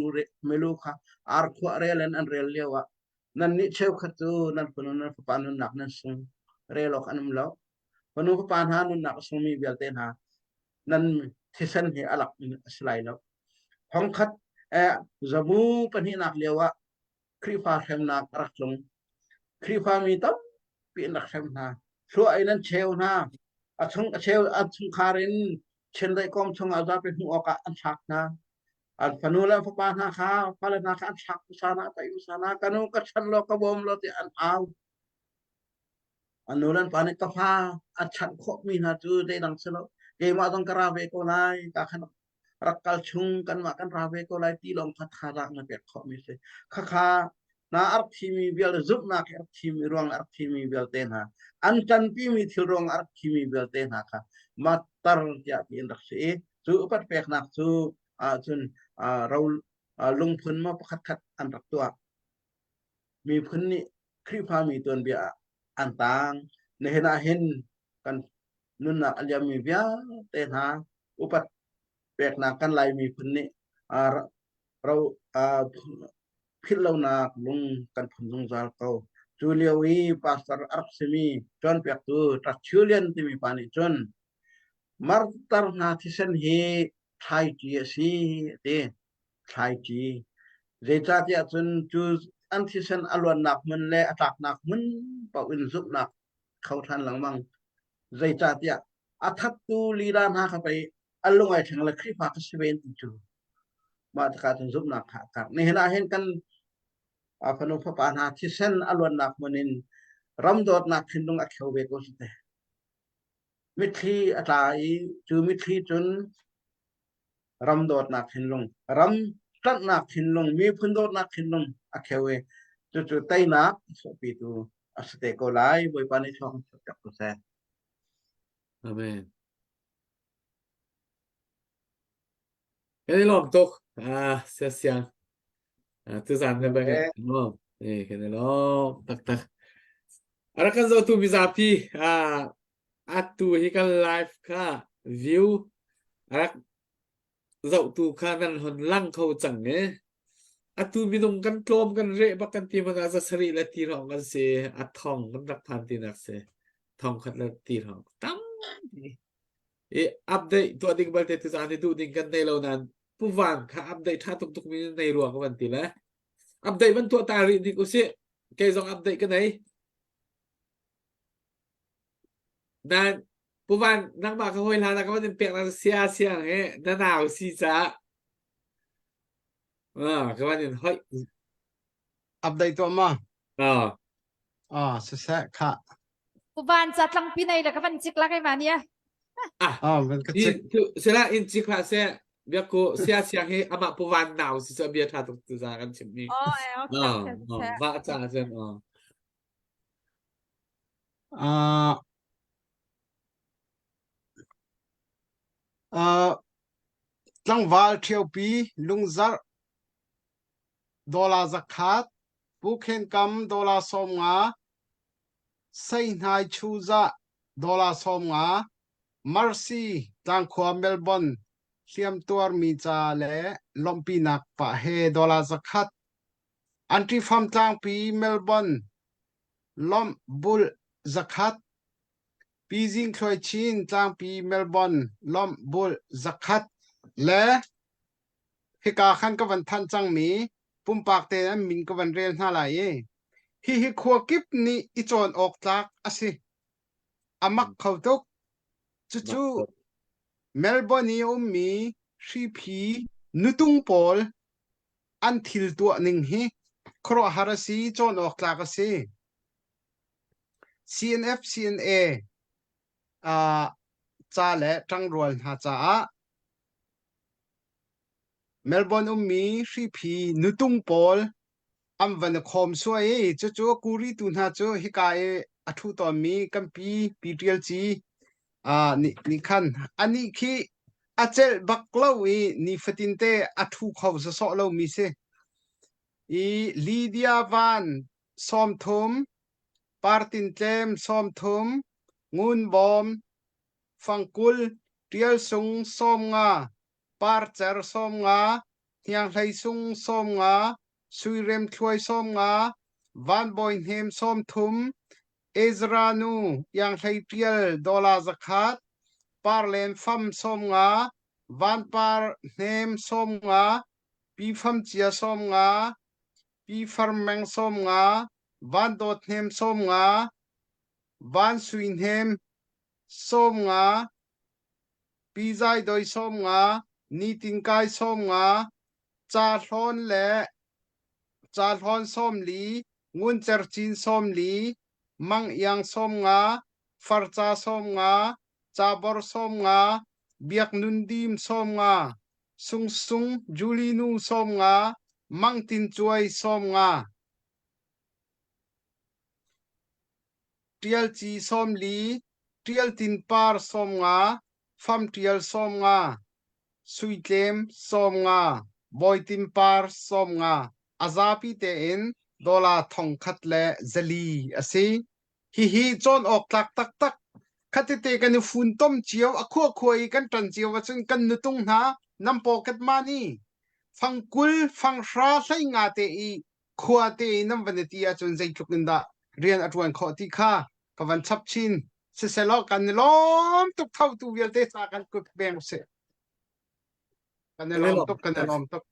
milu kha ar khuah rel in an rel lio ah nannih cheukhat cu nan fanu nan fapa nunnak nan sung rel awk an um lo fanu fapa hna nunnak a sungmi vialte hna nan thisen hi a lak in a si lai lo thongkhat eh, zabu pahnihnak lio ah Khrihfa hremnak a rak tlung. Khrihfa mi tampi an rak hrem hna. Thluah in an cheu hna. A chung a cheu an chungkhar in chindaih kawm chungah zapi hmuh awkah an thlak hna. An fanu le fapa hna kha fale hna kha an thlak hmasa hna, taih hmasa hna. Ka nu ka chan law ka bawm law tiah an au. An nu le an pa nih ka fa a chanh khawhmi hna cu zeidang si lo. Keimah zong ka ra ve ko lai. Ka khan rak kal chung kanmah kan ra ve ko lai ti lawng kha thazaang na pek khawhmi si khakha na a rak thimi vialte zumhnak he rak thimi ruang a rak thimi vialte hna an ṭanpimi thil ruang a rak thimi vialte hna kha matar tiah tiin rak si i cu upat peknak cu ahcun ro lungphun maw pakhat khat an rak tuah miphun nih Khrihfami tuanbia ah an tang nihin ah hin kan nunnak a liammi vialte hna upat peknak kan Lai miphun nih ro philh lonak lung kan phun zungzal ko. Cu lio i pastor a rak simi cawnpiaktu Tertullian timi pa nih cun martar hna thisen hi thlaici a si a ti. Thlaici. Zeicahtiah cun cu an thisen a luannak hmun le a tlaknak hmun paoh in zumhnak kho ṭhan lengmang. Zeicahtiah a thattu lila hna kha pei an lung ai thleng le Khrihfa ka si ve ti cu mah tikah cun zumhnak kha a karh. Nihin ah hin kan fanu fapa hna thisen a luannak hmun in ram dawtnak thinlung a kheu ve ko si te. Mitthli a tla i cu mitthli cun ram dawtnak thinlung, ram ṭanhnak thinlung, miphun dawtnak thinlung a kheu i cucu teinak a chuahpitu a si te ko lai. Bawipa nih thawng chuahpiak ko seh. Amen. Kan i lawm tuk. Ah, sia siang. Ah, tuzan kan bang lawm. Eh, kan i lawm taktak. A rak kan zohtu mizapi, ah, atu hi kan live kha view a rak zohtu kha nan hon lang kho cang e. Atu minung kan tlawm kan reh bak kan ti man ah za sarih le ti hrawng kan si a thong kan rak phan tinak si thong khat le ti hrawng tam i update tuah ding balte tu zan i duh ding kan nei lo nan puvan kha update tha tuk tuk mi nei rua ka van ti le update van tuah ta rih dik usih kei zong update ka nei Nan Pu Van nangmah ka hawi hlan ah ka van in pek na sia siang he na nau si caah ah ka van in hoih. Update tuah ma? Ah. Ah, siseh kha. Pu Van ca tlangpi nei le ka van cik la kai ma nia. Ah. Ah, van ka cik. Sila in cik hlah seh. Biakku sia siang hi amah Pu Van nau si cu bia tha tuk tu za kan chim mi. Oh, eh, okay, okay. Ah, va ca cun oh. Uh, uh, Tlangval ṭhiopi lungzarh dollar 100, Pu Khen Kam dollar 50, Seihnai Chuzah dollar 50, Mercy tlangkhua Melbourne hliamtuarmi ca le lawmhpinak pah he dollar 100, Anṭifam tlangpi Melbourne lawmh bulh 100, Pi Zing Thluai Chin tlangpi Melbourne lawmh bulh 100 le hika khan ka van thanh cangmi pumpak te an min ka van rel hna lai i hihi khua kip nih i cawn awk tlak a si. A mak kho tuk. Cucu Melbourne i a ummi hriphi nutung pawl an thil tuah ning hi khuaruahhar a si, cawn awk tlak a si. CNF CNA uh, ca le ṭangrual hna caah Melbourne ummi hriphi nutung pawl an van i khawm suai i cucu kuri tu hna cu hika i a ṭhu tawnmi kan pi Pi Ṭial Ci uh, nih, nih khan anih khi a celh bak lo i nifatin te a ṭhu kho sawsawh lomi si. I Lydia Van 30, Partin Tlem 30, Ngun Bawm Fangkul, Ṭial Sung 50, Parcer 50, Hniang Hlei Sung 50, Suirem Thluai 50, Van Bawi Hnem 30, Ezra nu Iang Hlei Ṭial dollar 100, Parlen Fam 50, Van Par Hnem 50, Pi Fam Cia 50, Pi Far Meng 50, Van Dawt Hnem 50, Van Sui Hnem 50, Pi Zai Doi 50, Nitin Kai 50, Ca Hlawn le Ca Hlawn 40, Ngun Cer Cin 40, Mang Iang 50, Farca 50, Cabor 50, Biak Nun Dim 50, Sung Sung Julie Nu 50, Mang Tin Cuai 50. Ṭial Ci 40, Ṭial Tin Par 50, Fam Ṭial 50, Sui Tlem 50, Bawi Tin Par 50, a zapi tein dollar thongkhat le zali a si. Hihi cawn awk tlak taktak khatete kan i funtom cio a khuakhua i kan ṭan cio ahcun kan nutung hna nan pocket money fangkul fanghra hlei nga te i khua te i nan van i ti ahcun zeitluk in dah rian a ṭuan khawh ti kha ka van chap chin siselaw kan i lawm tuk thotu vialte ca kan kut peng usih kan i lawm tuk kan i lawm tuk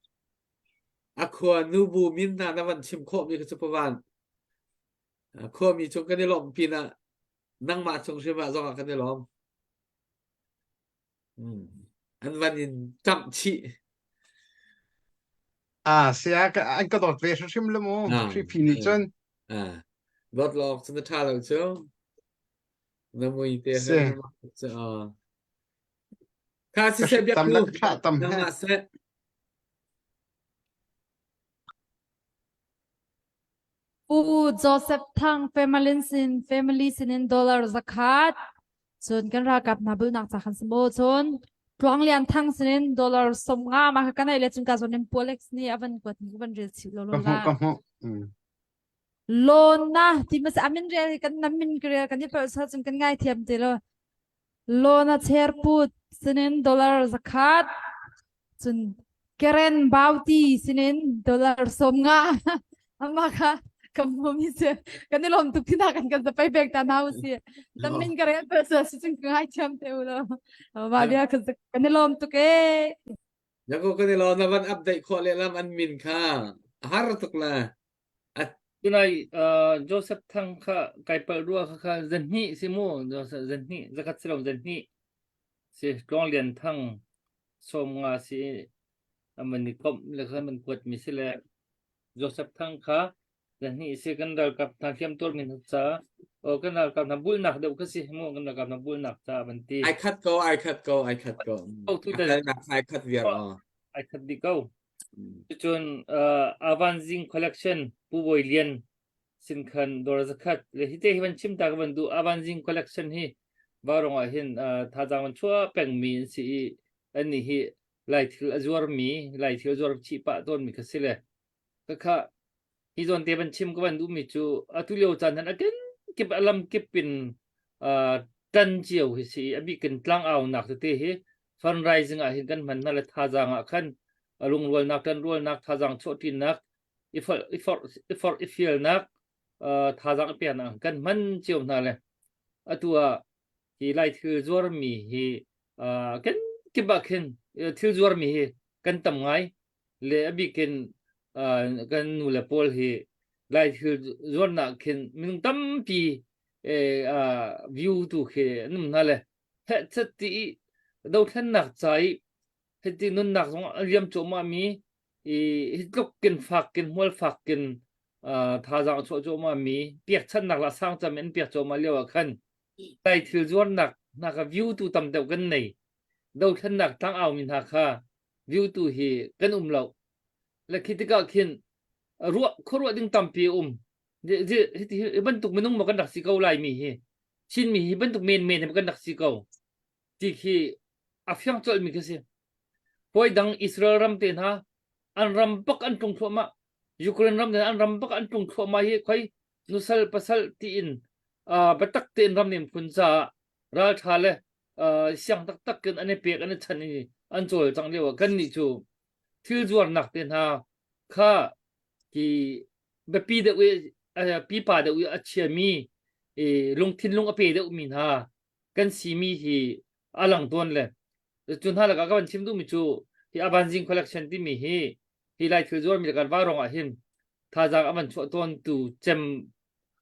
A khua nubu min hna na van chim khawh mi kha cu pavan khuami cung kan i lawmh pinah nangmah cung hrim ah zongah kan i lawm. An van in ṭamh chih. Ah, sia an ka dawt ve hrim le mu. Hripi nih cun. Ah, dawt lawk cu na ṭha lo cu. Na mui te Si. cu. Kha si seh biak Tam nu. le thlah tam he. Nangmah seh. Pu Joseph Thang family sin family sinin dollar 100 cun kan ralkap hna bulnak ca khan si maw cun Tluang Lian Thang sinin dollar 50 ma kha kan ei le cun ka zawn in Pu Alex nih a van kuat ni van rel chih lo lo Ka hmuh la ka hmuh. Mm. Lawn na ti mas amin rel kan nam min ka rel kan i palh sal cun kan ngai thiam ti lo Loan a cherput sinin dollar 100 cun Karen Bauti sinin dollar 50 ama kha kan hmumi si kan i lawm tuk tina kan kan zapai pek ta na si tammin ka rel per si cun ka ngai thiam te u lo ma bia kan kan i lawm tuk e Yako kan i lawm na van update khawh lehlam an min kha a har tuk la Tunai uh, Joseph Thang kha kai palh rua kha kha zanhnih si mu zanhnih zakhat si lo zanhnih si Tluang Lian Thang 50 si aman i komh le kha man kuat mi si le Joseph Thang kha zanhnih si kan ralkap hna hliam tuar mi hna ca o kan ralkap hna bulnak deuh kha si mu kan ralkap hna bulnak ca ban ti Ai khat ko ai khat ko ai khat ko ai khat viar ai khat di ko Cucun uh, Avan Zing Collection Pu Bawi Lian sin khan dawr zakhat le hi te hi van chim ta ka van duh Avan Zing Collection hi varong ah hin uh, thazaang van chuah pengmi an si i an nih hi. Lai thil a zuarmi, Lai thil zuar chih pah tawnmi kha si le khakha hi zawn te van chim ka van duhmi cu atu lio caan han a kenkip a lam kip in uh, tan cio hi si a bik in tlangaunak tete hi fundraising ah hin kan hman hna le thazaang ah khan lungrualnak ṭanrualnak thazaang chuahṭinak i forh i forh i forh i fialnak uh, thazaang i peknak kan hman cio hna le atu ah hi lai thil zuarmi hi uh, kan kip ah khin thil zuarmi hi kan tam ngai le a bik in uh, kan nu le pawl hi lai thil zuarnak khin minung tampi eh, uh, view tu khi an um hna le heh chat ti i dothlennak ca i hiti nunnak zong a liam cuahmah mi i hi tluk kin fak kin hmual fak kin uh, thazaang chuah cuahmah mi pekchannak la sang cam in pek cuahmah lio ah khan tai thil zuarnak hna kha view tu tam deuh kan nei dothlennak tlang au mi hna kha view tu hi kan um lo le khi tikah khin ruah khuaruah ding tampi um hi bantuk minung ma kan rak si ko lai mi hi Chin mi hi bantuk men men hi kan rak si ko ti khi a fiang colh mi khi si hawi dang Israel ram te hna an ram bak an tlung thluahmah Ukraine ram te an ram bak an tlung thluahmah hi khoi nusal pasal tiin uh, biatak tein ram nem phun caah raltha le uh, siang taktak in an i pek an i chan i an cawl cang lio ah kan nih cu thil zuarnak te hna kha ki biapi deuh i pipa deuh i a chiami i lungthin lung a pe deuh mi hna kan simi hi a lang tawn le cu hna lakah ka van chim duhmi cu hi Avanzing collection timi hi hi lai thil zuarmi le kan vaurawng ah hin thazaang a van chuah tawn tu cem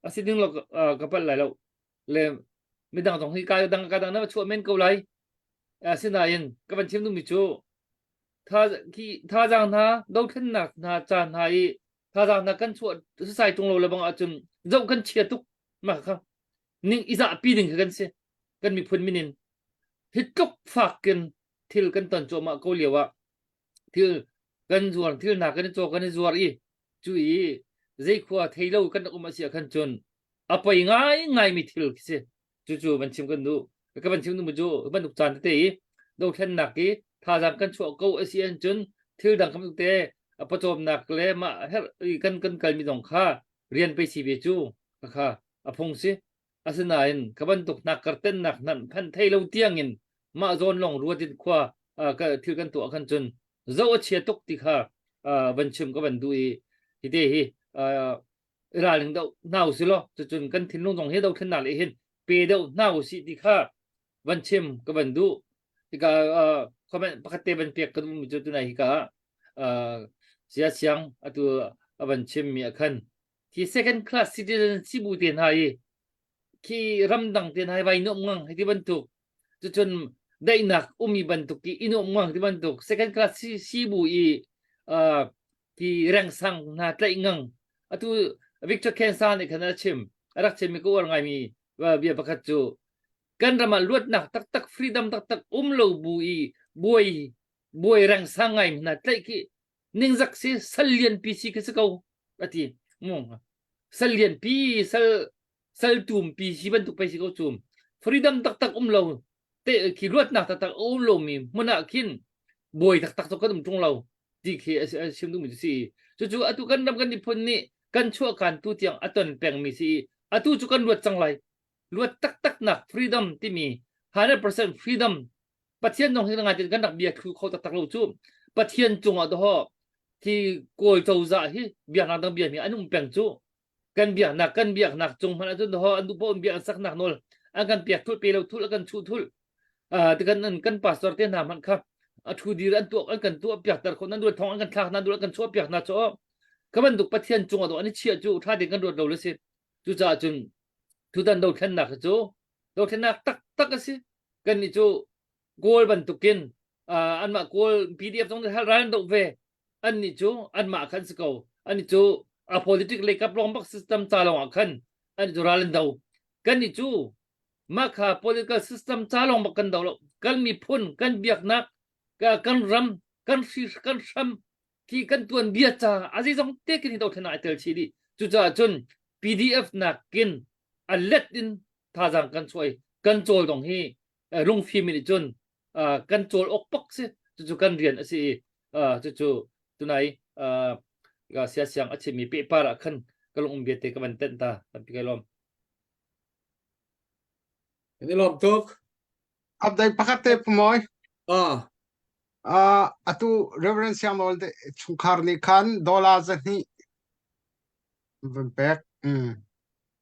a si ding lo ka palh lai lo le midang zong hi ka dang ka dang na va chuah men ko lai asinain ka van chim duhmi cu thazaang hna dothlennak hna ca hna i thazaang hna kan chuah sasai tung lo le bang ahcun zoh kan chia tuk mah kha ning i zahpi ding kha kan si kan miphun min in hi tluk fak in thil kan ton cuahmah ko lio ah thil kan zuar thil hna kan i caw kan i zuar i cu i zei khua thei lo kan rak um a si ah khan cun a poi ngai ngai mi thil khi si cucu van chim kan duh ka van chim duh cu bantuk caan tete i dothlennak i thazaang kan chuah ko a si ahcun cun thil dang kan te a pawcawmnak le mah her kan kan kalmi zong kha rian pei si ve cu kha a phung si asinain ka bantuk nak kartennak nan phan thei lo tiangin mah zawn long ruat in khua thil kan tuah khan cun zo a chia tuk ti kha van chim ka van duh i hi te hi ralring deuh hna usih law cucun kan thinlung zong hi dothlennak le hin pe deuh hna usih ti kha van chim ka van duh hika comment pakhat te van pek ka duh mi cu tunai hika sia siang atu a van chim mi a khan khi second class citizen sibu te hna i khi ramdang te hna hi vai nuam ngang hiti bantuk cucun daihnak ummi bantuk i i nuam ngang ti bantuk second class si sibu i uh, ki rengsang hna tlaih ngang atu Victor Kensa nih khan a chim a rak chimmi ka uar ngaimi bia pakhat cu kan ram ah luatnak taktak freedom taktak um lo bu i buai buai rengsang ngai hna tlaih khi ningzak si sal lian pi si khi si ko ati mung sal lian pi sal sal tum pi si bantuk pei si ko cum freedom taktak um lo te khi luatnak taktak a um lomi hmun ah khin buai taktak cu kan um ṭung lo ti khi a chim duhmi cu si cucu atu kan ram kan miphun nih kan chuahkan tu tiang a ton pengmi si atu cu kan luat cang lai luat taktak nak freedom timi 100% freedom Pathian zong hi ngai tin kan rak bia thlu kho taktak lo cu Pathian cungah doho khi kawl cozah hi biaknak dang bia mi an um peng cu kan biaknak kan biaknak cung hmanh ahcun ho an duh paoh in biak an saknak nawl an kan piak thul pe lo thul an kan chuh thul ti kan kan pastor te hna hmanh kha a thu dir an tuah an kan tuah piak ter kho nan dual thong an kan thlak nan dual kan chuah piak na cho ka bantuk pathian cung ah an i chiah cu tha ding kan ruat lo le si cucaah cun tutan dothlennak cu dothlennak tak tak a si kan nih cu kawl bantukin anmah kawl PDF zong nih ral an doh ve annih cu anmah khan si ko annih cu a politic lei kap lawng bak system ca lawng ah khan annih cu ral an do kannih cu mah kha political system ca lawng bak kan do lo kan miphun kan biaknak kan ram kan hri kan hram khi kan tuan bia ca a zeizong te kin hi dothlen ah ai tel chih dih cucaah cun PDF nakin a let in thazaang kan chuai kan cawl dong hi lungfim in cun kan cawl awk pak si. Cucu kan rian a si i cucu tunai sia siang a chimmi pehpar ah khan ka lung um biate ka van tenh ta tampi kai lawm. Kan i lawm tuk. Update pakhat te pumawi. Ah. Uh, atu Reverend Siang Nawl te chungkhar nih khan dollar zahnih van pek. Mm.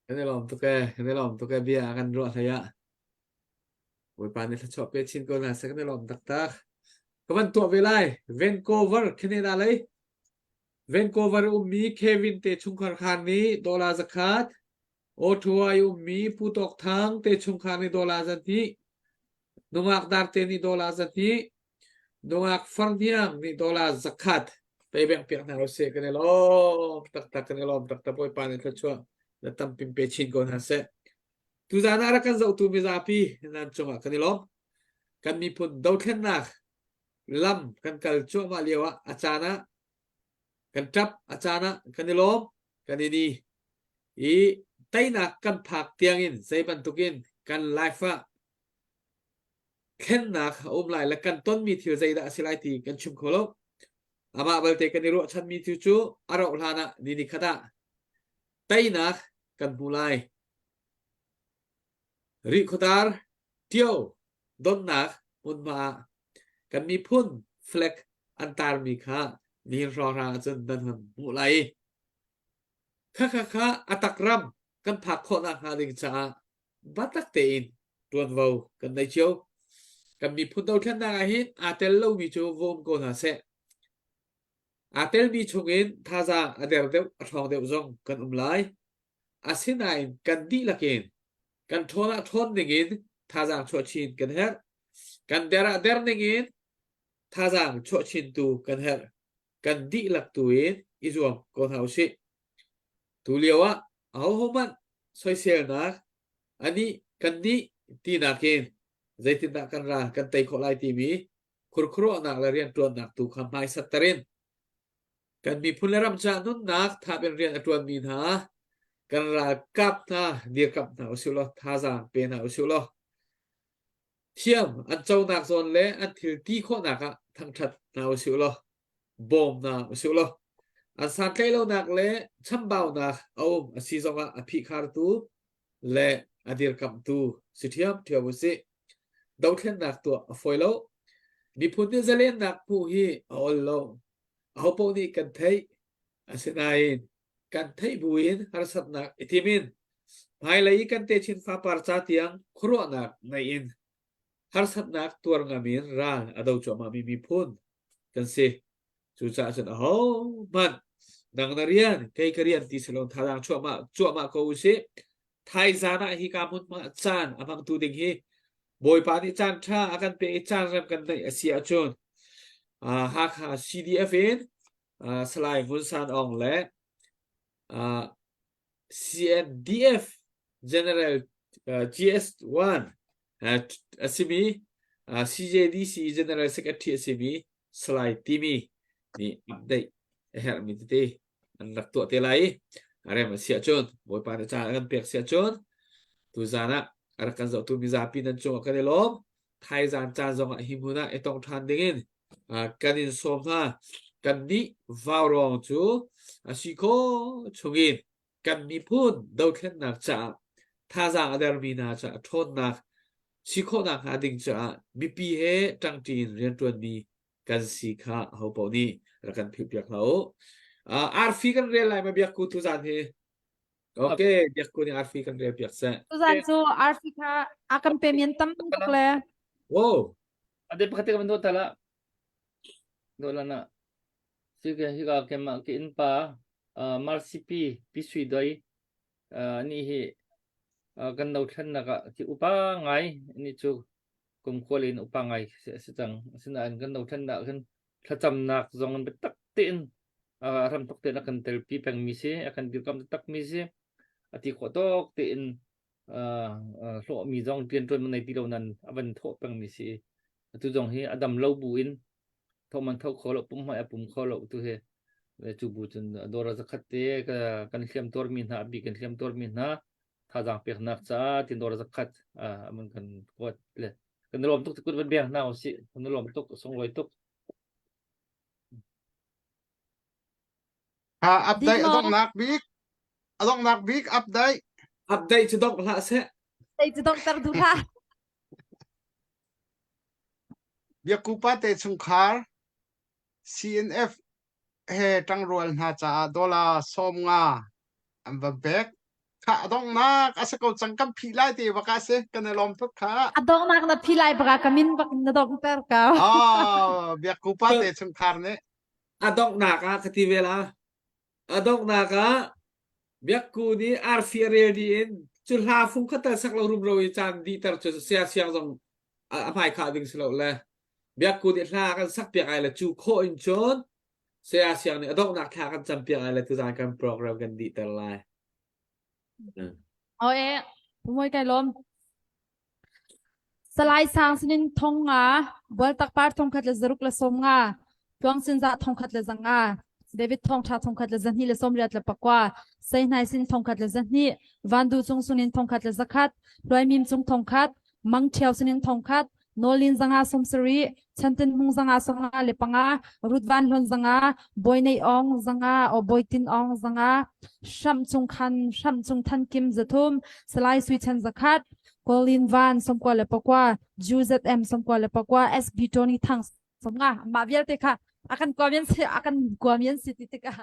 Kan i lawm tuk e, kan i lawm tuk e bia kan ruah hlei ah. Bawipa nih thluachuah pe chin ko hna seh kan i lawm taktak. Ka van tuah ve lai. Vancouver, Canada lei. Vancouver ummi Kevin te chungkhar khan nih dollar zakhat, Ottawa i ummi Pu Tawk Thang te chungkhar nih dollar zahnih, Nungak Darte nih dollar zahnih, Nungak Farhniang nih dollar zakhat pei beng piak hna usih kan i lawm taktak kan i lawm taktak Bawipa nih thluachuah na tampin pe chin ko hna seh. Tuzaan ah rak kan zohtu mizapi nan cungah kan i lawm. Kan miphun dothlennak lam kan kal cuahmah lio ah a caan ah kan ṭap, a caan ah kan i lawm, kan i ni. I teinak kan phak tiangin zei bantukin kan life ah thlennak a um lai le kan tonmi thil zeidah a si lai ti kan chim kho lo. Amah balte kan i ruahchanmi cu cu a rauh hlan ah ni ni khat ah teinak kan hmu lai. Rihkhawdar Tio donnak hmunhma ah kan miphun flag an tarmi kha nihin hrawnghrang ahcun nan hun hmuh lai. Khakha kha a tak ram kan phak khawhnak hnga ding caah biatak tein ṭuanvo kan nei cio. Kan miphun dothlennak ah hin aa tel lomi cu va um ko hna seh. Aa telmi chungin thazaang a der deuh, a ṭhawng deuh zong kan um lai. Asinain kan dihlak in kan ṭhawn ah ṭhawn ningin thazaang chuah chin kan herh. Kan der ah der ningin thazaang chuah chin tu kan herh. Kan dihlak tu in i zuam ko hna usih. Tu lio ah ahohmanh soiselnak anih kan nih tinak in zeitindah kan ral kan tei khawh lai timi khurkhuruahnak le rianṭuannak tu kha hmaisatter in Kan miphun le ram caah nunnak thap in rian a ṭuanmi hna kan ralkap hna dirkamh hna usih law thazaang pe hna usih law thiam an conak zawn le an thil ti khawhnak ah thangṭhat hna usih law bawm hna usih law an santlaih lonak le chambaunak a um a si zongah a phihkhartu le a dirkamhtu si ṭhiamṭhiam usih. Dothlennak tuah a fawi lo. Miphun nih zalennak hmuh hi a ol lo. Ahopaoh nih kan theih. Asinain kan theih buin harsatnak i tim in hmailei i kan techin fapar ca tiang khuaruahnak ngei in harsatnak tuar ngam in ral a do cuahmahmi miphun kan si. Cucaah cun ahohmanh nang na rian, kei ka rian ti si lo thazaang chuahmah cuahmah ko usih. Thaizan ah hika hmunhma caan a hmangtu ding hi Bawipa nih caan ṭha a kan pek i caan rem kan neih a si ahcun uh, Hakha CDF in uh, Salai Ngun San Aung le uh, CNDF General uh, GS1 uh, a simi uh, CJDC General Secretary a simi Salai Timi nih update a herhmi tete an rak tuah te lai i a rem a si ahcun Bawipa nih caan a kan pek si ahcun tuzan ah a rak kan zohtu mizapi nan cungah kan i lawm thaizan caan zongah hi hmun ah i tong ṭhan dingin kan in sawm hna kan nih vaurawng cu a si khawh chungin kan miphun dothlennak caah thazaang a dermi hna caah ṭhawnnak si khawhnak hnga ding caah mipi he ṭangṭi in rianṭuanmi kan si kha hopaoh nih rak kan philhpiak hlah u. Uh, arfi kan rel lai ma biakku tuzan hi. Okay, biakku nih arfi kan rel piak seh. Tuzan cu arfi kha a kan pe mian tam tuk le. Wow. Ade pakhat ka ban tala. Do lana. Si ke hi ka ke ma ke in pa Marsipi pi sui doi ni hi kan no thlen nak ah ki upa ngai ni chu kum khual in upa ngai si cang. Asinain kan dothlennak ah khin thlacamnak zong in biatak tein ram tuk tein a kan telpi pengmi si, a kan dirkamh taktakmi si. A ti khawh tawk tein hlawhmi zong rianṭuan man nei ti lo nan a van thawh pengmi si. Atu zong hi a dam lo bu in thawh man tho kho lo, pum hmai a pum kho lo tu hi cu bu cun dawr zakhat te kan hliam tuarmi hna, a bik kan hliam tuarmi hna thazaang peknak caah tindor zakhat amun kan kuat le kan lawm tuk kut van beng hna usih kan lawm tuk sunglawi tuk. Ha update a donghnak bik a donghnak bik update. Update cu dongh hlah seh. Update cu donghter duh hlah. Biakku pa te chungkhar CNF he ṭangrual hna caah dollar 50 an va pek. Kha a donghnak a si ko cang kan phih lai te bak ah si kan i lawm tuk kha. A donghnak na phih lai bak ah ka min bak na donghter ko. Oh, Biakku pa te chungkhar nih. A donghnak ah ka ti ve la. A donghnak ah Biakku nih arfi a rel dih in cu hla fung kha tal sak lo rumro i caan dihter cu sia siang zong a hmai khah ding si lo le Biakku nih hla kan sak piak ai le cu khawh in cun saya siang nih a donghnak thla kan cam piak ai le tuzaan kan program kan dihter lai. Oh e, moi kai lom. Salai Sang sinin thong nga, Bualtak par thong khat le zaruk le som nga, Tluang Sinza thong khat le zanga, David thong tha thong khat le zahnih le som riat le pakua, Sei Hnai sin thong khat le zahnih, Van Du Cung sunin thong khat le zakhat, Hluai Mim Cung thong khat, Mang Ṭhio sinin thong khat, Nawlin zanga som sarih, Chantin Hmung zanga songa le panga, Ruth Van Hlawn zanga, Bawi Nei Aung zanga, o Bawi Tin Aung zanga, Hramh Cung Khan, Hramh Cung Than Kim zathum, Salai Sui Chan zakhat, Colin Van somkua le pakua, UZM somkua le pakua, SB Tony Thang somnga mah vialte kha akan kuamian si akan kuamian si ti tikah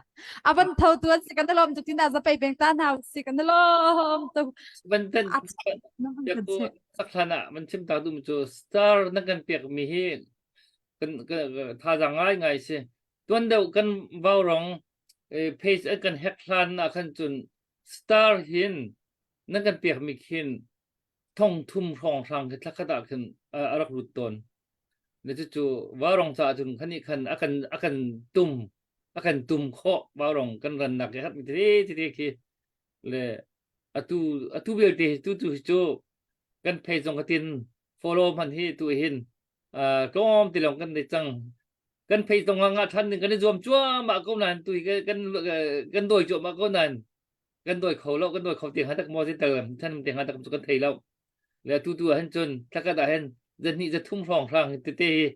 avan tho tuan si kan lom tuk tina zapei peng ta hna si kan lom tuk van tan sakhlana man chim ta dum chu star na kan pek mi hi kan thazaang ngai ngai si tuan deuh kan vau rong page kan hack hlan na khan cun star hin na kan pek mi khin thong thum hrawng hrang khi thlakhat ah khin a rak lut tawn. Na cucu vaurong caah cun khan nih khan a kan a kan tum a kan tum khawh vaurong kan rannak i hat mi tete tete khi le atu atu vialte hi tu tu hi cu kan phei zong ka tin follow hman hi tu hin tlawm ti lawng kan nei cang kan phei zong nga than ding kan i zuam cuahmah ko nain tu hi kan kan dawi cuahmah ko nain kan dawi kho lo kan dawi kho ti ha tak maw tel than te ha tak cu kan thei lo le tu tu ah hin cun thlakhat ah hin zahnih zathum hrawng hrang hi tete hi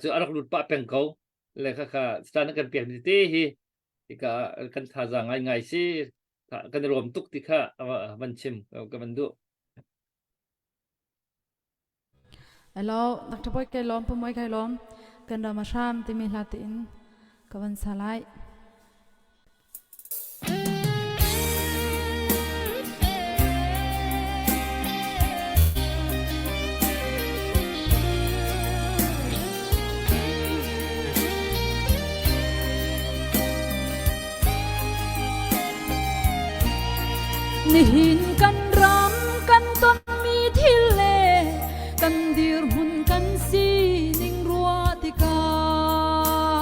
cu a rak lut pah peng ko le kha kha stan kan pek mi tete hi hika kan thazaang ngai ngai si kan i rawm tuk ti kha van chim ka van duh Hello, Dr. Boy kai lawm, Pu Moi kai lawm. Kan ram a hram timi hla tiin ka van sa lai. Nihin kan ram kan tonmi thil le kan dirhmun kan sining ruah tikah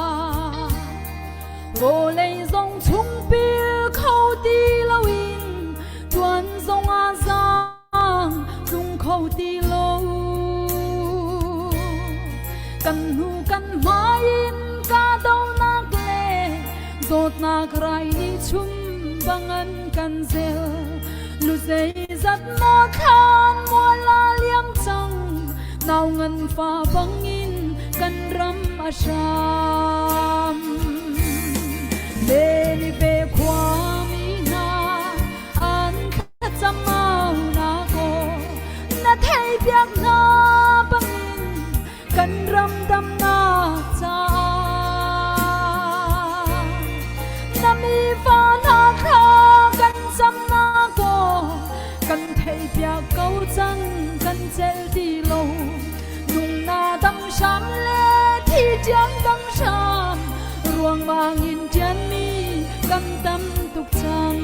vawlei zong chungpil kho ti loin tuan zong ah zaang tlung kho ti lo kan hnu kan hmai in kahdohnak le Dawtnak rai nih chum bangan kan zel lu zeizat maw thlan mual a liam cang nau ngan fa bangin kan ram a hram Meni ve khua mi hna an thlacam au na ko na thei biak hna bangin kan ram damnak caah na mi fa hna kha kan camnak aw kan theihpiak ko cang kan celh ti lo nung na dam hram le thi tiang dam hram ruangmang in ṭianmi kan tam tuk cang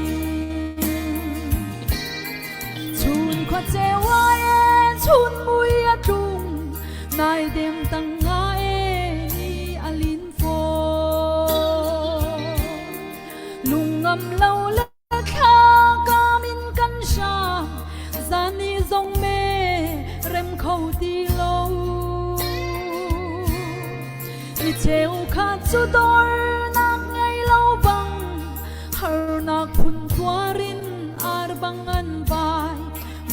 Chun khua ceu e chun mui a tlung nai dem tang nga e ni a lin fawn lungngam lo le thla kam in kan hram zan ni zong me rem kho ti lo mi cheu kha chu dor nak ngei lo bang harnak phun tuarin ar bang an vai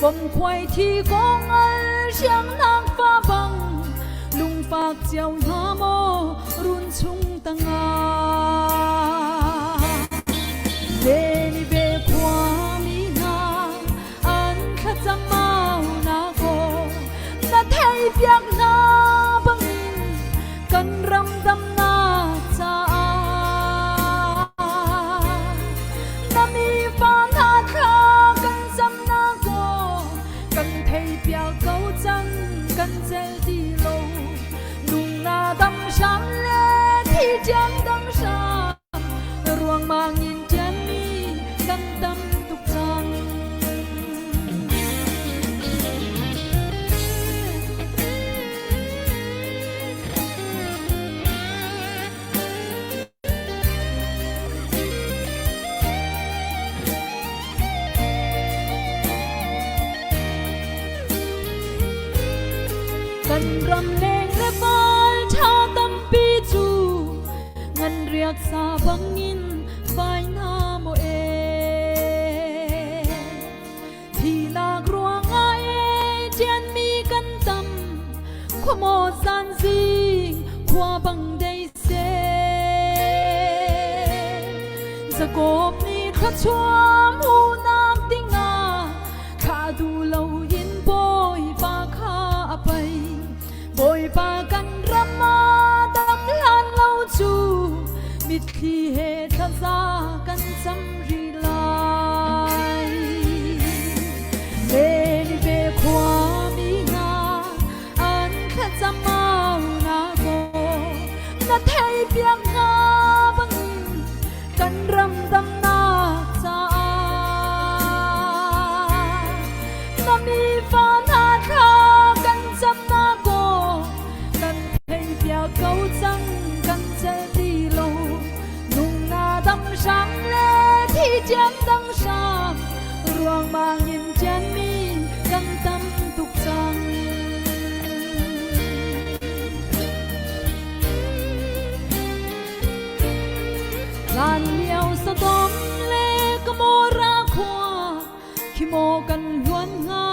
bom khuai thi kong al siang nak fa bang lungfak chiao hna maw run chung tangah. thei piak hna bangin kan ram damnak caah na mi fa hna thla kan cam nak aw kan thei piak ko cang kan cel ti lo nung na dam hram le thi tiang dam hram ruangmang in ṭianmi kan tam tuk cang. Kan ram leng le val ṭha tampi cu ngan riak sa bangin vai na maw e thinak ruangah e ṭianmi kan tam khuamaw zan zing khua bang dei se Jakob nih thluachuah hmuhnak dingah thlah duh loin Bawipa kha a pei Bawipa kan ram ah dam hlan lo cu mitthli he thlaza kan cam rih lai. Ninive khuami hna an thlacam au na kaw na thei piak hna bangin kan ram damnak caah na mi fa hna thla kan camnak aw kan thei piak ko cang kan cel ti lo nung na dam hram le thi tiang dang hram ruangmang in ṭianmi kan tam tuk cang. Hlan lio Sodom le Gomorrah khua khi maw kan hluan hnga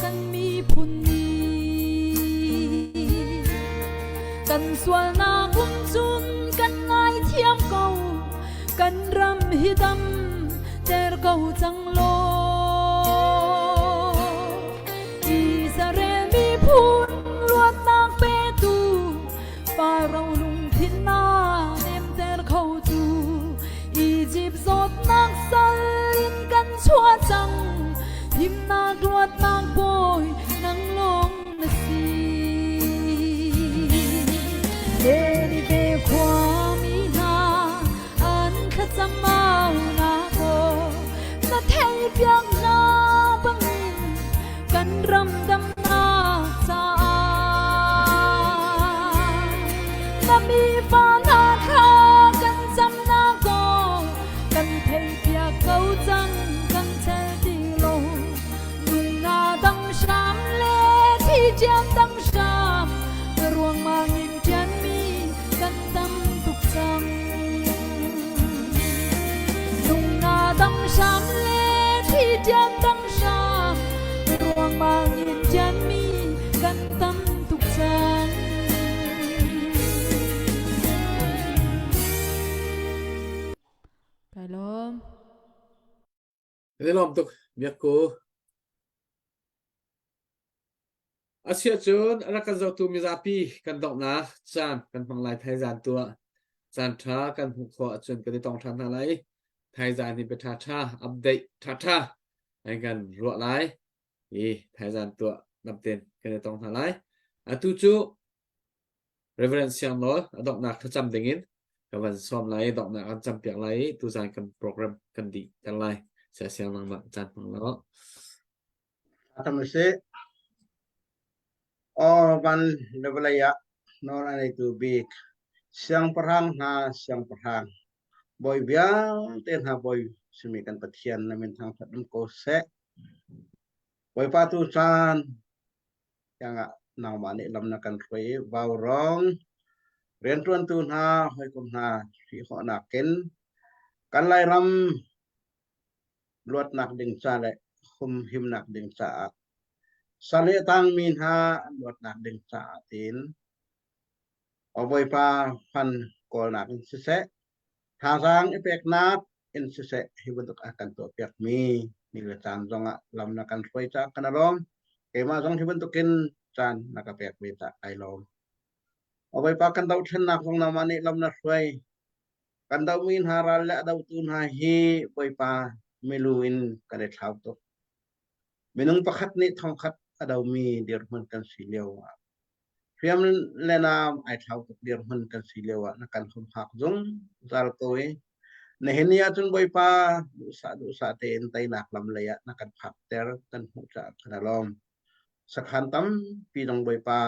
kan miphun nih kan sualnak um cun kan ngaithiam ko kan ram hi dam ter ko cang law Israel miphun luatnak petu Faro lungthin na nemter kho tu Egypt zawtnak sal in kan chuah cang himnak luatnak bawi nang lawng na si Ninive khuami hna an thlacam au na aw na thei piak hna bangin kan ram damnak caah na mi fa hna kha kan camnak aw kan theihpiak ko cang kan chel ti lo nunna dang hram le thi tiang dang hram ruangmang in ṭianmi kan tam tuk cang nunna dang hram le thi tiang dang hram ruangmang in ṭianmi kan tam tuk cang. Kai lawm. Kan i lawm tuk Biakku. Asiahcun a rak kan zohtu mizapi kan donghnak caan kan hmang lai thaizan tu ah caan ṭha kan hmuh khawh ahcun kan i tong ṭhan hna lai. Thaizan hi bia ṭhaṭha update ṭhaṭha an kan ruah lai i thaizan tuah namten kan i tong hna lai. Atu cu Reverend Siang Nawl a donghnak thlacam dingin ka van sawm lai i donghnak kan campiak lai i tuzan kan program kan dih ter lai. Saya Siang nangmah caan hmang law. Thlacam usih. Aw van le vawlei ah nawl a neitu bik siangpahrang hna siangpahrang bawi vialte hna bawi simi kan Pathian na min thangṭhat um ko seh. Bawipa tu caan tiangah nangmah nih lam na kan hruai i vaurawng rianṭuantu hna hawikom hna hrihhawhnak in kan Lairam luatnak ding ca le humhimnak ding caah sal i a tangmi hna an luatnak ding caah tiin Aw Bawipa fan kawlnak in siseh thazaang i peknak in siseh hi bantuk a kan tuahpiakmi ni le caan zongah lam na kan hruai caah kan alawm keimah zong hi bantukin. Caan na ka pek ve ta ai lawm. O Bawipa kan dohthlennak zong nangmah nih lam na hruai. Kan dohmi hna ral le a dotu hna hi Bawipa milu in kan i thlau tuk. Minung pakhat nih thongkhat a domi dirhmun kan si lio ah hriam le naam ai thlau tuk dirhmun kan si lio ah na kan humhak zungzal ko i nihin ni ahcun Bawipa duhsah duhsah tein teinak lam lei ah na kan phakter kan hmuh caah kan i lawm. Sakhan tampi dong Bawipa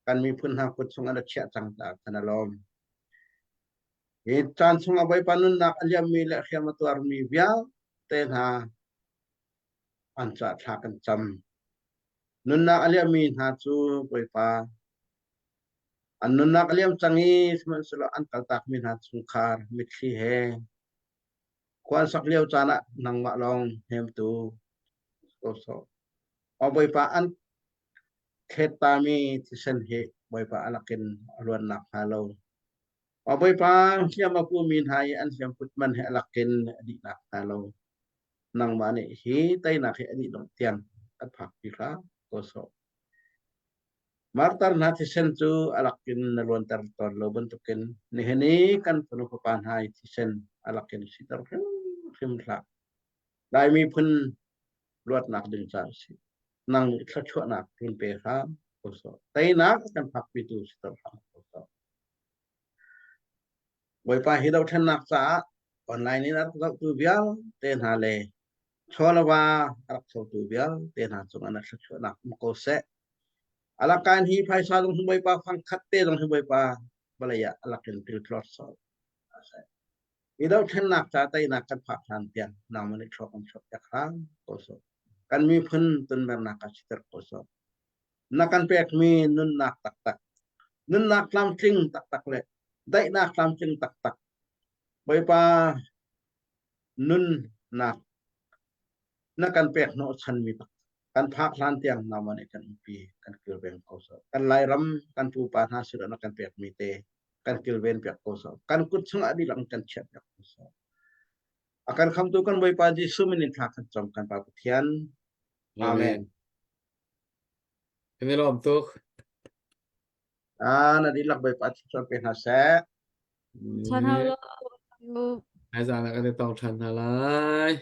kan miphun hna kut chung an chiah cang caah kan i lawm. Hi caan chung ah Bawipa nunnak a liammi le hriam a tuarmi vialte hna an caah thla kan cam. Nunnak a liammi hna cu Bawipa an nunnak a liam cang i sihmanhsehlaw an kaltakmi hna chungkhar mitthli he khua an sak lio caan ah nangmah lawng hnemtu ko sawh. Aw Bawipa an thlettami thisen hi Bawipa a lakin a luannak hnga lo. Aw Bawipa hliam a pumi hna i an hliamput man hi a lakin a dihnak hnga lo. Nangmah nih hi teinak hi a dih dongh tiang kan phakpi hram ko sawh. Martar hna thisen cu a lakin na luanter tawn lo bantukin nihin i kan fanu fapa hna i thisen a lakin siter hrimhrim hlah. Lai miphun luatnak ding caah a si. Nang nih thluachuahnak run pe hram ko sawh. Teinak kan phakpitu siter hram ko sawh. Bawipa hi dohthlennak caah online in a rak zohtu vialte hna le chawlava a rak thotu vialte hna cungah na thluachuahnak um ko seh. Alakan hi phaisa zong hi Bawipa fangkhat te zong hi Bawipa vawlei ah a lakin tiltlawt sawh. Hi dohthlennak ca teinak kan phak hlan tiang nangmah nih thluak kan chuak piak hram ko sawh. Kan miphun tunmernak ah siter ko sawh. Na kan pekmi nunnak taktak, nunnak tlamtling taktak le daihnak tlamtling taktak, Bawipa nunnak na kan pek hnawhchanmi tak kan phak hlan tiang nangmah nih kan umpi kan kilveng ko sawh. Kan Lairam kan pupa hna sinah na kan pekmi te kan kilven piak ko sawh. Kan kut chungah dihlak in kan chiah piak ko sawh. A kan khamtu kan Bawipa Jesuh min in thla kan cam kan Pa Pathian. Amen. Kan i lawm tuk. Ah, na dihlak Bawipa thluachuah pe hna seh. Chan hau lo. Ai zan ah kan i tong ṭhan hna lai.